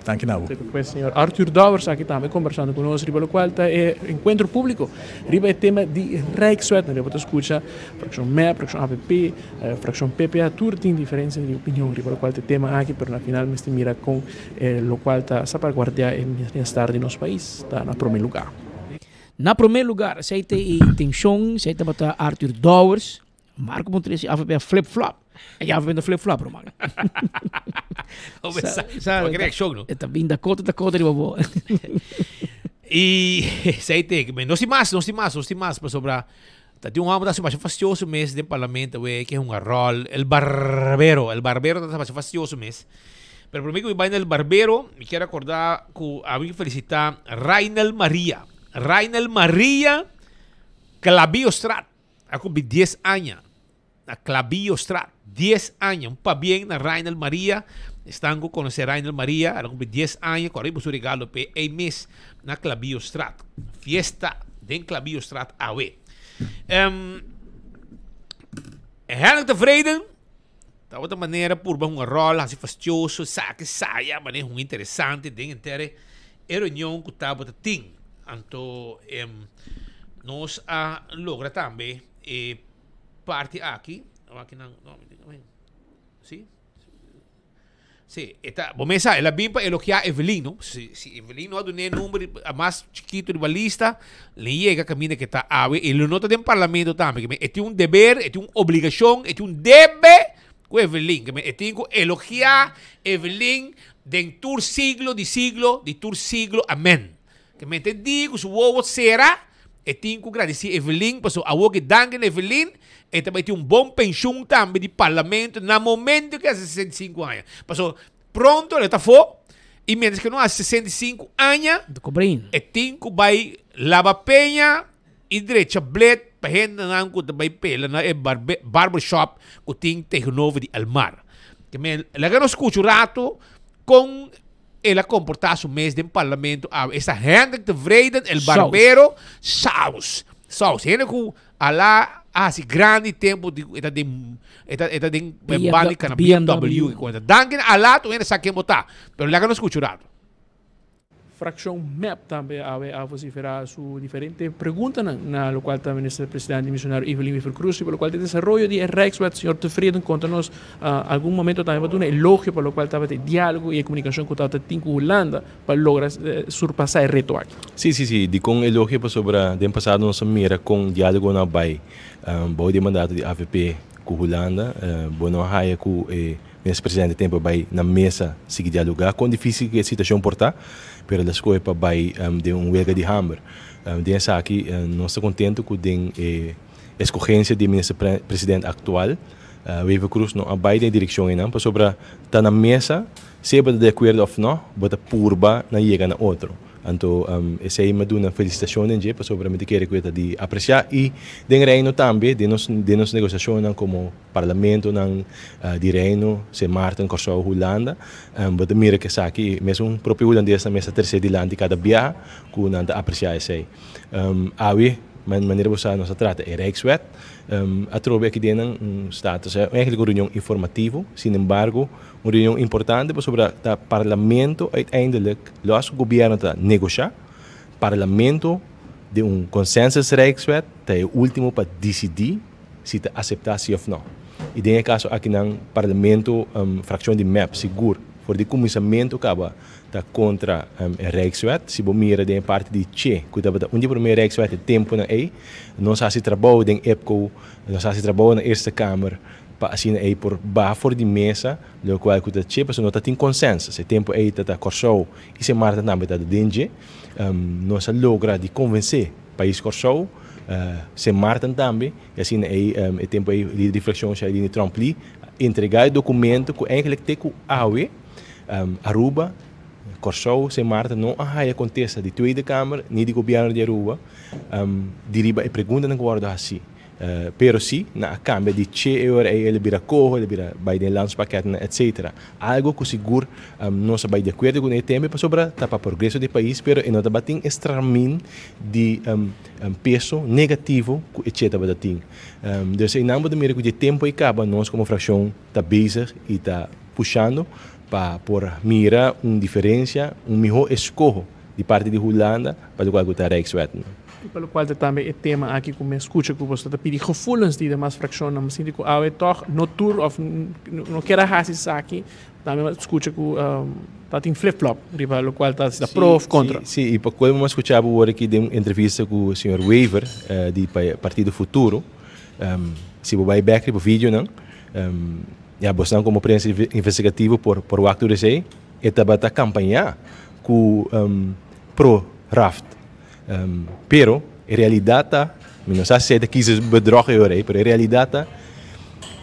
Danki na bo. Pues señor Arthur Dowers aki tambe conversando cu nos riba locual ta e encuentro publico riba e tema di Rijkswet. Nan bo ta scucha fraccion mep, fraccion avp, fraccion PPA, tur tin diferencia di opinion riba locual ta e tema aki, pero na final mester mira con locual ta salvaguardia e bienestar di nos pais ta na prome lugar. Na prome lugar, esey ta e intencion, esey tabata Arthur Dowers. Marco Montresi avp a flip flop. E avp ta flip flop, ruman. Sa, reaccion, no? E ta bin Dakota, Dakota riba bo. Y esey te, no sin mas, no sin mas, no sin mas, pasobra ta tin un homber ta haci masha fastioso mes den parlamento we, ke hunga rol, el barbero, el barbero ta masha fastioso mes. Pero prome ku mi bai na el barbero, mi kier acorda ku ami felicita Rainel Maria. Rainel Maria Clabiostraat. A cumpli dies aña na Clabillostraat. Dies aña. Un pabien na Rainel Maria. Esnan cu conoce Rainel Maria, el a cumpli dies aña. Cu ariba su regalo p'e ey mes na Clabillostraat. Fiesta den Clabillostraat awe. Um, Hendrik Tevreden tabata manera purba hunga rol, haci fastioso, saki saya, manera hunga interesante den entere e reunion cu tabata tin. Anto em, nos a logra tambe e parti aki. Aki nan, no, si? Si, e ta, bo mesa, el a bin pa elogiá Evelyn, no? Si, si Evelyn no a dun'é number mas chikitu riba lista, le yega kaminda ke ta awe, e lo no ta den parlamento tambe, ke men e tin un deber, e tin un obligashon, e tin un debe ku Evelyn, ke men e tin ku elogiá Evelyn den tur siglo di siglo di tur siglo, amen. Ke men te di ku su wowo sera, e tin ku gradisí Evelyn pasobra awor ke danki na Evelyn e ta bai tin un bon penshun tambe di parlamento na momento ke hasi 65 aña. Pasobra pronto lo ta afó i mientras ke no hasi 65 aña e tin ku bai laba peña i drecha blet pa hendenan ku ta bai pela na e barbershop ku tin tegenover di Elmar. Ke men laga nos skucha un rato kon El a comporta su mes den parlamento awe. Esta Hendrik Tevreden, el barbero, saus. Saus. Hende cu ala a haci grandi tempo di e ta den e ta e ta den banda di cana BMW. Danki na ala tur hende sa ken bo ta. Pero laga nos scucha un rato. Fraccion mep tambe awe a vocifera su diferente preguntanan na locual ta Minister Presidente Misionario Evelyn Wever-Croes riba locual ta e desaroyo di e Rijkswet. Señor Tevreden conta nos algun momento tambe pa duna elogio pa locual tabata e dialogo y e comunicacion cu tabata tin cu Hulanda pa logra surpasa e reto aki. Si, si, si. Dicon elogio? Pasobra den pasado nos a mira con dialogonan a bay bou di e mandato di avp cu Hulanda. Bo no a haya cu e Minister Presidente tempo a bay na mesa sigui dialoga. Con dificil cu e situacion por ta, pero el a scoge pa bay den un welga di hamber. Den esaki nos ta contento cu den e escogencia di e Minister President actual, Wever Croes no a bay den e direccion einan pasobra ta na mesa, sea bo ta di acuerdo of no, bo ta purba na yega na otro. Anto esey mi a duna felicitacion den dje pasobra mi ta kere cu e ta di aprecia y den Reino tambe den nos den nos negociacionnan como Parlamentonan di Reino, Sint Maarten, Kòrsou, Hulanda, bo ta mira ku esaki mesun propio hulandesnan mes ta trese dilanti kada biaha ku nan ta apresiá esei. Awe, manera bo sa, nos a trata e Rijkswet. Atrobe aki den nan un status, eigenlijk un reunion informativo, sin embargo un reunion importante pasobra ta Parlamento uiteindelijk, los ku gobièrnu ta negoshá, Parlamento den un consensus Rijkswet ta e ultimo pa disidí si ta aseptá si òf nò. I den e kaso aki nan Parlamento, frakshon di mep sigur for di kuminsamentu kaba ta kontra e Rijkswet. Si bo mira den e parti di Che ku tabata un di e promé Rijkswet e tempunan ei, nos hasi trabou den EPCO, nos hasi trabou na Eerste Kamer. pa asina ei por baha for di mesa lokual ku ta che pasobra no ta tin consensus. E tempu ei ta ta Kòrsou i Sint Maarten tambe ta den dje. Nos a logra di konvensé pais Kòrsou, Sint Maarten tambe i asina ei e tempu ei lider di frakshon Shailene Tromp-Lee a entregá e dokumento ku eigenlijk te ku awe Aruba, Kòrsou, Sint Maarten no a haya kontesta di Tweede Kamer ni di gobièrnu di Aruba di riba e preguntanan ku wòrdu hasí. Pero si nan a kambia di che e ora ei el a bira koho, el a bira bai den landspakketten etcetera. Algo ku sigur nos a bai di akuerdo kuné tembe pasobra ta pa progreso di e pais pero e no tabatin e stramin di peso negativo ku e che tabata tin. Dus einan bo ta mira ku dje tempu ei kaba nos komo frakshon ta bezig i ta pushando pa por mira un diferensia, un mihó eskoho di parti di Hulanda pa lokual ku ta Rijkswet. I pa lokual ta tambe e tema aki ku mi a skucha ku boso ta pidi gevoelens di demas frakshonnan. Mi sinti ku awe tòg no tur òf no kier a hasi esaki. Tambe mi a skucha ku ta tin flip flop riba lokual ta si ta pro òf kontra. Si, i pa kolmo mi a skucha bo wor aki den un entrevista ku señor Wever di Partido Futuro. Si bo bai bèk riba videonan, ya bosnan komo prensa investigativo por wak tur esei. E tabata kampañá ku pro raft. Pero e realidat ta, mi no sa si ta kies bedrog e ora ei, pero e realidat ta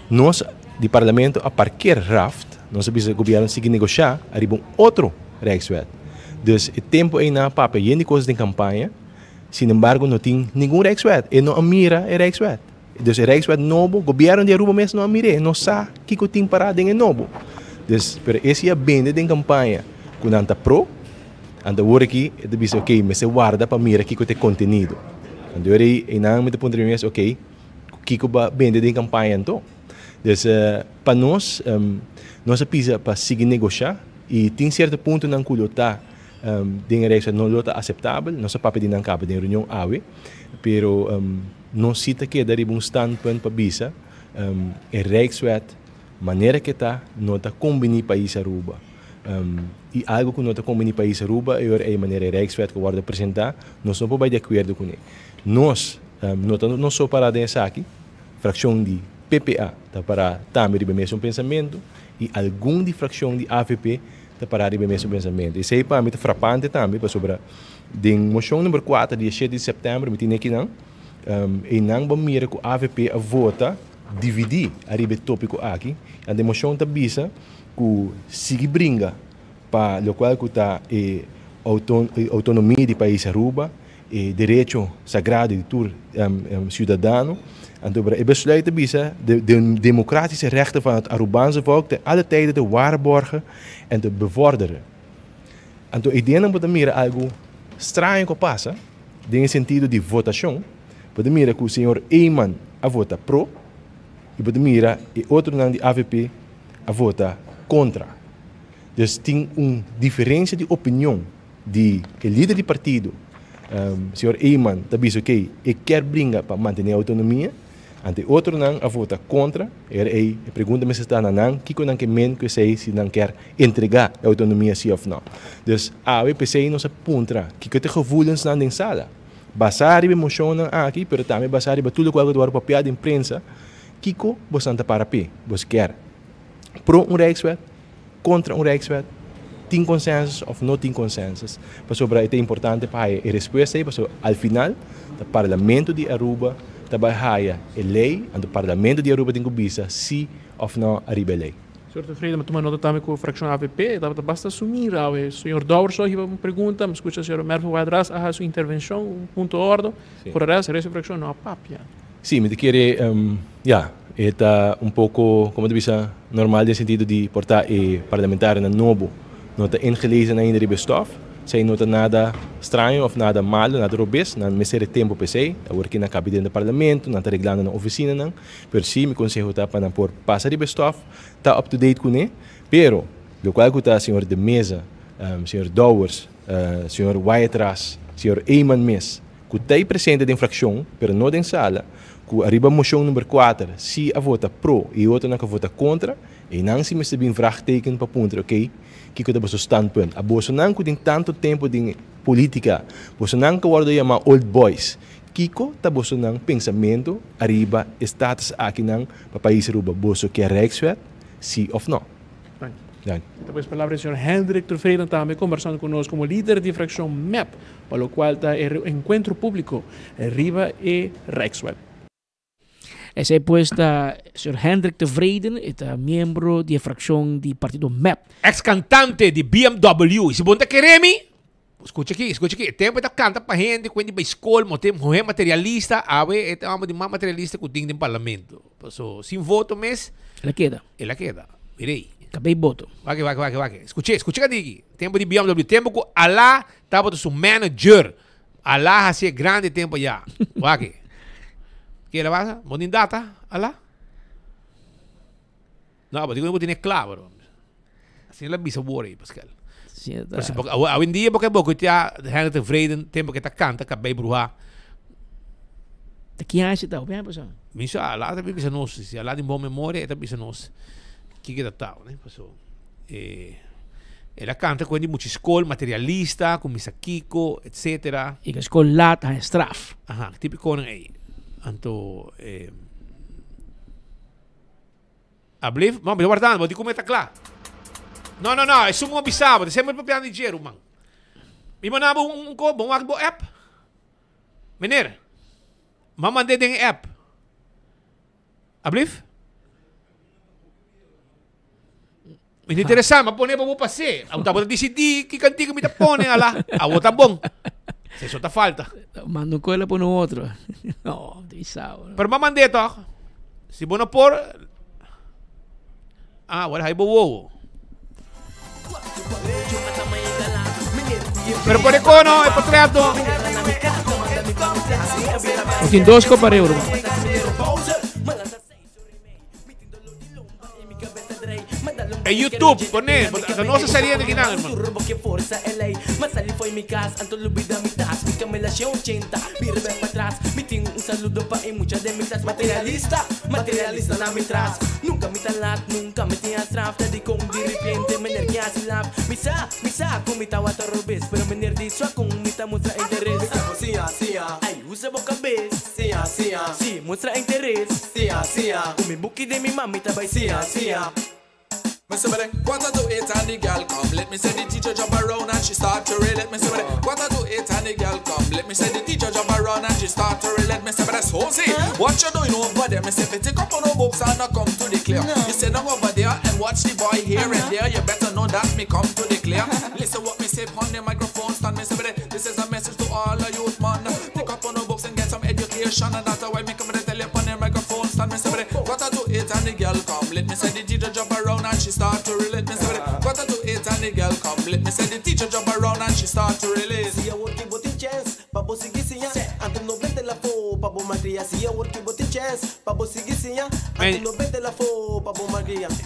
nos di parlamento a parker raft, nos a bisa gobierno sigui negoshá ariba un otro Rijkswet. Dus e tempu ei nan a papia yen di kos den kampaña, sin embargo no tin ningun Rijkswet. E no a mira e Rijkswet. Dus e Rijkswet nobo, gobierno di Aruba mes no a mir'é, no sa kiko tin pará den e nobo. Dus, pero esi a bende den kampaña ku nan ta pro, Anto awor aki e ta bisa ok mester warda pa mira kiko ta e kontenido. Anto ora ei einan mi ta puntra mi mes ok kiko bo a bende den kampaña anto. Dus pa nos nos a pisa pa sigui negosha i tin sierto puntonan ku lo ta den e reis no lo ta aseptabel. Nos a papia di nan kaba den reunion awe pero nos si ta keda riba un standpunt pa bisa e Rijkswet manera ke ta no ta kombini pais Aruba. I algu ku no ta kombini pais Aruba e ora ei manera e Rijkswet ku wòrdu presentá nos no por bai di akuerdo kuné. Nos no ta nos so pará den esaki, frakshon di PPA ta pará tambe riba e mesun pensamentu i algun di frakshon di avp ta pará riba e mesun pensamentu. Esei pa mi ta frapante tambe pasobra den moshon number kuater di e shete di sèptèmber mi tene akinan einan bo mira ku avp a vota dividí ariba e tópiko aki. Anto e moshon ta bisa ku sigui bringa pa lokual ku ta e outonomia di pais Aruba, e derecho sagrado di tur siudadano. Anto e besluit ta bisa de democratische rechten van het Arubaanse volk ten alle tijde te waarborgen en te bevorderen. Anto e ideanan bo ta mira algu straño ku a pasa den e sentido di votashon. Bo ta mira ku señor Eman a vota pro i bo ta mira e otronan di avp a vota kontra. Dus tin un diferensia di opinion di e lider di partido, señor Eman ta bisa oke e kier bringa pa mantene autonomia, ante e otronan a vota kontra. E ora ei e pregunta mester sta na nan kiko nan ke men ku esei si nan kier entrega e autonomia si of no. Dus awe p'esei nos a puntra kiko ta e gevoelensnan den sala. Basá riba e moshonnan aki pero tambe basá riba tur lokual ku ta wòrdu papiá den prensa. Kiko bosan ta para p'e? Bos kier pro un Rijkswet, kontra un Rijkswet? Tin konsensus òf no tin konsensus? Pasobra e ta importante pa haya e respuesta ei, pasobra al final ta Parlamento di Aruba ta bai haya e lei, anto Parlamento di Aruba tin ku bisa si òf no ariba e lei. Señor Tevreden, mi tuma nota tambe ku frakshon avp tabata basta sumir awe. Señor Dowers a hiba un pregunta, mi skucha señor Mervin Wyatt-Ras a hasi un intervenshon, un punto ordo. Por e resto, resto di frakshon no a papia. Sí, mi ta kere, ya, e ta un poko, komo ta bisa, normal den sentido di por ta e parlamentarionan nobo no ta ingelezen ainda riba e stof. Esei no ta nada straño òf nada malo, nada robes. Nan mester e tempu pa esei. Awor ki nan kabi den parlamento, nan ta reglando nan ofisinanan. Pero sí, mi konseho ta pa nan por pasa riba e stof, ta up to date kuné. Pero, lokual ku ta señor De Meza, señor Dowers, señor Wyatt-Ras, señor Eman mes, ku ta ei presente den frakshon, pero no den sala, ku ariba moshon number kuater si a vota pro i e otronan ku a vota kontra, einan si mester bin vraagteken pa puntra, okey, kiko ta boso standpunt? A bosonan ku tin tantu tempu den politika, bosonan ku a wòrdu yamá old boys, Kiko ta bosonan pensamento ariba e status akinan pa pais Aruba? Boso kier Rijkswet, si of no? Danki. Danki. Ta pues palabra di señor Hendrik Tevreden tambe kombersando ku nos komo lider di frakshon mep pa lokual ta e enkuentro públiko riba e Rijkswet. Esei pues ta señor Hendrik Tevreden, e ta miembro di e frakshon di partido mep. Ex kantante di BMW, y si bo no ta kere mi, skucha aki, skucha aki, e tempo e ta kanta pa hende ku hende bai skol, mo tin muher materialista, awe e ta homber di mas materialista ku tin den parlamento. Paso sin voto mes, El a keda. El a keda. Mirei. Kabei boto. Wak, wak, wak, wak. Skuch'é, skucha kadiki. Tempo di BMW, tempo ku Alá tabata su manager. Alá hasié grandi tempo ya. Wak. Ke la pasa? Bo tin data, Alá? No, bo tin ku tene kla, bro. Asina la bisa wor ei, Pascal. Sí, ta. Pero si bo, awendia bo ke bo kutia Henry Tevreden tempo ke ta kanta kabei bruha. Ta ki aña ta? Hopi aña pasá? Mi sa, Alá ta bisa nos. Si Alá tin bon memoria, e ta bisa nos kiko ta tau, ne? Paso, eh, el a kanta ku hende mucha skol, materialista, ku misa kiko, etcetera. I ku skol laat haña straf. Aha, tipikonan ei. Anto, eh. Ablief? No, mi ta wardando, bo di ku mi ta kla. No, no, no, esun ku mi a bisa bo, ta semper papiando di dje, ruman. Mi manda bo un ko, bo wak bo app. Meneer, mi a mand'é den e app. Ablief? Mi ta interesá, mi a pone pa bo pas'é. Abo ta bo ta disidí ki kantika mi ta pone, ala. Abo ta bon. Si eso ta falta. Manda un koe, el a pone un otro. No, ta bisa bo. Pero mi a mand'é tòg. Si bo no por. Ah, awor hay bo wowo. Pero por e kono, e potreto. Bo tin dos kopa euro. E YouTube, pone, ta nos a saliendo aquí nan, hermano.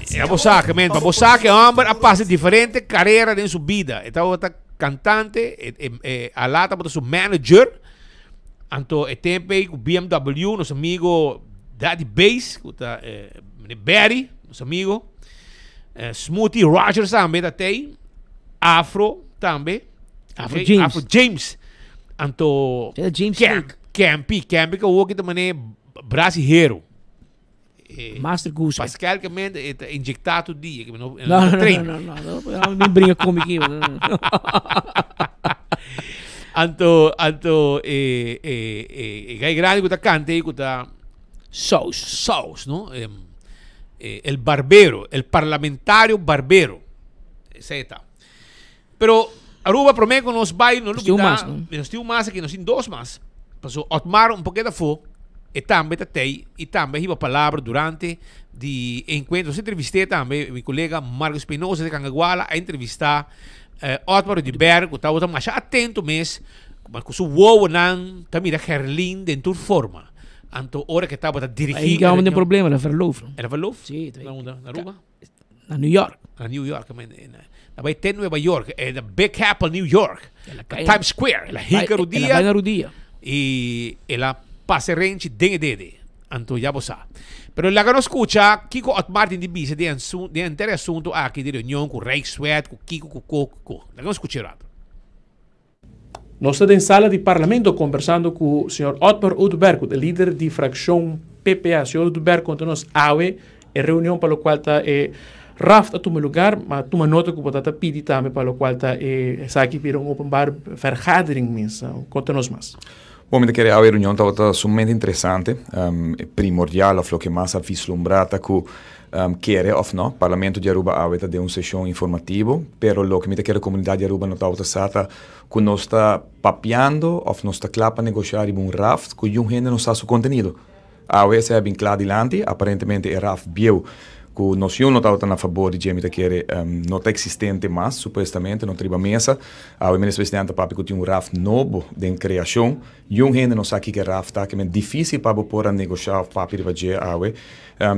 E bo sa ke men, pa bo sa ke homber a pasa diferente carera den su bida. E tabata cantante, e Alá tabata su manager. Anto e tempo ei ku BMW, nos amigo Daddy Bass, ku ta meneer Barry, nos amigo. Smoothie Rogers tambe ta tei. Afro tambe. Afro James. Afro James. Anto Era James Camp, Snake. Campy, Campy ka woki ta mane brasi hero. Master Goose. Pascal que men e ta inyecta tu dia que no No, no, no, train. no, no, no, no, mi bringa come aqui. Anto anto e e e e gai grande ku ta canta e ku ta Saus. Saus, no? Em, eh, el barbero, el parlamentario barbero. Esei ta. Pero Aruba prome ku nos bai no Nos tin un lubida, mas, no? nos tin un mas aki, nos tin dos mas. Paso Otmar un poquito afó, e tambe ta tei y tambe hiba palabra durante di e encuentro. Nos entrevisté tambe, mi colega Marco Espinosa de Cangaguala a entrevista eh, Otmar Oduber, ku tabata masha atento mes, ma ku su wowonan ta mira Gerlin den tur forma. Anto ora ke tabata dirigí Ahí e gaba un reunion. problema, la verloof. El a verloof? Sí, Na unda? Na Aruba? Na New York. Na New York, men, na bai te Nueva York, eh, na Big Apple, New York. El a Na kai- Times Square, el a hinka El a rudia. bai na rudia. Y el a pasa renchi den e dede. Anto ya bo sa. Pero laga nos skucha kiko Otmar tin di bisa den asun, den henter e asunto aki di reunion ku Rijkswet, ku kiko, ku ko, ku ko. Laga nos skucha e rato. Nos ta den sala di Parlamento kombersando ku señor Otmar Oduber ku ta lider di frakshon PPA. Señor Oduber konta nos awe e reunion pa lokual ta e raft a tuma lugar, ma tuma nota ku bo ta ta pidi tambe pa lokual ta e esaki bira un openbaar vergadering mes. Konta nos mas. Bon, mi ta kere awe e reunion tabata sumamente interesante. E primordial of loke mas a vislumbra ta ku Kere of no, Parlamento di Aruba awe ta den un seshon informativo, pero loke mi ta kere komunidat di Aruba no tabata sa ta ku nos ta papiando of nos ta kla pa negoshá riba un raft ku yun hende no sa su kontenido. Awe esei a bin kla dilanti, aparentemente e raft bieu ku nos yun no tabata na fabor di dje mi ta kere no ta eksistente mas, supuestamente no ta riba mesa. Awe Minister Presidente ta papia ku tin un raft nobo den kreashon. Yun hende no sa kiko e raft ta, ke men difísil pa bo por a negoshá of papia riba dje awe.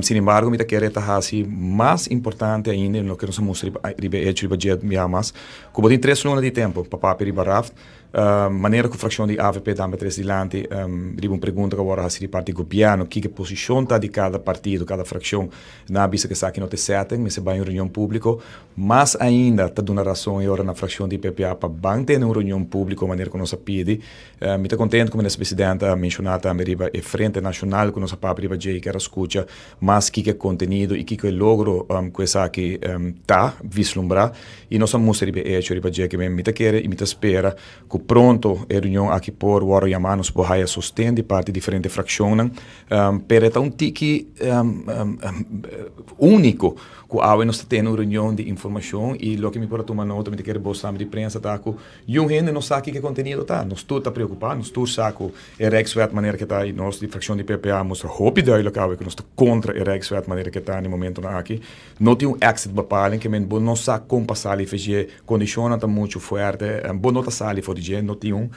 Sin embargo, mi ta kere ta hasi mas importante ainda, i loke nos a mustra riba e hecho riba dje bia mas, ku bo tin tres luna di tempu pa papia riba raft. Manera ku frakshon di avp tambe a tres dilanti riba un pregunta ku a wòrdu hasi di parti di gobièrnu, kiko e posishon ta di kada partido, kada frakshon, nan a bisa ku esaki no ta e setting, mester bai un reunion públiko. Mas ainda ta duna rason e ora na frakshon di PPA pa ban tene un reunion públiko manera ku nos a pidi. Mi ta kontentu ku Minister Presidente a menshoná tambe riba e Frente Nashonal ku nos a papia riba dje i kier a skucha mas kiko e kontenido i kiko e logro ku esaki ta vislumbrá i nos a mustra riba e echo riba dje ke mi ta kere i mi ta spera ku pronto e reunion aki por wòrdu yamá nos por haya sosten di parti diferente frakshonnan pero e ta un tiki úniko ku awe nos ta tene un reunion di informashon i loke mi por a tuma nota mi ta kere bos tambe di prensa ta ku Yun hende no sa kiko e kontenido ta. Nos tur ta preokupá, nos tur sa ku e Rijkswet manera ke ta i nos di frakshon di PPA mustra hopi duidelijk awe ku nos ta kontra e Rijkswet manera ke ta na e momentonan aki. No tin un exit bepaling ke men bo no sa kon pa sali for dje, kondishonnan ta muchu fuerte, bo no ta sali for di dje, no tin un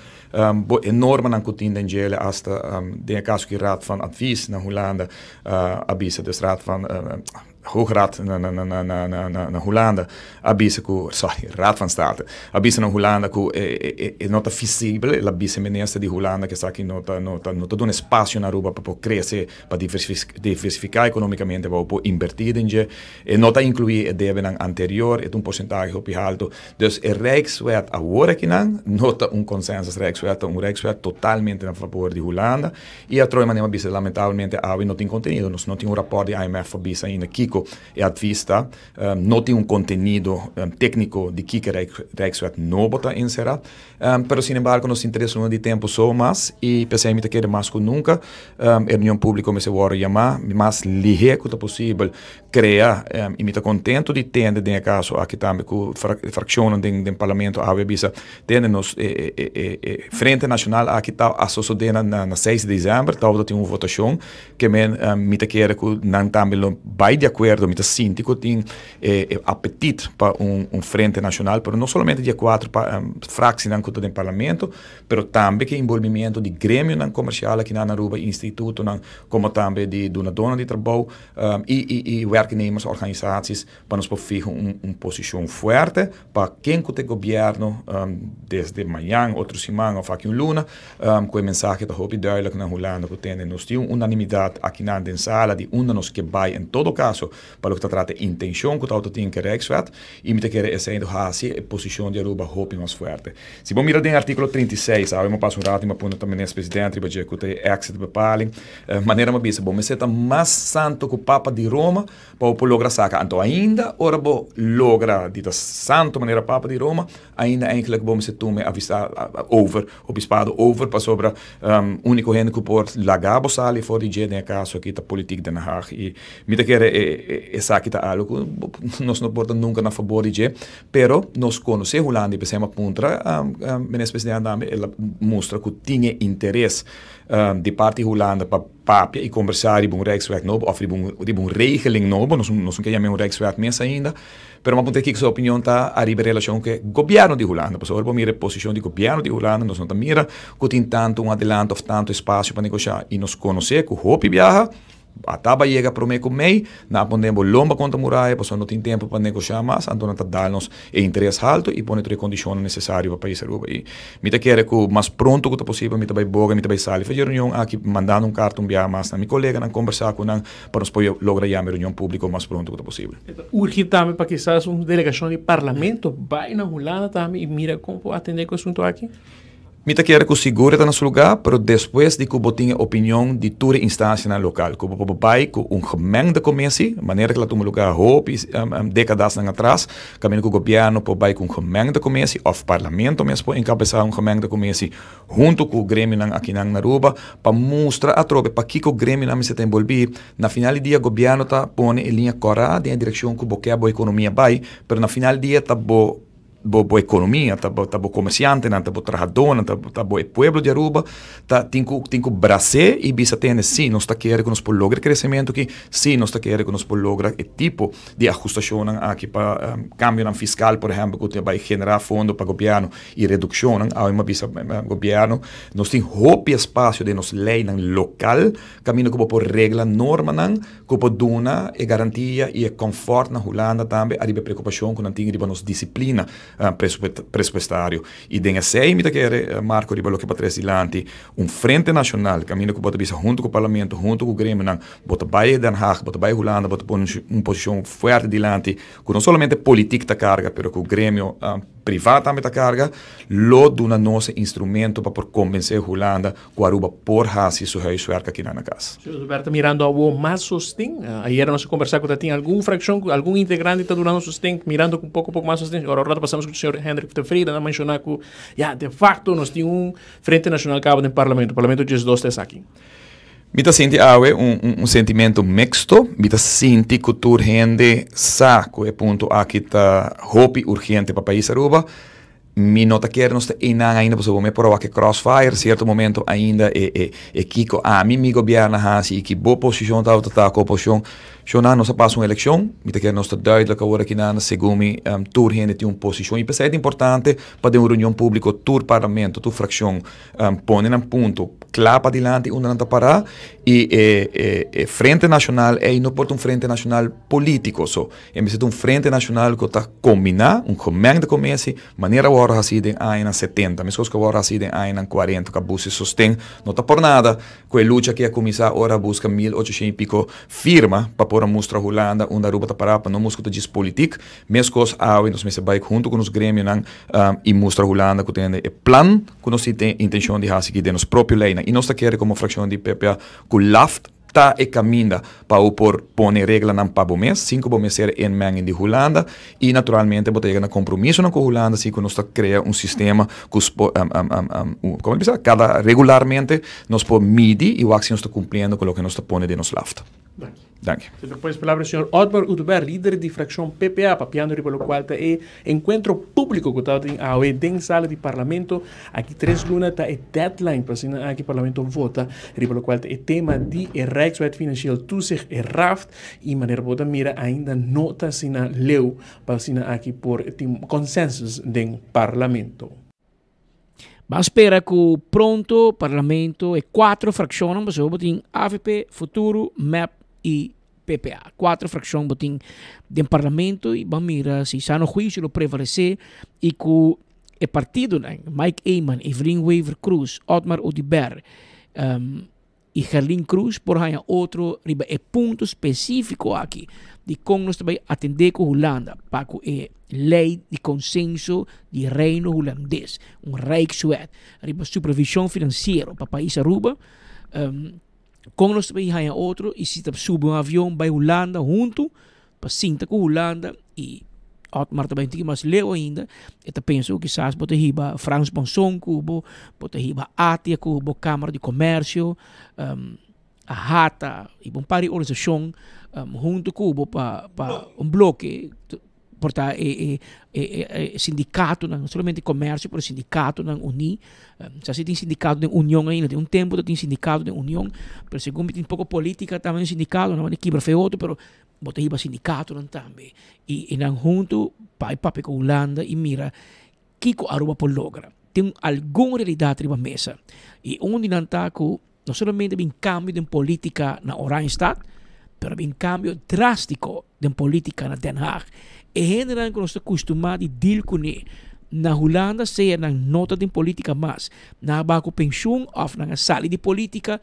bo e normanan ku tin den djele asta den e kaso ku Raad van Advies na Hulanda a bisa, dus Raad van. Hoge Raad na Hulanda a bisa ku, sorry, Raad van State a bisa na Hulanda ku e no ta fisibel, el a bisa e minister di Hulanda ku esaki no ta no ta no ta duna espasio na Aruba pa por krese, pa diversifiká ekonomikamente, pa bo por inbertí den dje. E no ta inkluí e debenan anterior, e ta un porsentahe hopi haltu. Dus e Rijkswet awor akinan no ta un consensus Rijkswet, ta un Rijkswet totalmente na fabor di Hulanda. I atrobe manera mi a bisa lamentablemente awe no tin kontenido, nos no tin un rapòrt di IMF pa bisa ainda kiko e advis ta, no tin un kontenido tékniko di kiko e Rijkswet nobo ta enserá, pero sin embargo nos tin tres luna di tempu so mas i p'esei mi ta kere mas ku nunka e reunion públiko mester wòrdu yamá mas lihé ku ta posibel krea i mi ta kontentu di tende den e kaso aki tambe ku frakshonnan den parlamento awe a bisa tende nos e Frente Nashonal aki ta a sosodé na seis di desèmber tabata tin un votashon ke men mi ta kere ku nan tambe lo bai di akuerdo mi ta sinti ku tin e apetit pa un Frente Nashonal pero no solamente di e kuater fraksinan ku ta den parlamento pero tambe ku e inbolbimiento di gremionan komersial aki na Aruba institutonan komo tambe di dunadónan di trabou. I i werknemersorganisaties pa nos por fiha un un posishon fuerte pa ken ku ta e gobièrnu desde mañan, otro siman òf aki un luna ku e mensahe ta hopi duidelijk na Hulanda ku tende nos tin un unanimidat akinan den sala di unda nos ke bai en todo kaso pa loke ta trata e intenshon ku tabata tin ku e Rijkswet i mi ta kere esei lo hasi e posishon di Aruba hopi mas fuerte. Si bo mira den artíkulo 36 awe mi a pasa un rato i mi a puntra ta Minister Presidente riba dje ku ta e exit bepaling. Manera mi a bisa, bo mester ta mas santu ku Papa di Roma pa bo por logra saka. Anto ainda ora bo logra di ta santu manera Papa di Roma, ainda eigenlijk bo mester tuma e avisa over, obispado over, pasobra úniko hende ku por laga bo sali for di dje den e kaso aki ta politiek Den Haag. I mi ta kere esaki ta algu ku nos no por ta nunka na fabor di dje, pero nos konosé Hulanda i p'esei mi a puntra Minister Presidente tambe, el a mustra ku tin e interes Di parti Hulanda pa papia i kombersá riba un Rijkswet nobo òf riba un riba un regeling nobo, nos nos no ke yam'é un Rijkswet mes ainda, pero mi a puntra kiko su opinion ta ariba e relashon ku e gobièrnu di Hulanda, pasobra ora bo mira e posishon di gobièrnu di Hulanda nos no ta mira ku tin tantu un adelanto òf tantu espasio pa negoshá i nos konosé ku hopi biaha A taba yega promé ku mei, nan a pone bo lomba kontra muraya pasobra no tin tempu pa negoshá mas, anto nan ta dal nos e interes haltu i pone tur e kondishonnan nesesario pa pais Aruba. I mi ta kere ku mas pronto ku ta posibel mi ta bai boga, mi ta bai sali for di e reunion aki mandando un karta un biaha mas na mi koleganan, kombersá ku nan pa nos por logra yama e reunion públiko mas pronto ku ta posibel. E ta urgi tambe pa kisas un delegashon di parlamento bai na Hulanda tambe i mira kon por atendé ku e asuntu aki. Mi ta kere ku sigur e ta na su lugá, pero despues di ku bo tin e opinion di tur e instansianan lokal, ku bo por bai ku un gemengde komisi, manera ku el a tuma lugá hopi dekadasnan atras, kaminda ku gobièrnu por bai ku un gemengde komisi òf parlamento mes por enkabesá un gemengde komisi huntu ku gremionan akinan na Aruba pa mustra atrobe pakiko gremionan mester ta enbolbí. Na final di dia gobièrnu ta pone e liña kòrá den e direkshon ku bo ke bo ekonomia bai, pero na final di dia ta bo. bo bo economia, ta bo ta bo comerciantenan, ta bo trahadónan, ta ta bo e pueblo di Aruba ta tin ku tin ku bras'é i bisa tene sí nos ta kere ku nos por logra e kresementu aki, sí nos ta kere ku nos por logra e tipo di ahustashonnan aki pa kambionan fiskal por ehèmpel ku ta bai generá fondo pa gobièrnu i redukshonnan. Awe mi a bisa gobièrnu nos tin hopi espasio den nos leinan lokal kaminda ku bo por regla normanan Ku por duna e garantia i e kòmfòrt na Hulanda tambe ariba e preokupashon ku nan tin riba nos disiplina presupuestario. I den esei mi ta kere, Marco, riba loke bo a trese dilanti, un frente nashonal kaminda ku bo ta bisa huntu ku parlamento, huntu ku gremionan, bo ta bai Den Haag, bo ta bai Hulanda, bo ta pone un posishon fuerte dilanti ku no solamente politik ta karga pero ku gremio privá tambe ta karga, lo duna nos e instrumento pa por kombensé Hulanda Ku Aruba por hasi su huiswerk akinan na kas. Señor Oduber ta mirando awo mas sosten. Ayera nos a conversa cu ta tin algun fraccion cu algun integrante ta dunando sosten, mirando cu poco poco mas sosten. Ora rato pasamos cu señor Hendrik Tevreden a menciona cu ya de facto nos tin un Frente Nacional caba den Parlamento. Parlamento 12 ta esaki. Mi ta sinti awe un un sentimento mixto. Mi ta sinti cu tur hende sa cu e punto aki ta hopi urgente pa pais Aruba. Mi no ta kere nos ta einan ainda pasobra bo me por a wak e crossfire cierto momento ainda e e e kiko ami mi gobierno a hasi y ki bo posicion tabata ta cu oposicion. Shona nos a pasa un eleccion, mi ta kere nos ta duidelijk awor aki nan segun mi tur hende tin un posicion y p'esei ta importante pa den un reunion publico tur parlamento, tur fraccion pone nan punto cla padilanti unda nan ta para y e e e frente nacional ei no por ta un frente nacional politico so. E mester ta un Frente Nacional cu ta combina, un gemengde commissie, manera a worde haci den añanan setenta, mescos cu a worde haci den añanan cuarenta, cu a busca sosten. No ta por nada cu e lucha aki a cuminsa ora a busca 1800 y pico firma pa por a mustra Hulanda unda Aruba ta para, pa no mustra cu ta djis politiek. Mescos awe nos mester bay hunto cu nos gremionan y mustra Hulanda cu tende e plan cu nos tin intencion di haci aki den nos propio leynan. Y nos ta kere como fraccion di PPA cu LAFT, Ta e kaminda pa bo por pone reglanan pa bo mes, sin ku bo mester inmengen di Hulanda i naturalmente bo ta yega na kompromisonan ku Hulanda si ku nos ta krea un sistema ku komo bisa kada regularmente nos por midi i wak si nos ta kumpliendo ku loke nos ta pone den nos laft. Danki. Se ta pues palabra señor Otmar Oduber, lider di fraccion PPA, papiando riba locual ta e encuentro publico cu tabatin awe den sala di Parlamento. Aki tres luna ta e deadline pa asina aki Parlamento vota riba locual ta e tema di e Rijkswet Financieel Toezicht, e RAFT, y manera bo ta mira ainda no ta asina leu pa asina aki por tin consensus den Parlamento. Ban spera ku pronto parlamento e kuatro frakshonnan pasobra bo tin avp, Futuro, mep i PPA. Kuatro frakshon bo tin den parlamento i ban mira si sano huisio lo prevalesé i ku e partidonan Mike Eman, Evelyn Wever Croes, Otmar Oduber, I Gerlin Cruz por haña otro riba e punto spesífiko aki di kon nos ta bai atendé ku Hulanda pa ku e lei di konsenso di Reino Hulandes, un Rijkswet, riba supervishon finansiero pa pais Aruba. Kon nos ta bai haña otro i si ta subi un avion bai Hulanda huntu pa sinta ku Hulanda i Otmar ta bai un tiki mas leu ainda, e ta pensa ku kisas bo ta hiba Frans Monson ku bo, bo ta hiba ATIA ku bo, Kamara di Komersio, AHATA, hiba un par di organisashon huntu ku bo pa pa un bloke, por ta e e sindikatonan, no solamente komersio pero sindikatonan uní. Sa si tin sindikato den union ainda, tin un tempu ta tin sindikato den union, pero segun mi tin poko politika tambe den sindikato, nan a kibra fe otro, pero Bo ta hiba sindikatonan tambe i nan huntu bai papia ku Hulanda i mira kiko Aruba por logra. Tin algun realidat riba mesa i un di nan ta ku no solamente bin kambio den politika na Oranjestad, pero bin kambio drastiko den politika na Den Haag. E hendenan ku nos ta kustumá di deal kuné na Hulanda sea nan no ta den politika mas, nan a baha ku penshun òf nan a sali di politika,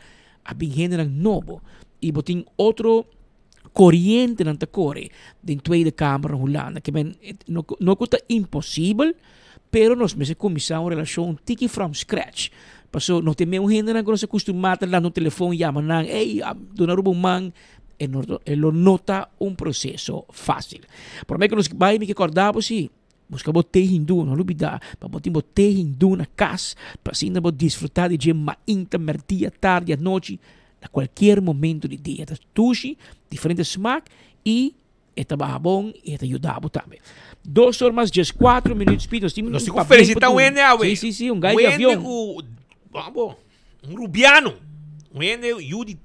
a bin hendenan nobo i bo tin otro. korientenan ta kore den Tweede Kamer na Hulanda. Ke men no no ku ta imposibel, pero nos mester kuminsá un relashon tiki from scratch. Paso no tin meun hendenan ku nos a kustumá ta lanta un telefon yama nan, ey, duna Aruba un man. E no e lo no ta un proseso fásil. Promé ku nos bai mi ke kòrda bo si, buska bo te hindú, no lubidá pa bo tin bo te hindú na kas pa asina bo disfrutá di dje mainta, mèrdia, tardi, anochi. Na cualkier momento di dia ta dushi, diferente smaak y e ta baha bon y e ta yuda bo tambe. Dos or mas 14 minuut speed nos tin Nos tin cu felicita un hende awe. Si si si un guy di avion. Un hende cu bambo un rubiano. Un hende yu di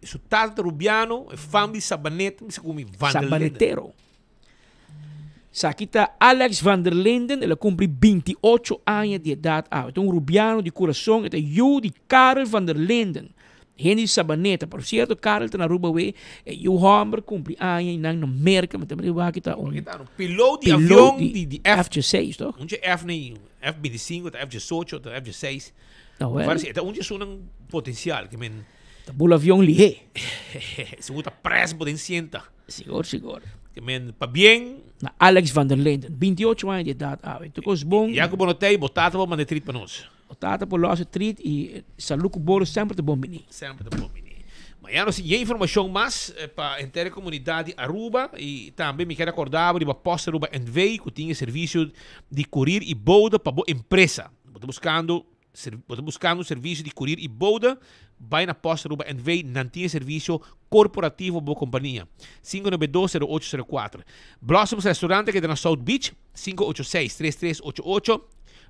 su tata ta rubiano e fam di Sabaneta mi sa cu mi Van der Linden. Sabanetero. Esaki ta Alex van der Linden, el a cumpli 28 aña di edad awe. Ta un rubiano di curason, e ta yu di Karel van der Linden, hende di Sabaneta. Por cierto, Karel ta na Aruba awe, e yu homber cumpli aña y nan na Merca, mi ta mira aki ta un Piloot di avion di F 16, toch? Un dje F ni F 25, ta F 18, ta F 16. Nou, E ta un dje esunnan potencial, ke men. Ta bula avion lihé. Sigur ta pres bo den sienta. Sigur, sigur. Ke men pabien. Na Alex van der Linden, 28 aña di edat awe. Tur kos bon. Ya ku bo no t'ei, bo tata por manda e trit pa nos. Bo tata por los e trit i salú ku boro semper ta bon bini. Semper ta bon bini. Mañana nos tin yen informashon mas pa henter e komunidat di Aruba i tambe mi kier akorda bo riba Post Aruba NV ku tin e servisio di kurir i bouda pa bo empresa. Bo ta buskando Bo ta buskando un servisio di kurir i bouda? Bai na Post Aruba NV. Nan tin e servisio korporativo pa bo kompania. 592-0804. Blossoms Restaurant ta keda na South Beach, 586-3388.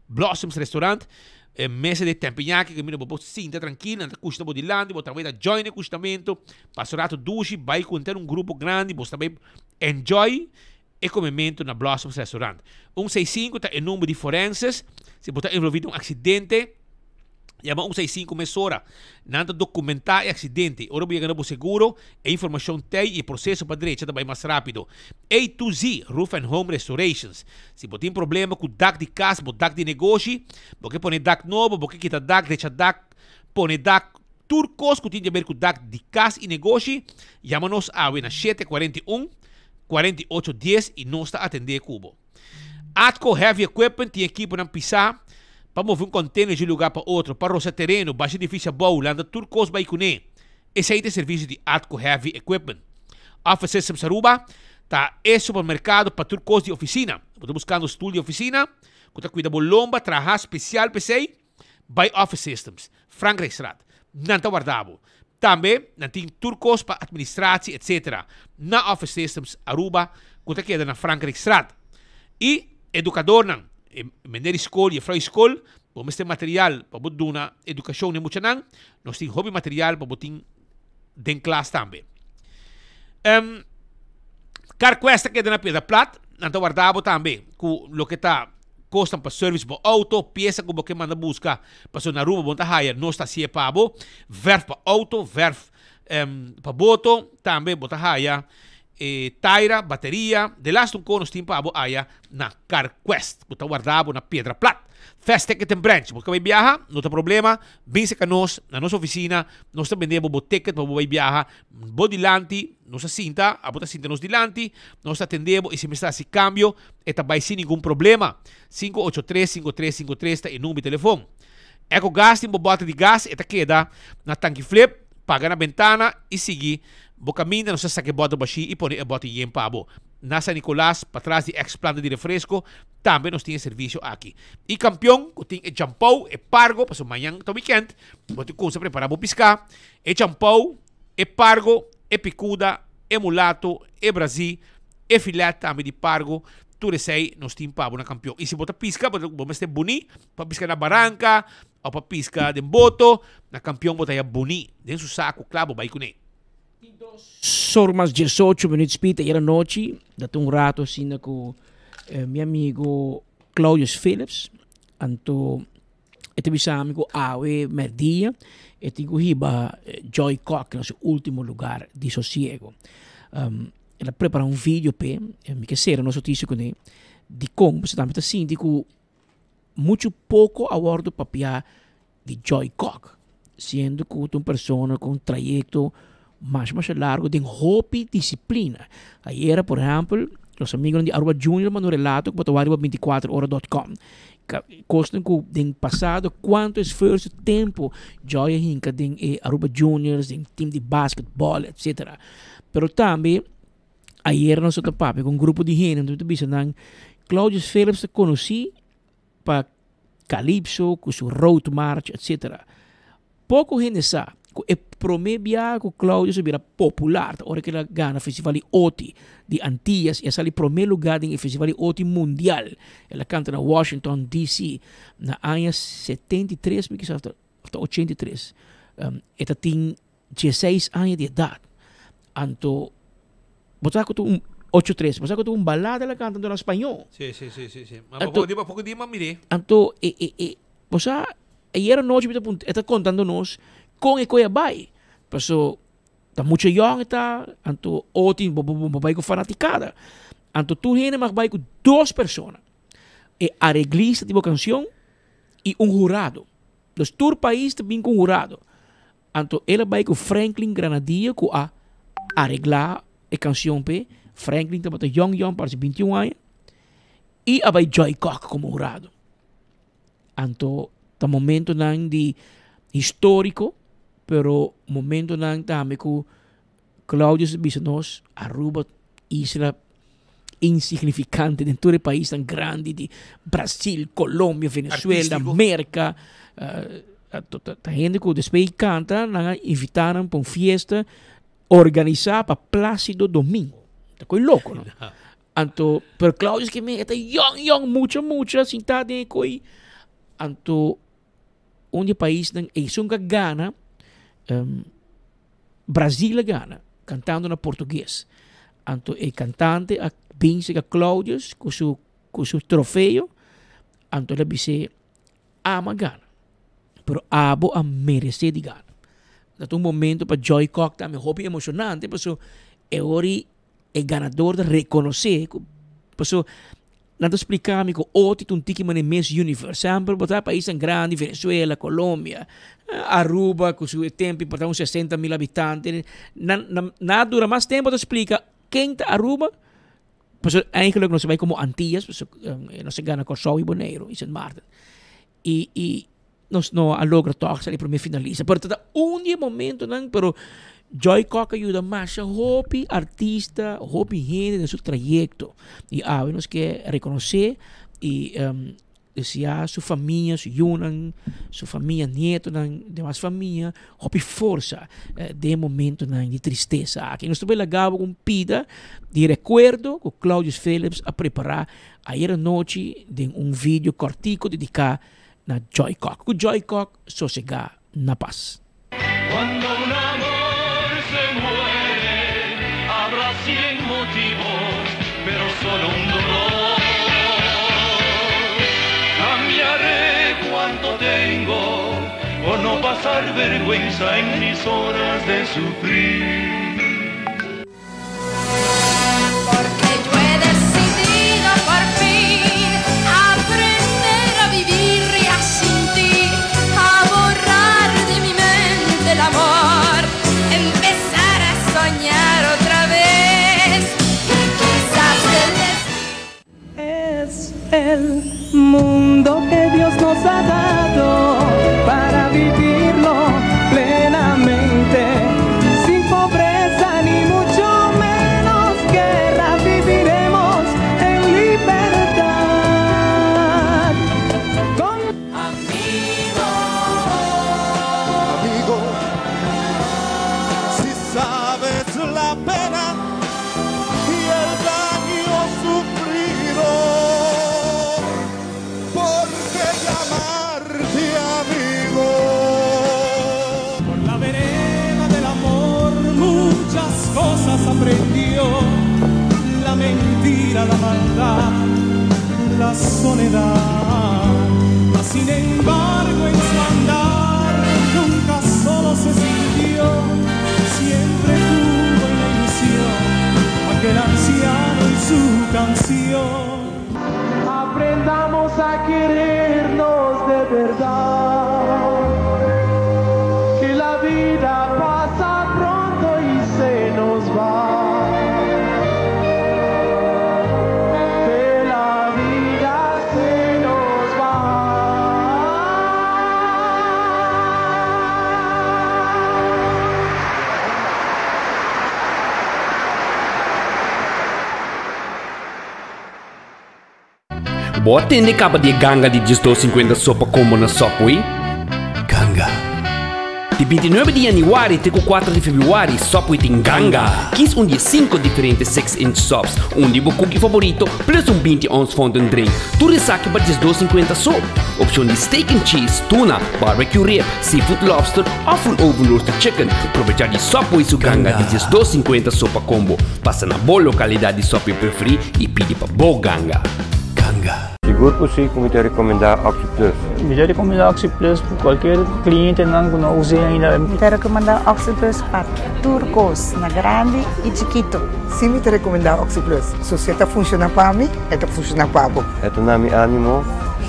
Blossoms Restaurant, e mesa di tempiñaki kaminda bo por sinta trankil, nan ta kushna bo dilanti, bo tambe ta join e kushnamentu. Pasa un ratu dushi, bai ku henter un grupo grandi, bo ta bai enjoy E komementu na Blossoms Restaurant. Un seis sinku ta e number di forenses. Si bo ta envolví den un aksidente, yama un seis sinku mesora. Nan ta dokumentá e aksidente. Ora bo yega na bo seguro, e informashon t'ei i e proseso pa drecha ta bai mas rápido. A to Z Roof and Home Restorations. Si bo tin problema ku dak di kas, bo dak di negoshi, bo ke pone dak nobo, bo ke kita dak, drecha dak, pone dak, tur kos ku tin di aber ku dak di kas i negoshi, yama nos awe na shete 41. 48 dies y nos ta atende cu bo. Atco Heavy Equipment tin ekiponan pisa pa move un container di un lugar pa otro, pa rosa tereno, basha edificio abou, lanta tur cos bay cune. Esey ta e servicio di Atco Heavy Equipment. Office Systems Aruba ta e supermercado pa tur cos di oficina. Bo ta buscando stoel di oficina cu ta cuida bo lomba, traha special p'esey? Bai Office Systems, Frankrijkstraat. Nan ta warda bo. Tambe nan tin tur kos pa administratie etc. Na Office Systems Aruba ku ta keda na Frankrijkstraat. I edukadornan, e meneer di skol, jefrou di skol, bo mester material pa bo duna edukashon na e muchanan, nos tin hopi material pa bo tin den klas tambe. CarQuest ta keda na Piedra Plat, nan ta warda bo tambe ku loke ta kosnan pa service bo auto, piesa ku bo ke manda buska pasobra na Aruba bo no ta haya, nos ta hasié pa bo, verf pa auto, verf pa boto, tambe bo ta haya e taira, bateria, de laatste un kon nos tin pa bo aya na CarQuest ku ta warda bo na Piedra Plat. Fast Ticket and Branch, bo ke bai biaha? No ta problema, bin serka nos na nos ofisina, nos ta bende bo bo ticket pa bo bai biaha bo dilanti, nos a sinta, abo ta sinta nos dilanti, nos ta atende bo y si mester haci cambio e ta bay sin ningun problema. 583-5353 ta e number di telefon. Eco Gas tin bo bote di gas, e ta keda na tanki flip, paga na bentana y sigui bo caminda, nos ta saca e bote bashi y pone e bote yen pa bo. Na San Nicolas, patras di ex planta di refresco, tambe nos tin e servicio aki. Y campeon cu tin e champou, e pargo, pasobra mañan ta weekend, bo tin cuminsa prepara bo pisca, e champou, e pargo, e picuda, e mulato, e brazí, e filet tambe di pargo, tur esei nos tin pa bo na Campeon. Y si bo ta pisca, bo mester buni pa pisca na baranca o pa pisca den boto, na Campeon bo ta haya buni den su saco cla bo bay cune. Sor mas 18 minuut spit ayer anochi, dat un rato asina cu mi amigo Claudius Philips, anto E ta bisa mi ku awe mèrdia e tin ku hiba Joy Kock na su último lugar di sosiego. El a prepará un video p'e, mi ke sera nos notisia kuné, dikon pasobra mi ta sinti ku muchu poko a wòrdu papiá di Joy Kock, siendo ku ta un persona ku un trayekto. Masha masha largo den hopi disciplina. Ayera por ehempel nos amigonan di Aruba Junior manda un relato cu bo ta wak riba binticuaterora.com. Cosnan cu den pasado cuanto esfuerzo, tempo Joy a hinca den e Aruba Juniors, den team di basketball etc. Pero tambe ayera nos ta papia cu un grupo di hende nos ta bisa nan Claudius Philips ta conoci pa Calypso cu su road march etc. Poco hende sa cu e prome biaha cu Claudius a bira popular ta ora cu el a gana Festival di Oti di Antillas y a sali prome lugar den e Festival di Oti Mundial. El a canta na Washington DC na aña 73 mi kisa of ta 83. E ta tin dieseis aña di edad. Anto bo sa cu ta un ocho tres, bo sa cu ta un balada el a canta anto na spañol. Sí, sí, sí, sí, sí. Ma poco dia, poco dia m'a mir'é. Anto e, e, e, bo sa, ayer anochi mi ta puntra, e ta contando nos con e coy a bay. Paso ta mucho yong e ta, anto oti bo, bo, bo bay cu fanaticada. Anto tur hende mag bay cu dos persona. E areglista di bo cancion y un hurado. Dus tur pais ta bin cu un hurado. Anto el a bai ku Franklin Granadilla ku a areglá e kansion p'e. Franklin tabata yòn yòn, parse bintiun aña, i a bai Joy Kock komo hurado. Anto ta momentonan di históriko, pero momentonan tambe ku Claudius a bisa nos, Aruba isla insignificante den tur e paisnan grandi di Brasil, Colombia, Venezuela, Artístico. Merca. Ta hende cu despues di canta nan a invita nan pa un fiesta organisa pa Placido Domingo. Ta coi loco, no? Anto, pero Claudius ke men e ta yong yong, mucha mucha sinta den e coi. Anto un di e paisnan esun ka gana Brasil a gana cantando na portugues. Anto e cantante a bin cerca Claudius cu su cu su trofeo, anto el a bis'é, Amo a gana, pero abo a merece di gana. Ta un momento pa Joy Kock tambe hopi emocionante pasobra e ora e ganador ta reconoce cu pasobra nan ta splica mi cu oti ta un tiki manera Miss Universe. Semper bo ta paisnan grandi, Venezuela, Colombia, Aruba cu su tempo por ta un 60 mil habitante. Nan nan a dura mas tempo ta splica ken ta Aruba, pasobra eigenlijk nos a bay como Antillas, pasobra nos a gana Corsou y Boneiru y Sint Maarten. Y y nos no a logra tog sali prome finalista. Pero ta un di e momentonan, pero Joy Kock a yuda masha hopi artista, hopi hende den su trayecto. Y awe nos ke reconoce y desea su famia, su yunan, su famia, nietonan, demas famia, hopi forsa den e momentonan di tristesa aki. Nos ta bay laga bo un pida di recuerdo cu Claudius Philips a prepara ayer anochi den un video cortico dedica na Joy Kock. Ku Joy Kock sosegá na pas. Cuando un amor se muere, habrá cien motivos, pero solo un dolor. Cambiaré cuanto tengo por no pasar vergüenza en mis horas de sufrir. Porque yo he decidido por fin aprender a vivir ya sin ti, a borrar de mi mente el amor, empezar a soñar otra vez y quizás el Es el mundo que Dios nos ha dado para vivirlo plenamente, sin pobreza ni mucho menos guerra, viviremos en libertad. Con Amigo, amigo, si sabes la pena y el daño sufrido, ¿por qué llamarte amigo? Por la vereda del amor muchas cosas aprendió, la mentira, la maldad, la soledad. Mas sin embargo en su andar nunca solo se sintió, siempre tuvo en la ilusión aquel anciano y su canción. Aprendamos a querernos de verdad, que la vida pasa pronto y Bo a tende caba di e ganga di 12.50 sopa combo na Subway? Ganga. Di 29 di januari te cu 4 di februari Subway tin ganga. Kies un di e 5 diferente 6 inch subs, un di bo cookie favorito plus un 20 ounce fountain drink. Tur esaki pa 12.50 so. Opcion di steak and cheese, tuna, barbecue rib, seafood lobster of un oven roasted chicken. Probecha di Subway su ganga di 12.50 sopa combo. Pasa na bo localidad di Subway preferi y pidi pa bo ganga. Ganga. Sigur ku si ku mi ta rekomendá Oxi Plus. Mi ta rekomendá Oxi Plus pa kualkier klientenan ku no us'é ainda. Mi ta rekomendá Oxi Plus pa tur kos, na grandi i chikitu. Si mi ta rekomendá Oxi Plus. So si e ta funshoná pa mi, e ta funshoná pa bo. E ta na mi ánimo,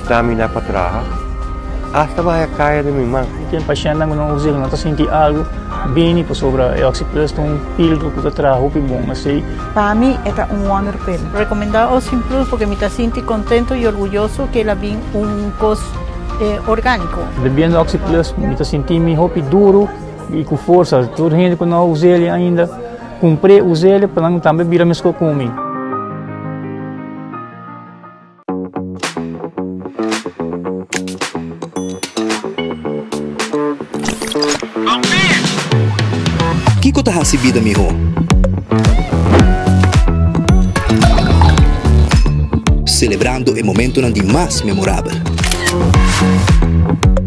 stamina pa traha, asta baha e kaya den mi man. Tin pashèntnan ku no us'é, ku no ta sinti algu, bini pasobra e Oxi Plus ta un pildo ku ta traha hopi bon. Esei. Pa mi e ta un wonder pill. Recomenda Oxi Plus porque mi ta sinti contento y orguyoso que el a bin un cos organico. Bebiendo Oxi Plus mi ta sinti mi hopi duro y cu forsa. Tur hende cu no us'el ainda cumpr'e us'el pa nan tambe bira mesco cu mi. Kiko ta hasi bida mihó? Selebrando e momentonan di mas memorabel.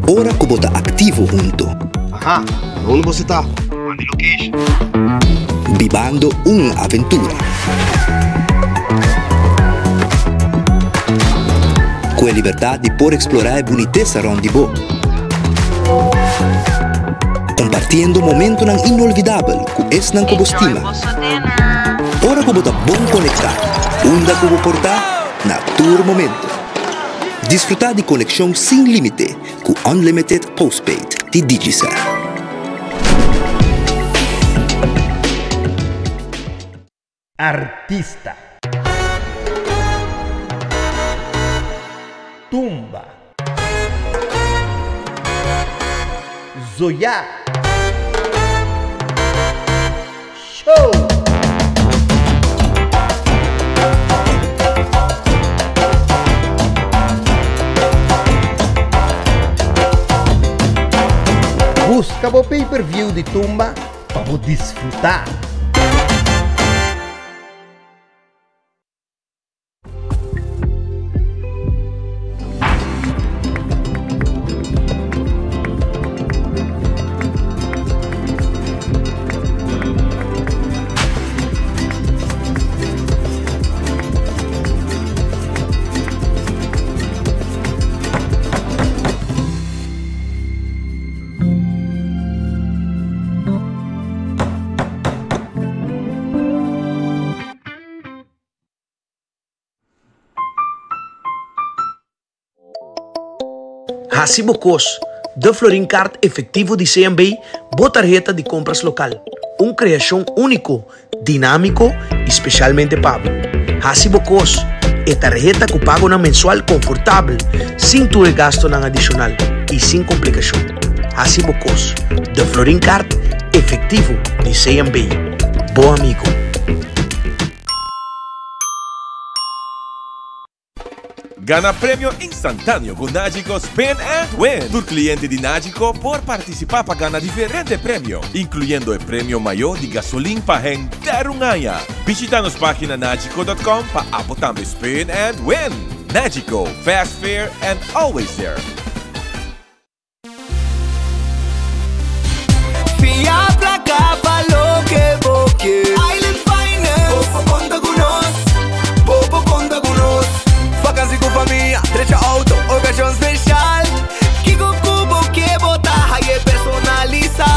Ora ku bo ta aktivo hunto. Aha, unda boso ta? Manda e location. Bibando un aventura. Ku e libertat di por eksplorá e bunitesa rònt di bo. Kompartiendo momentonan inolvidabel ku esnan ku bo stima. Ora ku bo ta bon konektá, unda ku bo por ta, na tur momento. Disfrutá di konekshon sin límite ku Unlimited Postpaid di Digicel. Artista. Tumba. Zoya. Show! Busca bo pay-per-view di Tumba pa bo disfruta! Hasi bo kos, De Florin Card Efectivo di CMB, bo tarheta di kompras lokal. Un kreashon úniko, dinámiko i spesialmente pa bo. Hasi bo kos, e tarheta ku pagonan mensual konfortabel, sin tur e gastunan adishonal i sin komplikashon. Hasi bo kos, De Florin Card Efectivo di CMB, bo amigo. Gana premio instantáneo ku Nagico Spin and Win! Tur kliente di Nagico por partisipá pa gana diferente premio, inkluyendo e premio mayó di gasolin pa henter un aña. Bishita nos página nagico dot com pa abo tambe spin and win! Nagico, fast, fair and always there! Fia placa pa loke bo ke. Island Finance. Bo por conta cu nos. Bo por conta cu nos. Vakantie cu famia, drecha auto, ocasion special. Kico cu bo ke bo ta haye personalisa.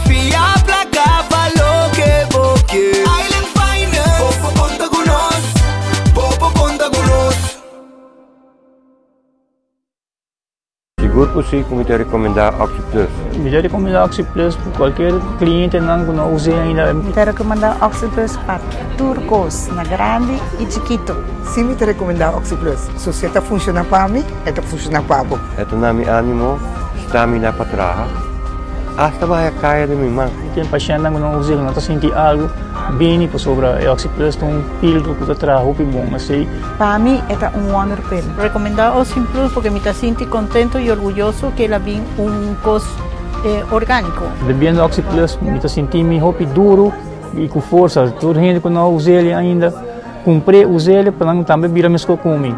Fia placa pa loke bo ke. Island Finance. Bo por conta cu nos. Bo por conta cu nos. Sigur ku si ku mi ta rekomendá Oxi Plus. Mi ta rekomendá Oxi Plus pa kualkier klientenan ku no us'é ainda. Mi ta rekomendá Oxi Plus pa tur kos, na grandi i chikitu. Si mi ta rekomendá Oxi Plus. So si e ta funshoná pa mi, e ta funshoná pa bo. E ta na mi ánimo, stamina pa traha. Asta bahaya kaya di mi man. Tin pashèntnan ku no us'é, ku no ta sinti algu, bini pasobra e Oxi Plus ta un pildo ku ta traha hopi bon. Asei. Pa mi e ta un wonderpil. Recomenda Oxi Plus porque mi ta sinti contento y orguyoso cu el a bin un cos organico. Bebiendo Oxi Plus mi ta sinti mi hopi duro y cu forsa. Tur hende cu no us'el ainda, cumpr'é, us'el pa nan tambe bira mesco cu mi.